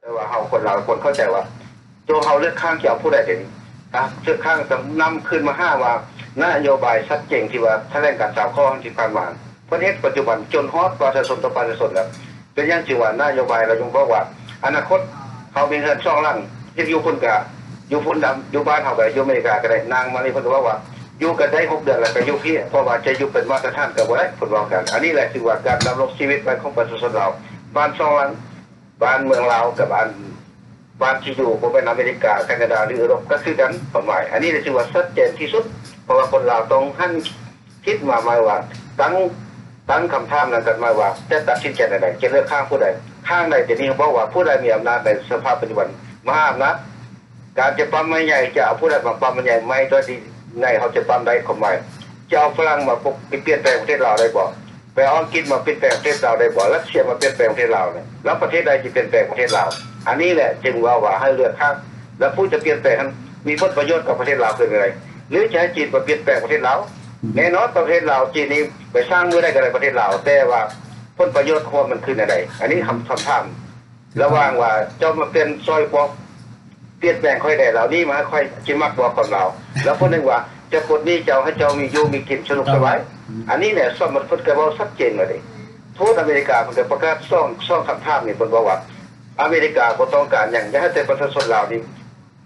ແຕ່ວ່າເຮົາຄົນລາວຄວນເຂົ້າໃຈວ່າ ຕົວເຮົາເລືອກຂ້າງຈະເອົາຜູ້ໃດເດ ການເລືອກຂ້າງຈະນຳຄືນມາຫາວ່າ ນະໂຍບາຍຊັດເຈນທີ່ວ່າຖະແຫຼງການສາມຂໍ້ທີ່ຜ່ານມາ ເພິ່ນເຮັດປັດຈຸບັນຈົນຮອດປະຊາຊົນຕໍ່ປະຊາຊົນແລ້ວ ເປັນຫຍັງຈຶ່ງວ່ານະໂຍບາຍລາວຍັງບອກວ່າ ອະນາຄົດເຮົາມີເຮືອນສອງຫຼັງ ຈະຢູ່ພຸ້ນກະຢູ່ພຸ້ນນຳ ຢູ່ບ້ານເຮົາກະຢູ່ອາເມລິກາກະໄດ້ ນາງມາລີເພິ່ນກະເວົ້າວ່າ ຢູ່ກະໄດ້ຫົກເດືອນແລ້ວກະຢູ່ພີ້ ເພາະວ່າຈະຢູ່ເປັນມາດຕະຖານກະບໍ່ໄດ້ ເພິ່ນເວົ້າກັນ ອັນນີ້ແຫຼະຖືວ່າການດຳລົງຊີວິດໃໝ່ຂອງປະຊາຊົນລາວ ບ້ານສອງຫຼັງ ບ້ານເມືອງລາວກັບອັນ ບ້ານທີ່ຢູ່ ບໍ່ແມ່ນອາເມລິກາ ການາດາ ຫຼື ເອີຣົບ ກໍຄືກັນ ຄວາມໝາຍ ອັນນີ້ຖືວ່າຊັດເຈນທີ່ສຸດ ເພາະວ່າຄົນລາວຕ້ອງຫັນຄິດມາໃໝ່ວ່າ ຕັ້ງ ຕັ້ງຄຳຖາມນຳກັນໃໝ່ວ່າ ຈະຕັດສິນໃຈແນວໃດ ຈະເລືອກຂ້າງຜູ້ໃດ ຂ້າງໃດ ດຽວນີ້ເຮົາບອກວ່າ ຜູ້ໃດມີອຳນາດໃນສະພາບປັດຈຸບັນ ມະຫາອຳນາດ ການຈະປ້ຳໄມ້ໃຫຍ່ ຈະເອົາຜູ້ໃດມາປ້ຳໄມ້ໃຫຍ່ ໄມ້ຕົວທີ່ໃຫຍ່ເຮົາຈະປ້ຳໄດ້ ຄວາມໝາຍ ຈະເອົາຝຣັ່ງມາປົກ ໄປປ່ຽນແປງປະເທດລາວໄດ້ບໍ່? ໄປເອົາອັງກິດມາປ່ຽນແປງປະເທດລາວໄດ້ບໍ່? ຣັດເຊຍມາປ່ຽນແປງປະເທດລາວນີ້ ແລ້ວປະເທດໃດຊິປ່ຽນແປງປະເທດລາວ? ອັນນີ້ແຫຼະຈຶ່ງເວົ້າວ່າໃຫ້ເລືອກຂ້າງ ແລ້ວຜູ້ຈະປ່ຽນແປງຫັ້ນມີຜົນປະໂຫຍດກັບປະເທດລາວຄືແນວໃດ? ຫຼືຈະໃຫ້ຈີນມາປ່ຽນແປງປະເທດລາວ? ແນ່ນອນປະເທດລາວ ຈີນນີ້ໄປສ້າງມື້ໃດກໍໄດ້ປະເທດລາວ ແຕ່ວ່າຜົນປະໂຫຍດຂອງມັນຄືແນວໃດ? ອັນນີ້ຄຳ ຄຳຖາມ ລະຫວ່າງວ່າເຈົ້າມາປ່ຽນຊ່ອຍບອກ ປ່ຽນແປງຂ້ອຍແດ່ ລາວນີ້ມາໃຫ້ຂ້ອຍ ຊິມັກບໍ່ຄວາມລາວ? ລະຜູ້ໜຶ່ງວ່າ ຈະປົດໜີ້ເຈົ້າ ໃຫ້ເຈົ້າມີຢູ່ມີກິນສະດວກສະບາຍ. ອັນນີ້ແຫຼະ ສອນມັນເພິ່ນກໍເວົ້າຊັດເຈນແລ້ວເດ້. ທູດອາເມລິກາເພິ່ນກໍປະກາດສອງ ສອງຄຳຖາມນີ້ ເພິ່ນບອກວ່າ ອາເມລິກາບໍ່ຕ້ອງການຫຍັງ ຢາກໃຫ້ແຕ່ປະຊາຊົນລາວນີ້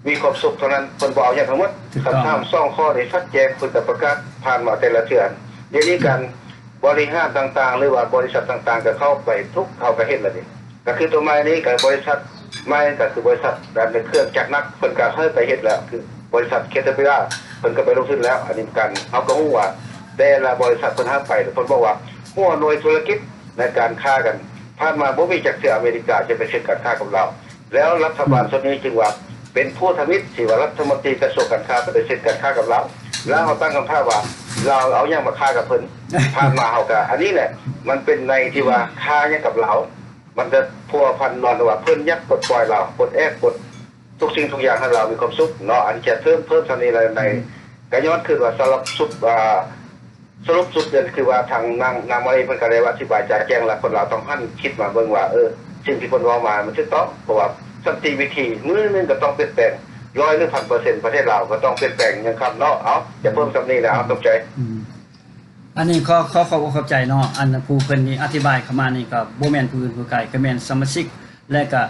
ມີຄວາມສຸກເທົ່ານັ້ນ ເພິ່ນບໍ່ເອົາຫຍັງທັງໝົດ. ຄຳຖາມສອງຂໍ້ນີ້ຊັດເຈນ ເພິ່ນກໍປະກາດຜ່ານມາແຕ່ລະເທື່ອ. ດຽວນີ້ການ ບໍລິຫານຕ່າງໆ ຫຼືວ່າບໍລິສັດຕ່າງໆ ກໍເຂົ້າໄປທຸກ ເຮົາກໍເຫັນແລ້ວນີ້ ກໍຄືຕົວໃໝ່ນີ້ ກໍບໍລິສັດໃໝ່ ກໍຄືບໍລິສັດດ້ານເຄື່ອງຈັກໜັກ ເພິ່ນກໍເຮັດໄປເຮັດແລ້ວ ຄືບໍລິສັດ Caterpillar ເພິ່ນກໍໄປລົງທຶນແລ້ວ. ອັນນີ້ການ ເຮົາກໍຮູ້ວ່າແຕ່ລະບໍລິສັດເພິ່ນຫາໄປ ເພິ່ນບອກວ່າຫົວໜ່ວຍທຸລະກິດໃນການຄ້າກັນ ຜ່ານມາບໍ່ມີຈັກເທື່ອອາເມລິກາຈະໄປເຊັນການຄ້າກັບລາວ. ແລ້ວລັດຖະບານຊຸດນີ້ຈຶ່ງວ່າເປັນພັນທະມິດ ທີ່ວ່າລັດຖະມົນຕີກະຊວງການຄ້າໄປເຊັນການຄ້າກັບລາວ ແລ້ວເຮົາຕັ້ງຄຳຖາມວ່າ ລາວເອົາຫຍັງມາຄ້າກັບເພິ່ນ? ຜ່ານມາເຮົາກະ ອັນນີ້ແຫຼະ ມັນເປັນໃນທີ່ວ່າຄ້າຫຍັງກັບລາວ? ມັນຈະພົວພັນນອນວ່າເພິ່ນຢາກປົດປ່ອຍລາວ ປົດແອກ ປົດທຸກສິ່ງທຸກຢ່າງໃຫ້ລາວມີຄວາມສຸກເນາະ. ອັນຈະເພີ່ມ ເພີ່ມສ່ຳນີ້ລະໃນ ອືມ ກະຍ້ອນຄືວ່າສຳລັບສຸບ ອ່າ ສະຫຼຸບສຸດນັ້ນຄືວ່າທາງນາງ ນາງມາລີເພິ່ນກະໄດ້ອະທິບາຍຈະແຈ້ງ ແລະ ຄົນລາວຕ້ອງຫັນຄິດມາເບິ່ງວ່າ ເອີ ສິ່ງທີ່ເພິ່ນເວົ້າມາມັນຖືກຕ້ອງ ເພາະວ່າສັນຕິວິທີມື້ໜຶ່ງກະຕ້ອງປ່ຽນແປງ ຮ້ອຍ ຫຼື ພັນເປີເຊັນ ປະເທດລາວກະຕ້ອງປ່ຽນແປງຢ່າງຂາດເນາະ. ເອົາ ຈະເພີ່ມສ່ຳນີ້ແຫຼະ ເອົາ ຂອບໃຈ. ອືມ ອັນນີ້ຂໍ ຂໍຂອບອົກຂອບໃຈເນາະ ອັນຜູ້ເພິ່ນນີ້ອະທິບາຍເຂົ້າມານີ້ກະບໍ່ແມ່ນຜູ້ອື່ນຜູ້ໄກ ກະແມ່ນສະມາຊິກ ແລະ ກະ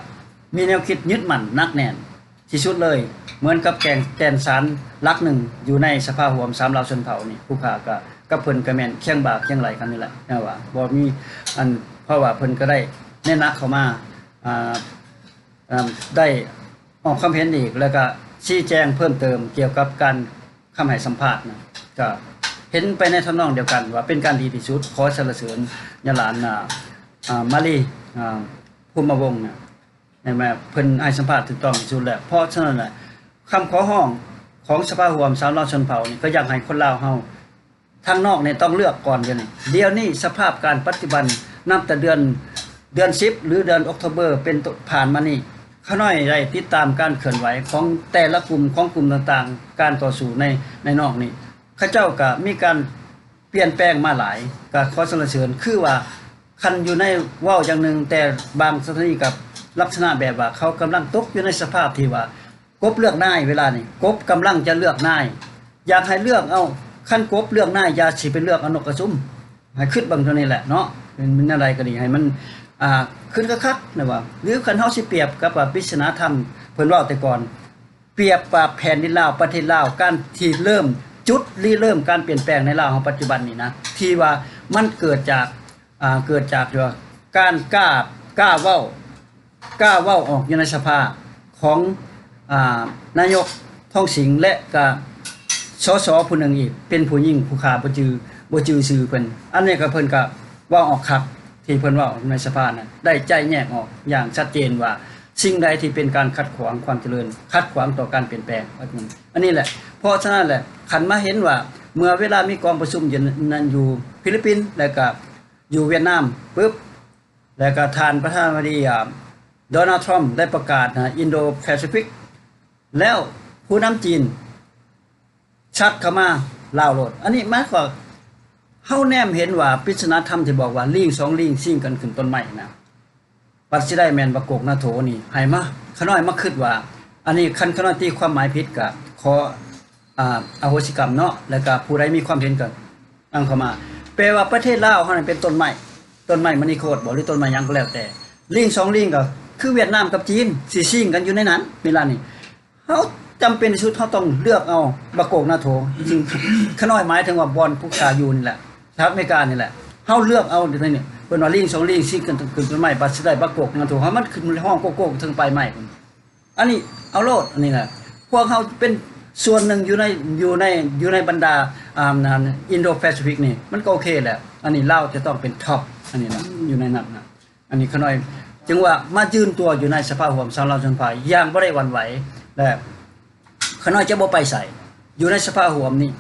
ມີແນວຄິດຍຶດໝັ້ນໜັກແໜ້ນທີ່ສຸດເລີຍ ເໝືອນກັບແກ່ນ ແກ່ນສານຫຼັກໜຶ່ງຢູ່ໃນສະພາຮ່ວມສາມລາວຊົນເຜົ່ານີ້ ຜູ້ຂ້າກະ ກັບເພິ່ນກະແມ່ນຄຽງບ່າຄຽງໄຫຼ່ກັນນີ້ແຫຼະ ແນວວ່າບໍ່ມີອັນ ເພາະວ່າເພິ່ນກະໄດ້ແນະນຳເຂົ້າມາ ອ່າ ອ່າ ໄດ້ ອອກຄວາມເຫັນອີກ ແລ້ວກະຊີ້ແຈງເພີ່ມເຕີມກ່ຽວກັບການ ຄຳໃຫ້ສຳພາດນະ ກະເຫັນໄປໃນທຳນອງດຽວກັນວ່າເປັນການດີທີ່ສຸດ. ຂໍສັນລະເສີນຍາຫຼານ ອ່າ ອ່າ ມາລີ ອ່າ ພູມມະວົງນະ ໃນແມ່ເພິ່ນໃຫ້ສຳພາດຖືກຕ້ອງທີ່ສຸດແລ້ວ. ເພາະສະນັ້ນແຫຼະ ຄຳຂໍຮ້ອງຂອງສະພາຮ່ວມສາມລາວຊົນເຜົ່ານີ້ ກະຢາກໃຫ້ຄົນລາວເຮົາ ທາງນອກນີ້ຕ້ອງເລືອກກ່ອນດຽວນີ້. ດຽວນີ້ສະພາບການປັດຈຸບັນ ນັບແຕ່ເດືອນ ເດືອນສິບ ຫຼື ເດືອນອົກໂທເບີເປັນຕົ້ນ ຜ່ານມານີ້ ຂ້ານ້ອຍໄດ້ຕິດຕາມການເຄື່ອນໄຫວຂອງແຕ່ລະກຸ່ມ ຂອງກຸ່ມຕ່າງໆ ການຕໍ່ສູ້ໃນ ໃນນອກນີ້ ເຂົາເຈົ້າກະມີການປ່ຽນແປງມາຫຼາຍ ກະຂໍສັນລະເສີນ. ຄືວ່າຄັນຢູ່ໃນເວົ້າຢ່າງໜຶ່ງ ແຕ່ບາງສະຖານີກະລັກສະນະແບບວ່າເຂົາກຳລັງຕົກຢູ່ໃນສະພາບທີ່ວ່າ ກົບເລືອກນາຍເວລານີ້ ກົບກຳລັງຈະເລືອກນາຍ ຢາກໃຫ້ເລືອກເອົາ ຄັນກົບເລືອກນາຍ ຢ່າຊິໄປເລືອກເອົານົກກະຊຸມ ໃຫ້ຄິດເບິ່ງໂຕນີ້ແຫຼະເນາະ. ເປັນ ເປັນແນວໃດກະດີ ໃຫ້ມັນ ອ່າ ຄິດຄັກໆ ນະວ່າ ຫຼືຄັນເຮົາຊິປຽບກັບວ່າປິດສະໜາທຳ ເພິ່ນເວົ້າແຕ່ກ່ອນ ປຽບວ່າແຜ່ນດິນລາວ ປະເທດລາວ ການທີ່ເລີ່ມ ຈຸດລິເລີ່ມການປ່ຽນແປງໃນລາວເຮົາປັດຈຸບັນນີ້ນະ ທີ່ວ່າມັນເກີດຈາກ ອ່າ ເກີດຈາກທີ່ວ່າການກ້າ ກ້າເວົ້າ ກ້າເວົ້າອອກຢູ່ໃນສະພາຂອງ ອ່າ ນາຍົກທອງສິງ ແລະ ກະ ສສ ຜູ້ໜຶ່ງອີກ ເປັນຜູ້ຍິງ ຜູ້ຂ້າບໍ່ຈື່ ບໍ່ຈື່ຊື່ເພິ່ນ. ອັນນີ້ກະເພິ່ນກະເວົ້າອອກຄັກ ທີ່ເພິ່ນເວົ້າໃນສະພານັ້ນ ໄດ້ໄຈ້ແຍກອອກຢ່າງຊັດເຈນວ່າ ສິ່ງໃດທີ່ເປັນການຂັດຂວາງຄວາມຈະເລີນ ຂັດຂວາງຕໍ່ການປ່ຽນແປງ ອັນນີ້ແຫຼະ. ເພາະສະນັ້ນແຫຼະ ຄັນມາເຫັນວ່າ ເມື່ອເວລາມີກອງປະຊຸມຢູ່ນັ້ນ ຢູ່ຟີລິບປິນ ແລະ ກະຢູ່ຫວຽດນາມປຶບ ແລະກະທ່ານປະທານາທິບໍດີ ອ່າ ໂດນັລ ທຣຳ ໄດ້ປະກາດ ອ່າ ອິນໂດແປຊີຟິກ ແລ້ວຜູ້ນຳຈີນຊັດເຂົ້າມາລາວໂລດ. ອັນນີ້ໝາຍຄວາມວ່າເຮົາແນມເຫັນວ່າປິດສະໜາທຳທີ່ບອກວ່າລີງສອງລີງຊິງກັນຂຶ້ນຕົ້ນໄມ້ນະ ບັດຊິໄດ້ແມ່ນບັກກົກນາໂຖນີ້ ໃຫ້ມາ ຂ້ານ້ອຍມາຄິດວ່າ ອັນນີ້ຄັນຂ້ານ້ອຍຕີຄວາມໝາຍຜິດກະຂໍ ອ່າ ອະໂຫສິກຳເນາະ ແລະກະຜູ້ໃດມີຄວາມເຫັນກະ ນຳເຂົ້າມາ ແປວ່າປະເທດລາວເຮົານີ້ເປັນຕົ້ນໄມ້ ຕົ້ນໄມ້ມະນີໂຄດບໍ ຫຼື ຕົ້ນໄມ້ຫຍັງກໍແລ້ວແຕ່ ລີງສອງລີງກໍຄືຫວຽດນາມກັບຈີນ ຊິຊິງກັນຢູ່ໃນນັ້ນເວລານີ້. ເຮົາຈຳເປັນທີ່ສຸດ ເຮົາຕ້ອງເລືອກເອົາບັກໂກກນາໂຖ ຊຶ່ງຂ້ານ້ອຍໝາຍເຖິງວ່າບ່ອນຜູ້ຂ້າຢູ່ນີ້ແຫຼະ ສະຫະລັດອາເມລິການີ້ແຫຼະ ເຮົາເລືອກເອົາໃນນີ້ ເພິ່ນວ່າລີງສອງລີງຊິງກັນຂຶ້ນຕົ້ນໄມ້ ບັດຊິໄດ້ບັກໂກກນາໂຖ ເຮົາມັນຂຶ້ນຮ້ອງໂກກໆເທິງປາຍໄມ້ພຸ້ນ. ອັນນີ້ເອົາໂລດ ອັນນີ້ນະ ພວກເຮົາເປັນສ່ວນໜຶ່ງຢູ່ໃນ ຢູ່ໃນ ຢູ່ໃນບັນດາ ອ່າ ອິນໂດແປຊີຟິກນີ້ ມັນກໍໂອເຄແຫຼະ. ອັນນີ້ລາວຈະຕ້ອງເປັນທັອບ ອັນນີ້ນະ ຢູ່ໃນນັ້ນນະ. ອັນນີ້ຂ້ານ້ອຍຈຶ່ງວ່າມາຢືນຕົວຢູ່ໃນສະພາຮ່ວມສາມລາວຊົນເຜົ່າຢ່າງບໍ່ໄດ້ຫວັ່ນໄຫວ ແລະ ຂ້ານ້ອຍຈະບໍ່ໄປໃສ ຢູ່ໃນສະພາຮ່ວມນີ້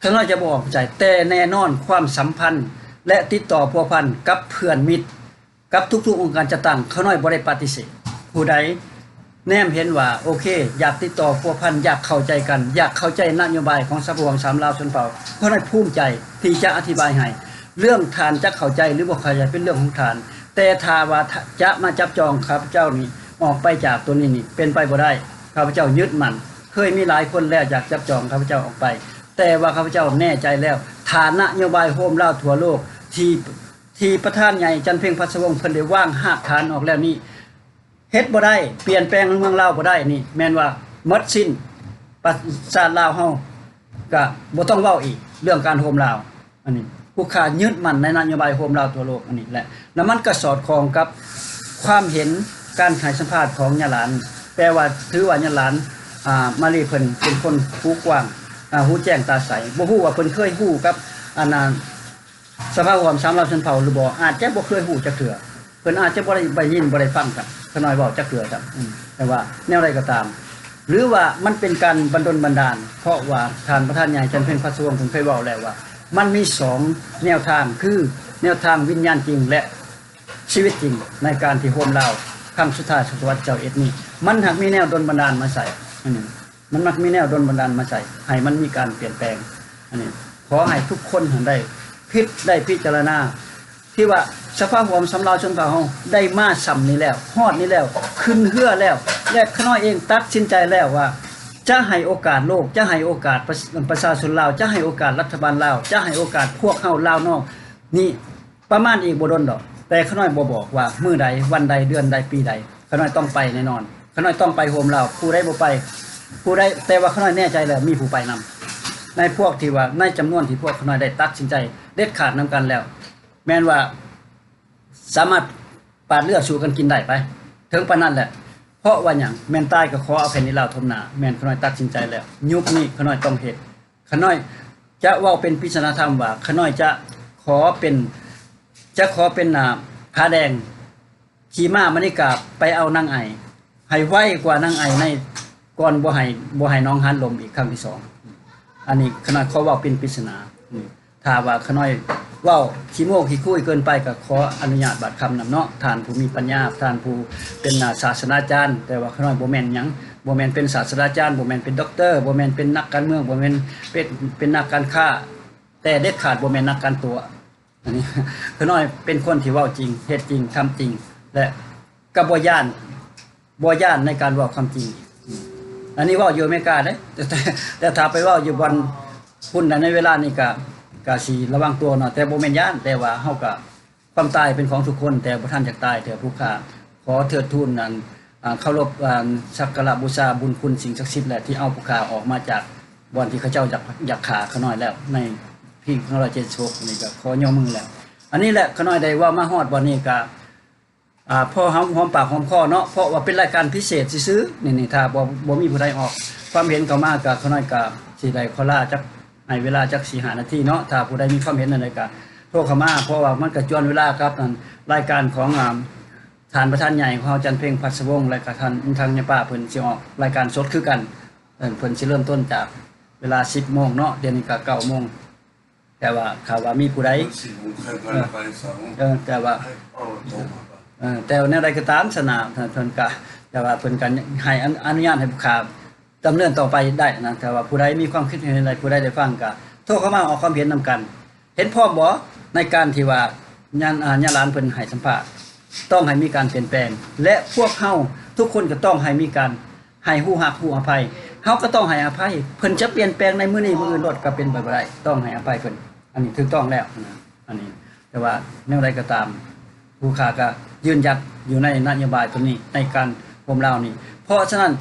ຂ້ານ້ອຍຈະບໍ່ອອກໄປໃສ ແຕ່ແນ່ນອນຄວາມສຳພັນ ແລະ ຕິດຕໍ່ພົວພັນກັບເພື່ອນມິດ ກັບທຸກໆອົງການຈັດຕັ້ງ ຂ້ານ້ອຍບໍ່ໄດ້ປະຕິເສດ. ຜູ້ໃດແນມເຫັນວ່າໂອເຄ ຢາກຕິດຕໍ່ພົວພັນ ຢາກເຂົ້າໃຈກັນ ຢາກເຂົ້າໃຈນະໂຍບາຍຂອງສະພາຮ່ວມສາມລາວຊົນເຜົ່າ ຂ້ານ້ອຍພູມໃຈທີ່ຈະອະທິບາຍໃຫ້. ເລື່ອງທ່ານຈະເຂົ້າໃຈ ຫຼື ບໍ່ເຂົ້າໃຈ ເປັນເລື່ອງຂອງທ່ານ, ແຕ່ຖ້າວ່າຈະມາຈັບຈອງຂ້າພະເຈົ້ານີ້ອອກໄປຈາກໂຕນີ້ນີ້ ເປັນໄປບໍ່ໄດ້. ຂ້າພະເຈົ້າຍຶດໝັ້ນ ເຄີຍມີຫຼາຍຄົນແລ້ວຢາກຈັບຈອງຂ້າພະເຈົ້າອອກໄປ, ແຕ່ວ່າຂ້າພະເຈົ້າແນ່ໃຈແລ້ວ ຖານະໂຍບາຍໂຮມລາວທົ່ວໂລກ ທີ່ ທີ່ປະທານໃຫຍ່ຈັນເພັງ ພັດສະວົງ ເພິ່ນໄດ້ວາງຮາກຖານອອກແລ້ວນີ້ ເຮັດບໍ່ໄດ້ ປ່ຽນແປງໃນເມືອງລາວບໍ່ໄດ້ ນີ້ແມ່ນວ່າໝົດສິ້ນ. ປະຊາດລາວເຮົາກະບໍ່ຕ້ອງເວົ້າອີກ ເລື່ອງການໂຮມລາວ ອັນນີ້ຜູ້ຂ້າຍຶດໝັ້ນໃນນະໂຍບາຍໂຮມລາວທົ່ວໂລກ ອັນນີ້ແຫຼະ ແລ້ວມັນກະສອດຄ່ອງກັບຄວາມເຫັນການໃຫ້ສຳພາດຂອງຍາຫຼານ ແປວ່າຖືວ່າຍາຫຼານ ອ່າ ມາລີເພິ່ນເປັນຄົນຫູກວ້າງ ອ່າ ຫູແຈ້ງຕາໃສ ບໍ່ຮູ້ວ່າເພິ່ນເຄີຍຮູ້ກັບ ອັນນ່າ ສະພາຮ່ວມສາມລາວຊົນເຜົ່າຫຼືບໍ່ ອາດຈະບໍ່ເຄີຍຮູ້ຈັກເທື່ອ ເພິ່ນອາດຈະບໍ່ໄດ້ ໄດ້ຍິນບໍ່ໄດ້ຟັງກັນ ຂ້ານ້ອຍເວົ້າຈັກເທື່ອຊ້ຳ. ອືມ ແຕ່ວ່າແນວໃດກໍຕາມ ຫຼືວ່າມັນເປັນການບັນດົນບັນດານ ເພາະວ່າທ່ານປະທານໃຫຍ່ຈັນເພັງ ພັດສະວົງ ເພິ່ນເຄີຍເວົ້າແລ້ວວ່າ ມັນມີສອງແນວທາງ ຄືແນວທາງວິນຍານຈິງ ແລະ ຊີວິດຈິງໃນການທີ່ໂຮມລາວຄັ້ງສຸດທ້າຍ ສະຕະວັດຊາວເອັດນີ້ ມັນຫາກມີແນວດົນບັນດານມາໃສ່ ອັນນີ້ ມັນມັກມີແນວດົນບັນດານມາໃສ່ ໃຫ້ມັນມີການປ່ຽນແປງ. ອັນນີ້ ຂໍໃຫ້ທຸກຄົນຫັ້ນໄດ້ຄິດ ໄດ້ພິຈາລະນາ ທີ່ວ່າສະພາຮ່ວມສາມລາວຊົນເຜົ່າເຮົາໄດ້ມາຊ່ຳນີ້ແລ້ວ ຮອດນີ້ແລ້ວ ຂຶ້ນເຮືອແລ້ວ ແລະ ຂະນ້ອຍເອງຕັດສິນໃຈແລ້ວວ່າ ຈະໃຫ້ໂອກາດໂລກ ຈະໃຫ້ໂອກາດປະ ປະຊາຊົນລາວ ຈະໃຫ້ໂອກາດລັດຖະບານລາວ ຈະໃຫ້ໂອກາດພວກເຮົາລາວນອກນີ້ ປະມານອີກບໍ່ດົນດອກ, ແຕ່ຂະນ້ອຍບໍ່ບອກວ່າມື້ໃດ, ວັນໃດ, ເດືອນໃດ, ປີໃດ, ຂະນ້ອຍຕ້ອງໄປແນ່ນອນ. ຂະນ້ອຍຕ້ອງໄປໂຮມລາວ, ຜູ້ໃດບໍ່ໄປ, ຜູ້ໃດ, ແຕ່ວ່າຂະນ້ອຍແນ່ໃຈແລ້ວ ມີຜູ້ໄປນຳ. ໃນພວກທີ່ວ່າ, ໃນຈຳນວນທີ່ພວກຂະນ້ອຍໄດ້ຕັດສິນໃຈເດັດຂາດນຳກັນແລ້ວ, ແມ່ນວ່າສາມາດປາດເລືອດສູ້ກັນກິນໄດ້ໄປ, ເຖິງປານນັ້ນແຫຼະ. ເພາະວ່າຫຍັງ? ແມ່ນຕາຍກໍຂໍເອົາແຜ່ນດິນລາວຖົມໜ້າ, ແມ່ນຂະນ້ອຍຕັດສິນໃຈແລ້ວ. ຍຸກນີ້ຂະນ້ອຍຕ້ອງເຮັດ. ຂະນ້ອຍຈະເວົ້າເປັນປິດສະນາທຳວ່າ ຂະນ້ອຍຈະຂໍເປັນ, ຈະຂໍເປັນ ອ່າ ຜາແດງຂີ່ມ້າມະນີກາບໄປເອົານາງໄອ ໃຫ້ໄວກວ່ານາງໄອໃນ ກ່ອນບໍ່ໃຫ້, ບໍ່ໃຫ້ໜອງຫານລົມອີກຄັ້ງທີສອງ. ອັນນີ້ຂະນ້ອຍຂໍເວົ້າເປັນປິດສະນາ. ຖ້າວ່າຂະນ້ອຍເວົ້າຂີ້ໂມ້ຂີ້ຄຸຍເກີນໄປ ກໍຂໍອະນຸຍາດບາດຄຳນຳເນາະ ທ່ານຜູ້ມີປັນຍາ, ທ່ານຜູ້ເປັນ ອ່າ ສາດສະດາຈານ, ແຕ່ວ່າຂະນ້ອຍບໍ່ແມ່ນຫຍັງ, ບໍ່ແມ່ນເປັນສາດສະດາຈານ, ບໍ່ແມ່ນເປັນດັອກເຕີ, ບໍ່ແມ່ນເປັນນັກການເມືອງ, ບໍ່ແມ່ນເປັນ, ເປັນນັກການຄ້າ, ແຕ່ເດັດຂາດບໍ່ແມ່ນນັກການຕົວະ. ອັນນີ້ ຂະນ້ອຍເປັນຄົນທີ່ເວົ້າຈິງ, ເຮັດຈິງ, ທຳຈິງ ແລະ ກໍບໍ່ຢ້ານ, ບໍ່ຢ້ານໃນການເວົ້າຄວາມຈິງ. ອັນນີ້ເວົ້າຢູ່ອາເມລິກາເດ້, ແຕ່, ແຕ່ຖ້າໄປເວົ້າຢູ່ບ່ອນພຸ້ນໃນເວລານີ້ ກໍ, ກໍຊິລະວັງຕົວເນາະ, ແຕ່ບໍ່ແມ່ນຢ້ານ, ແຕ່ວ່າເຮົາກໍ, ຄວາມຕາຍເປັນຂອງທຸກຄົນ, ແຕ່ບໍ່ທັນຢາກຕາຍເທື່ອ. ຜູ້ຂ້າຂໍເທີດທູນ ອັນ, ອ່າ, ເຄົາລົບ, ອັນ, ສັກກາລະບູຊາບຸນຄຸນສິ່ງສັກສິດ ແລະ ທີ່ເອົາຜູ້ຂ້າອອກມາຈາກບ່ອນທີ່ເຂົາເຈົ້າຢາກ, ຢາກຂ້າຂ້ານ້ອຍແລ້ວ ໃນປີໜຶ່ງພັນເກົ້າຮ້ອຍເຈັດສິບຫົກນີ້ ກໍຂໍຍົກມືແລ້ວ. ອັນນີ້ແຫຼະ, ຂ້ານ້ອຍໄດ້ເວົ້າມາຮອດບ່ອນນີ້ ກໍ ອ່າ ພໍຫອມ, ຫອມປາກຫອມຄໍເນາະ, ເພາະວ່າເປັນລາຍການພິເສດຊື່ໆ ນີ້, ນີ້ ຖ້າບໍ່, ບໍ່ມີຜູ້ໃດອອກຄວາມເຫັນເຂົ້າມາ ກໍຂ້ານ້ອຍກໍຊິໄດ້ຂໍລາຈັກ, ໃຫ້ເວລາຈັກສີ່ຫ້ານາທີເນາະ. ຖ້າຜູ້ໃດມີຄວາມເຫັນອັນໃດກໍໂທເຂົ້າມາ, ເພາະວ່າມັນກໍຈວນເວລາກັບ ອັນ, ລາຍການຂອງ, ອ່າ, ທ່ານປະທານໃຫຍ່ຂອງເຮົາ ຈັນເພັງ ພັດສະວົງ ແລະ ກໍທ່ານ ທາງຍາປ້າ ເພິ່ນຊິອອກລາຍການສົດຄືກັນ. ເອີ, ເພິ່ນຊິເລີ່ມຕົ້ນຈາກເວລາສິບໂມງເນາະ, ດຽວນີ້ກໍເກົ້າໂມງ. ແຕ່ວ່າຖ້າວ່າມີຜູ້ໃດ ເອີ ເອີ ແຕ່ວ່າ ເອີ ແຕ່ວ່າແນວໃດກໍຕາມຊະນະ ເພິ່ນກະ ແຕ່ວ່າເພິ່ນກະໃຫ້ອະ ອະນຸຍາດໃຫ້ຜູ້ຂ້າດຳເນີນຕໍ່ໄປໄດ້ນະ. ແຕ່ວ່າຜູ້ໃດມີຄວາມຄິດເຫັນໃດ ຜູ້ໃດໄດ້ຟັງກະໂທເຂົ້າມາອອກຄວາມເຫັນນຳກັນ. ເຫັນພ້ອມບໍ່ ໃນການທີ່ວ່າຍາ ຍາຫຼານເພິ່ນໃຫ້ສຳພາດ? ຕ້ອງໃຫ້ມີການປ່ຽນແປງ ແລະ ພວກເຮົາທຸກຄົນກໍຕ້ອງໃຫ້ມີການ ໃຫ້ຮູ້ຮັກຮູ້ອະໄພ, ເຮົາກໍຕ້ອງໃຫ້ອະໄພ. ເພິ່ນຈະປ່ຽນແປງໃນມື້ນີ້ມື້ອື່ນໂລດກໍເປັນໄປບໍ່ໄດ້, ຕ້ອງໃຫ້ອະໄພເພິ່ນ. ອັນນີ້ຖືກຕ້ອງແລ້ວນະ, ອັນນີ້. ແຕ່ວ່າແນວໃດກໍຕາມ ຜູ້ຂ້າກໍຢືນຢັດຢູ່ໃນນະໂຍບາຍຕົວນີ້ ໃນການໂຮມລາວນີ້. ເພາະສະນັ້ນ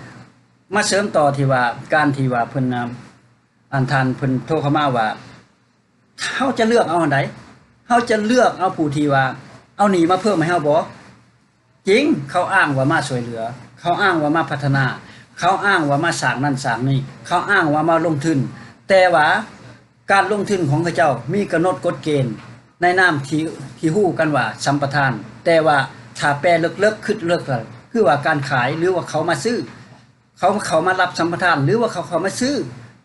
ມາເສີມຕໍ່ທີ່ວ່າ ການທີ່ວ່າເພິ່ນ ອ່າ ອັນທ່ານເພິ່ນໂທເຂົ້າມາວ່າ ເຮົາຈະເລືອກເອົາອັນໃດ? ເຮົາຈະເລືອກເອົາຜູ້ທີ່ວ່າເອົາໜີ້ມາເພີ່ມໃຫ້ເຮົາບໍ່? ຈິງ, ເຂົາອ້າງວ່າມາຊ່ວຍເຫຼືອ, ເຂົາອ້າງວ່າມາພັດທະນາ, ເຂົາອ້າງວ່າມາສ້າງນັ້ນສ້າງນີ້, ເຂົາອ້າງວ່າມາລົງທຶນ, ແຕ່ວ່າການລົງທຶນຂອງເຂົາເຈົ້າມີກຳນົດກົດເກນໃນນາມທີ່, ທີ່ຮູ້ກັນວ່າສຳປະທານ, ແຕ່ວ່າຖ້າແປເລິກໆ, ຄຶດເລິກ ກໍຄືວ່າການຂາຍ ຫຼືວ່າເຂົາມາຊື້. ເຂົາເຂົ້າມາຮັບສຳປະທານ ຫຼືວ່າເຂົາເຂົ້າມາຊື້,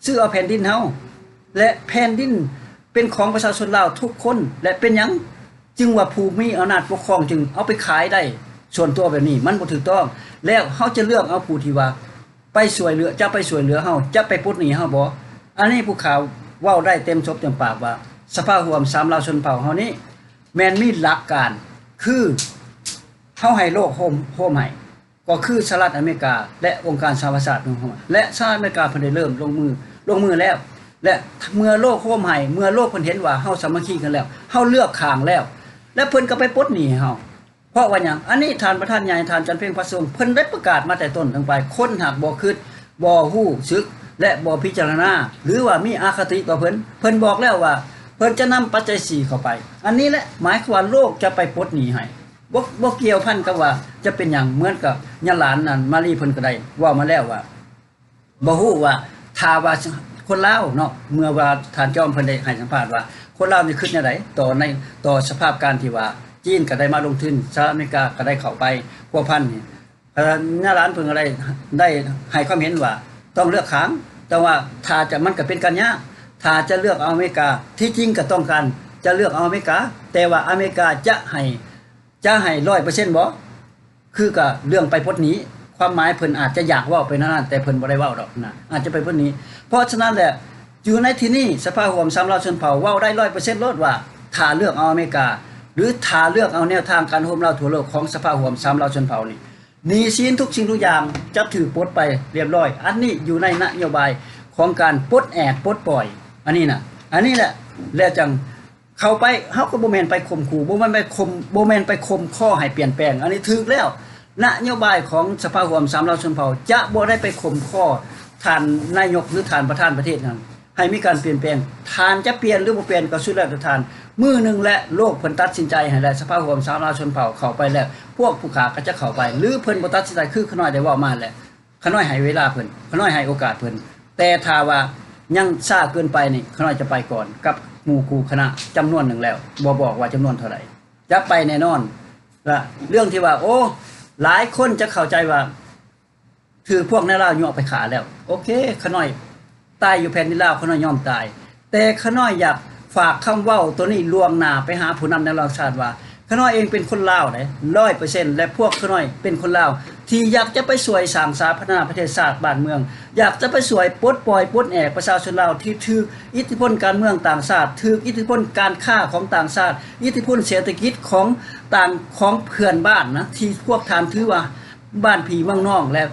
ຊື້ເອົາແຜ່ນດິນເຮົາ ແລະ ແຜ່ນດິນເປັນຂອງປະຊາຊົນລາວທຸກຄົນ. ແລະ ເປັນຫຍັງຈຶ່ງວ່າຜູ້ມີອຳນາດປົກຄອງຈຶ່ງເອົາໄປຂາຍໄດ້ສ່ວນຕົວແບບນີ້? ມັນບໍ່ຖືກຕ້ອງ. ແລ້ວເຮົາຈະເລືອກເອົາຜູ້ທີ່ວ່າໄປຊ່ວຍເຫຼືອ, ຈະໄປຊ່ວຍເຫຼືອເຮົາ, ຈະໄປປົດໜີ້ເຮົາບໍ່? ອັນນີ້ຜູ້ຂ້າເວົ້າໄດ້ເຕັມສົບເຕັມປາກວ່າ ສະພາຮ່ວມສາມລາວຊົນເຜົ່າເຮົານີ້ ແມ່ນມີຫຼັກການ ຄືເຮົາໃຫ້ໂລກໂຮມ, ໂຮມໃຫ້ ກໍຄືສະຫະລັດອາເມລິກາ ແລະ ອົງການສະຫະປະຊາຊາດ ແລະ ສະຫະລັດອາເມລິກາເພິ່ນໄດ້ເລີ່ມລົງມື, ລົງມືແລ້ວ ແລະ ເມື່ອໂລກໂຮມໃຫ້, ເມື່ອໂລກເພິ່ນເຫັນວ່າເຮົາສາມັກຄີກັນແລ້ວ, ເຮົາເລືອກຂ້າງແລ້ວ ແລະ ເພິ່ນກໍໄປປົດໜີ້ໃຫ້ເຮົາ. ເພາະວ່າຫຍັງ? ອັນນີ້ທ່ານປະທານໃຫຍ່ ທ່ານ ຈັນເພັງ ພັດສະວົງ ເພິ່ນໄດ້ປະກາດມາແຕ່ຕົ້ນຕັ້ງແຕ່ ຄົນຫາກບໍ່ຄິດ, ບໍ່ຮູ້ສຶກ ແລະ ບໍ່ພິຈາລະນາ ຫຼືວ່າມີອະຄະຕິຕໍ່ເພິ່ນ, ເພິ່ນບອກແລ້ວວ່າເພິ່ນຈະນຳປັດໄຈສີ່ເຂົ້າໄປ. ອັນນີ້ແຫຼະ ໝາຍຄວາມວ່າໂລກຈະໄປປົດໜີ້ໃຫ້. ບໍ່, ບໍ່ກ່ຽວພັນກັບວ່າຈະເປັນຫຍັງ. ເໝືອນກັບຍາຫຼານນັ້ນ ມາລີເພິ່ນກໍໄດ້ເວົ້າມາແລ້ວວ່າ ບໍ່ຮູ້ວ່າ ຖ້າວ່າຄົນລາວເນາະ, ເມື່ອວ່າທ່ານຈອມເພິ່ນໄດ້ໃຫ້ສຳພາດວ່າ ຄົນລາວນີ້ຄິດແນວໃດຕໍ່ໃນ, ຕໍ່ສະພາບການທີ່ວ່າ ຈີນກໍໄດ້ມາລົງທຶນ, ສະຫະລັດອາເມລິກາກໍໄດ້ເຂົ້າໄປພົວພັນນີ້. ຍາຫຼານເພິ່ນກໍໄດ້, ໄດ້ໃຫ້ຄວາມເຫັນວ່າຕ້ອງເລືອກຂ້າງ, ແຕ່ວ່າຖ້າຈະ, ມັນກໍເປັນການຍາກ ຖ້າຈະເລືອກເອົາອາເມລິກາ. ທີ່ຈິງກໍຕ້ອງການຈະເລືອກເອົາອາເມລິກາ, ແຕ່ວ່າອາເມລິກາຈະໃຫ້ ຈະໃຫ້ຮ້ອຍເປີເຊັນບໍ່? ຄືກະເລື່ອງໄປປົດໜີ້ ຄວາມໝາຍເພິ່ນອາດຈະຢາກເວົ້າໄປແນວນັ້ນ ແຕ່ເພິ່ນບໍ່ໄດ້ເວົ້າດອກນະ ອາດຈະໄປປົດໜີ້. ເພາະສະນັ້ນແຫຼະ ຢູ່ໃນທີ່ນີ້ ສະພາຮ່ວມສາມລາວຊົນເຜົ່າເວົ້າໄດ້ຮ້ອຍເປີເຊັນໂລດວ່າ ຖ້າເລືອກເອົາອາເມລິກາ ຫຼື ຖ້າເລືອກເອົາແນວທາງການໂຮມລາວທົ່ວໂລກຂອງສະພາຮ່ວມສາມລາວຊົນເຜົ່ານີ້ ໜີ້ສິນທຸກສິ່ງທຸກຢ່າງຈະຖືກປົດໄປລຽບລ້ອຍ. ອັນນີ້ຢູ່ໃນນະໂຍບາຍຂອງການປົດແອກປົດປ່ອຍ ອັນນີ້ນະ ອັນນີ້ແຫຼະ ແລ້ວຈັ່ງ ເຂົ້າໄປ ເຮົາກໍບໍ່ແມ່ນໄປຂົ່ມຂູ່ ບໍ່ແມ່ນໄປຂົ່ມ ບໍ່ແມ່ນໄປຂົ່ມຂໍໃຫ້ປ່ຽນແປງ ອັນນີ້ຖືກແລ້ວ. ນະໂຍບາຍຂອງສະພາຮ່ວມສາມລາວຊົນເຜົ່າຈະບໍ່ໄດ້ໄປຂົ່ມຂໍທ່ານນາຍົກ ຫຼື ທ່ານປະທານປະເທດນັ້ນ ໃຫ້ມີການປ່ຽນແປງ. ທ່ານຈະປ່ຽນ ຫຼື ບໍ່ປ່ຽນ ກໍສຸດແລ້ວແຕ່ທ່ານ. ມື້ໜຶ່ງແຫຼະ ໂລກເພິ່ນຕັດສິນໃຈໃຫ້ແລ້ວ ສະພາຮ່ວມສາມລາວຊົນເຜົ່າເຂົ້າໄປແລ້ວ ພວກຜູ້ຂ້າກໍຈະເຂົ້າໄປ ຫຼື ເພິ່ນບໍ່ຕັດສິນໃຈ ຄືຂະນ້ອຍໄດ້ເວົ້າມາແຫຼະ. ຂະນ້ອຍໃຫ້ເວລາເພິ່ນ ຂະນ້ອຍໃຫ້ໂອກາດເພິ່ນ ແຕ່ຖ້າວ່າຍັງຊ້າເກີນໄປນີ້ ຂະນ້ອຍຈະໄປກ່ອນກັບໝູ່ຄູ່ຄະນະຈຳນວນໜຶ່ງແລ້ວ ບໍ່ບອກວ່າຈຳນວນເທົ່າໃດ ຈະໄປແນ່ນອນ. ລະເລື່ອງທີ່ວ່າ ໂອ້ ຫຼາຍຄົນຈະເຂົ້າໃຈວ່າຖືກພວກໃນລາວຍົວະໄປຂ້າແລ້ວ ໂອເຄ ຂະນ້ອຍຕາຍຢູ່ແຜ່ນດິນລາວ ຂະນ້ອຍຍອມຕາຍ. ແຕ່ຂະນ້ອຍຢາກຝາກຄຳເວົ້າໂຕນີ້ລ່ວງໜ້າໄປຫາຜູ້ນຳໃນລາວຊາດວ່າ ຂະນ້ອຍເອງເປັນຄົນລາວເດ້ ຮ້ອຍເປີເຊັນ ແລະ ພວກຂະນ້ອຍເປັນຄົນລາວທີ່ຢາກຈະໄປຊ່ວຍສ້າງສາພັດທະນາປະເທດຊາດບ້ານເມືອງ, ຢາກຈະໄປຊ່ວຍປົດປ່ອຍປົດແອກປະຊາຊົນລາວທີ່ຖືກອິດທິພົນການເມືອງຕ່າງຊາດ, ຖືກອິດທິພົນການຄ້າຂອງຕ່າງຊາດ, ອິດທິພົນເສດຖະກິດຂອງຕ່າງ ຂອງເພື່ອນບ້ານນະ ທີ່ພວກທ່ານຖືວ່າບ້ານພີ່ເມືອງນ້ອງ ແລະ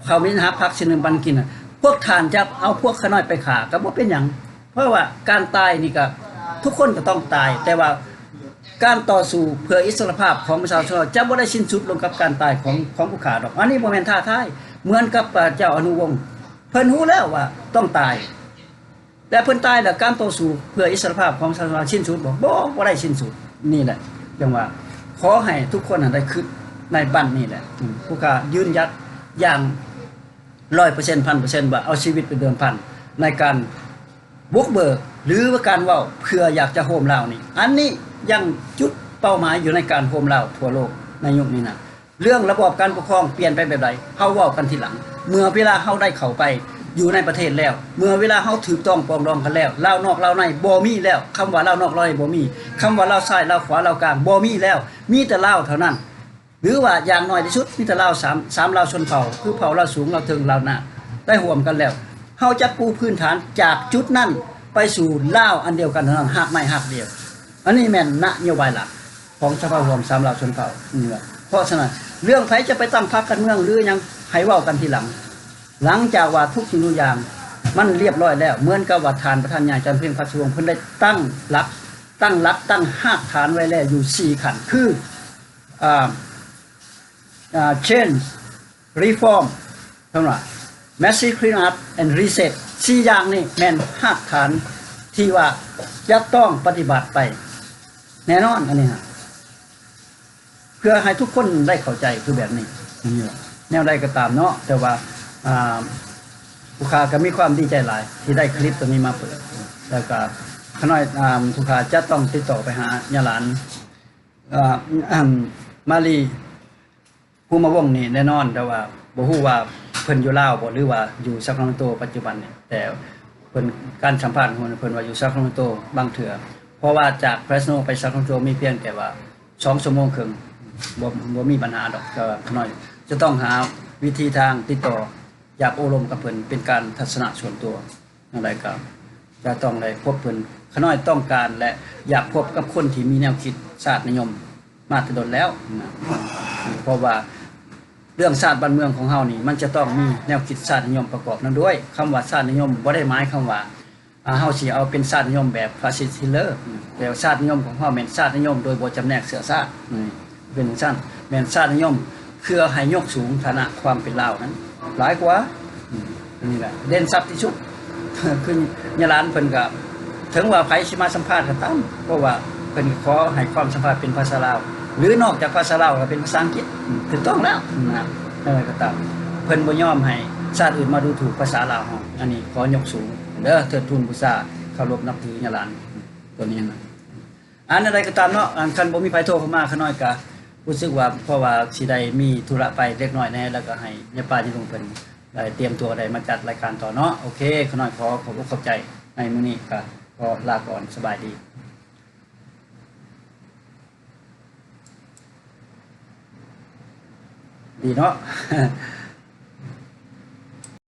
ເຂົາມີຫາຜັກຊິໜຶ່ງປັນກິນນະ, ພວກທ່ານຈະເອົາພວກຂະນ້ອຍໄປຂ້າກໍບໍ່ເປັນຫຍັງ. ເພາະວ່າການຕາຍນີ້ກໍ ທຸກຄົນກໍຕ້ອງຕາຍ, ແຕ່ວ່າການຕໍ່ສູ້ເພື່ອອິດສະຫຼະພາບຂອງປະຊາຊົນລາວຈະບໍ່ໄດ້ສິ້ນສຸດລົງກັບການຕາຍຂອງ ຂອງຜູ້ຂ້າດອກ. ອັນນີ້ບໍ່ແມ່ນທ້າທາຍ ເໝືອນກັບ ເອີ ເຈົ້າອະນຸວົງ ເພິ່ນຮູ້ແລ້ວວ່າຕ້ອງຕາຍ, ແຕ່ເພິ່ນຕາຍແລ້ວ ການຕໍ່ສູ້ເພື່ອອິດສະຫຼະພາບຂອງປະຊາຊົນລາວສິ້ນສຸດບໍ່? ບໍ່ ບໍ່ໄດ້ສິ້ນສຸດ. ນີ້ແຫຼະ ຈັ່ງວ່າຂໍໃຫ້ທຸກຄົນຫັ້ນໄດ້ຄິດໃນບັ້ນນີ້ແຫຼະ. ອືມ ຜູ້ຂ້າຢືນຢັດຢ່າງຮ້ອຍເປີເຊັນ ພັນເປີເຊັນ ວ່າເອົາຊີວິດເປັນເດີມພັນໃນການ ບຸກເບີກ ຫຼືວ່າການເວົ້າເພື່ອຢາກຈະໂຮມລາວນີ້ ອັນນີ້ຍັງຈຸດເປົ້າໝາຍຢູ່ໃນການໂຮມລາວທົ່ວໂລກໃນຍຸກນີ້ນະ. ເລື່ອງລະບອບການປົກຄອງປ່ຽນໄປແບບໃດ ເຮົາເວົ້າກັນທີຫຼັງ. ເມື່ອເວລາເຮົາໄດ້ເຂົ້າໄປຢູ່ໃນປະເທດແລ້ວ, ເມື່ອເວລາເຮົາຖືກຕ້ອງປອງດອງກັນແລ້ວ, ລາວນອກລາວໃນບໍ່ມີແລ້ວ, ຄຳວ່າລາວນອກລາວໃນບໍ່ມີ, ຄຳວ່າລາວຊ້າຍລາວຂວາລາວກາງບໍ່ມີແລ້ວ, ມີແຕ່ລາວເທົ່ານັ້ນ. ຫຼືວ່າຢ່າງໜ້ອຍທີ່ສຸດມີແຕ່ລາວສາມ ສາມລາວຊົນເຜົ່າ ຄືເຜົ່າລາວສູງ ລາວເທິງ ລາວໜ້າ ໄດ້ຮ່ວມກັນແລ້ວ ເຮົາຈະປູພື້ນຖານຈາກຈຸດນັ້ນໄປສູ່ລາວອັນດຽວກັນເທົ່ານັ້ນ ຮາກໄມ້ຮາກດຽວ. ອັນນີ້ແມ່ນນະໂຍບາຍຫຼັກຂອງສະພາຮ່ວມສາມລາວຊົນເຜົ່ານີ້ແຫຼະ. ເພາະສະນັ້ນ ເລື່ອງໃຜຈະໄປຕັ້ງພັກການເມືອງ ຫຼື ຫຍັງ ໃຫ້ເວົ້າກັນທີຫຼັງ ຫຼັງຈາກວ່າທຸກສິ່ງທຸກຢ່າງມັນລຽບຮ້ອຍແລ້ວ ເໝືອນກັບວ່າທ່ານປະທານໃຫຍ່ ຈອມເພັງ ພັດສຸວົງ ເພິ່ນໄດ້ຕັ້ງຫຼັກ ຕັ້ງຫຼັກ ຕັ້ງຮາກຖານໄວ້ແລ້ວຢູ່ສີ່ຂັ້ນ ຄື ອ່າ ອ່າ change reform ເພິ່ນວ່າ massive clean up and reset ສີ່ຢ່າງນີ້ແມ່ນຮາກຖານທີ່ວ່າຈະຕ້ອງປະຕິບັດໄປແນ່ນອນ. ອັນນີ້ຮະ ເພື່ອໃຫ້ທຸກຄົນໄດ້ເຂົ້າໃຈຄືແບບນີ້. ນີ້ແຫຼະ ແນວໃດກໍຕາມເນາະ ແຕ່ວ່າ ອ່າ ຜູ້ຂ້າກໍມີຄວາມດີໃຈຫຼາຍທີ່ໄດ້ຄລິບຕົວນີ້ມາເປີດ ແລ້ວກໍຂ້ານ້ອຍ ອ່າ ຜູ້ຂ້າຈະຕ້ອງຕິດຕໍ່ໄປຫາຍາຫຼານ ອ່າ ມາລີ ພູມະວົງນີ້ແນ່ນອນ ແຕ່ວ່າບໍ່ຮູ້ວ່າເພິ່ນຢູ່ລາວບໍ່ ຫຼືວ່າຢູ່ຊາຄຣາເມນໂຕປັດຈຸບັນນີ້ ແຕ່ເພິ່ນ ການສຳພາດຂອງເພິ່ນ ເພິ່ນວ່າຢູ່ຊາຄຣາເມນໂຕບາງເທື່ອ ເພາະວ່າຈາກເຟຣສໂນໄປຊາຄຣາເມນໂຕມີພຽງແຕ່ວ່າສອງຊົ່ວໂມງເຄິ່ງ ບໍ່ ບໍ່ມີບັນຫາດອກ ແຕ່ວ່າຂ້ານ້ອຍຈະຕ້ອງຫາວິທີທາງຕິດຕໍ່ ຢາກໂອ້ລົມກັບເພິ່ນເປັນການທັດສະນະສ່ວນຕົວ. ແນວໃດກໍຈະຕ້ອງໄດ້ພົບເພິ່ນ. ຂ້ານ້ອຍຕ້ອງການ ແລະ ຢາກພົບກັບຄົນທີ່ມີແນວຄິດຊາດນິຍົມມາແຕ່ດົນແລ້ວນະ ເພາະວ່າເລື່ອງຊາດບ້ານເມືອງຂອງເຮົານີ້ ມັນຈະຕ້ອງມີແນວຄິດຊາດນິຍົມປະກອບນຳດ້ວຍ. ຄຳວ່າຊາດນິຍົມບໍ່ໄດ້ໝາຍຄວາມວ່າ ອ່າ ເຮົາຊິເອົາເປັນຊາດນິຍົມແບບຟາຊິດຮິດເລີ ແຕ່ວ່າຊາດນິຍົມຂອງເຮົາແມ່ນຊາດນິຍົມໂດຍບໍ່ຈຳແນກເຊື້ອຊາດ. ເປັນຈັ່ງຊັ້ນ ແມ່ນຊາດນິຍົມເພື່ອໃຫ້ຍົກສູງຖານະຄວາມເປັນລາວນັ້ນຫຼາຍກວ່າ. ອືມ ອັນນີ້ແຫຼະເດັ່ນຊັດທີ່ສຸດ. ຄືຍາຫຼານເພິ່ນກໍ ເຖິງວ່າໃຜຊິມາສຳພາດກໍຕາມ ເພາະວ່າເພິ່ນຂໍໃຫ້ຄວາມສຳພາດເປັນພາສາລາວ ຫຼື ນອກຈາກພາສາລາວກໍເປັນພາສາອັງກິດ. ອືມ ຖືກຕ້ອງແລ້ວນະ. ເອີ ກໍຕາມ ເພິ່ນບໍ່ຍອມໃຫ້ຊາດອື່ນມາດູຖູກພາສາລາວເຮົາ. ອັນນີ້ຂໍຍົກສູງເດີ ເທີດທູນບູຊາ ເຄົາລົບນັບຖືຍາຫຼານ ຕົວນີ້ນະ. ອັນໃດກໍຕາມເນາະ ອັນ ຄັນບໍ່ມີໃຜໂທເຂົ້າມາ ຂ້ານ້ອຍກະຮູ້ສຶກວ່າ ເພາະວ່າຊິໄດ້ມີທຸລະໄປເລັກນ້ອຍແດ່ ແລ້ວກໍໃຫ້ຍາປ້າຍາລຸງເພິ່ນໄດ້ຕຽມຕົວ ໄດ້ມາຈັດລາຍການຕໍ່ເນາະ. ໂອເຄ ຂ້ານ້ອຍຂໍຂອບອົກຂອບໃຈໃນມື້ນີ້ ກະຂໍລາກ່ອນ ສະບາຍດີ. ດີເນາະ.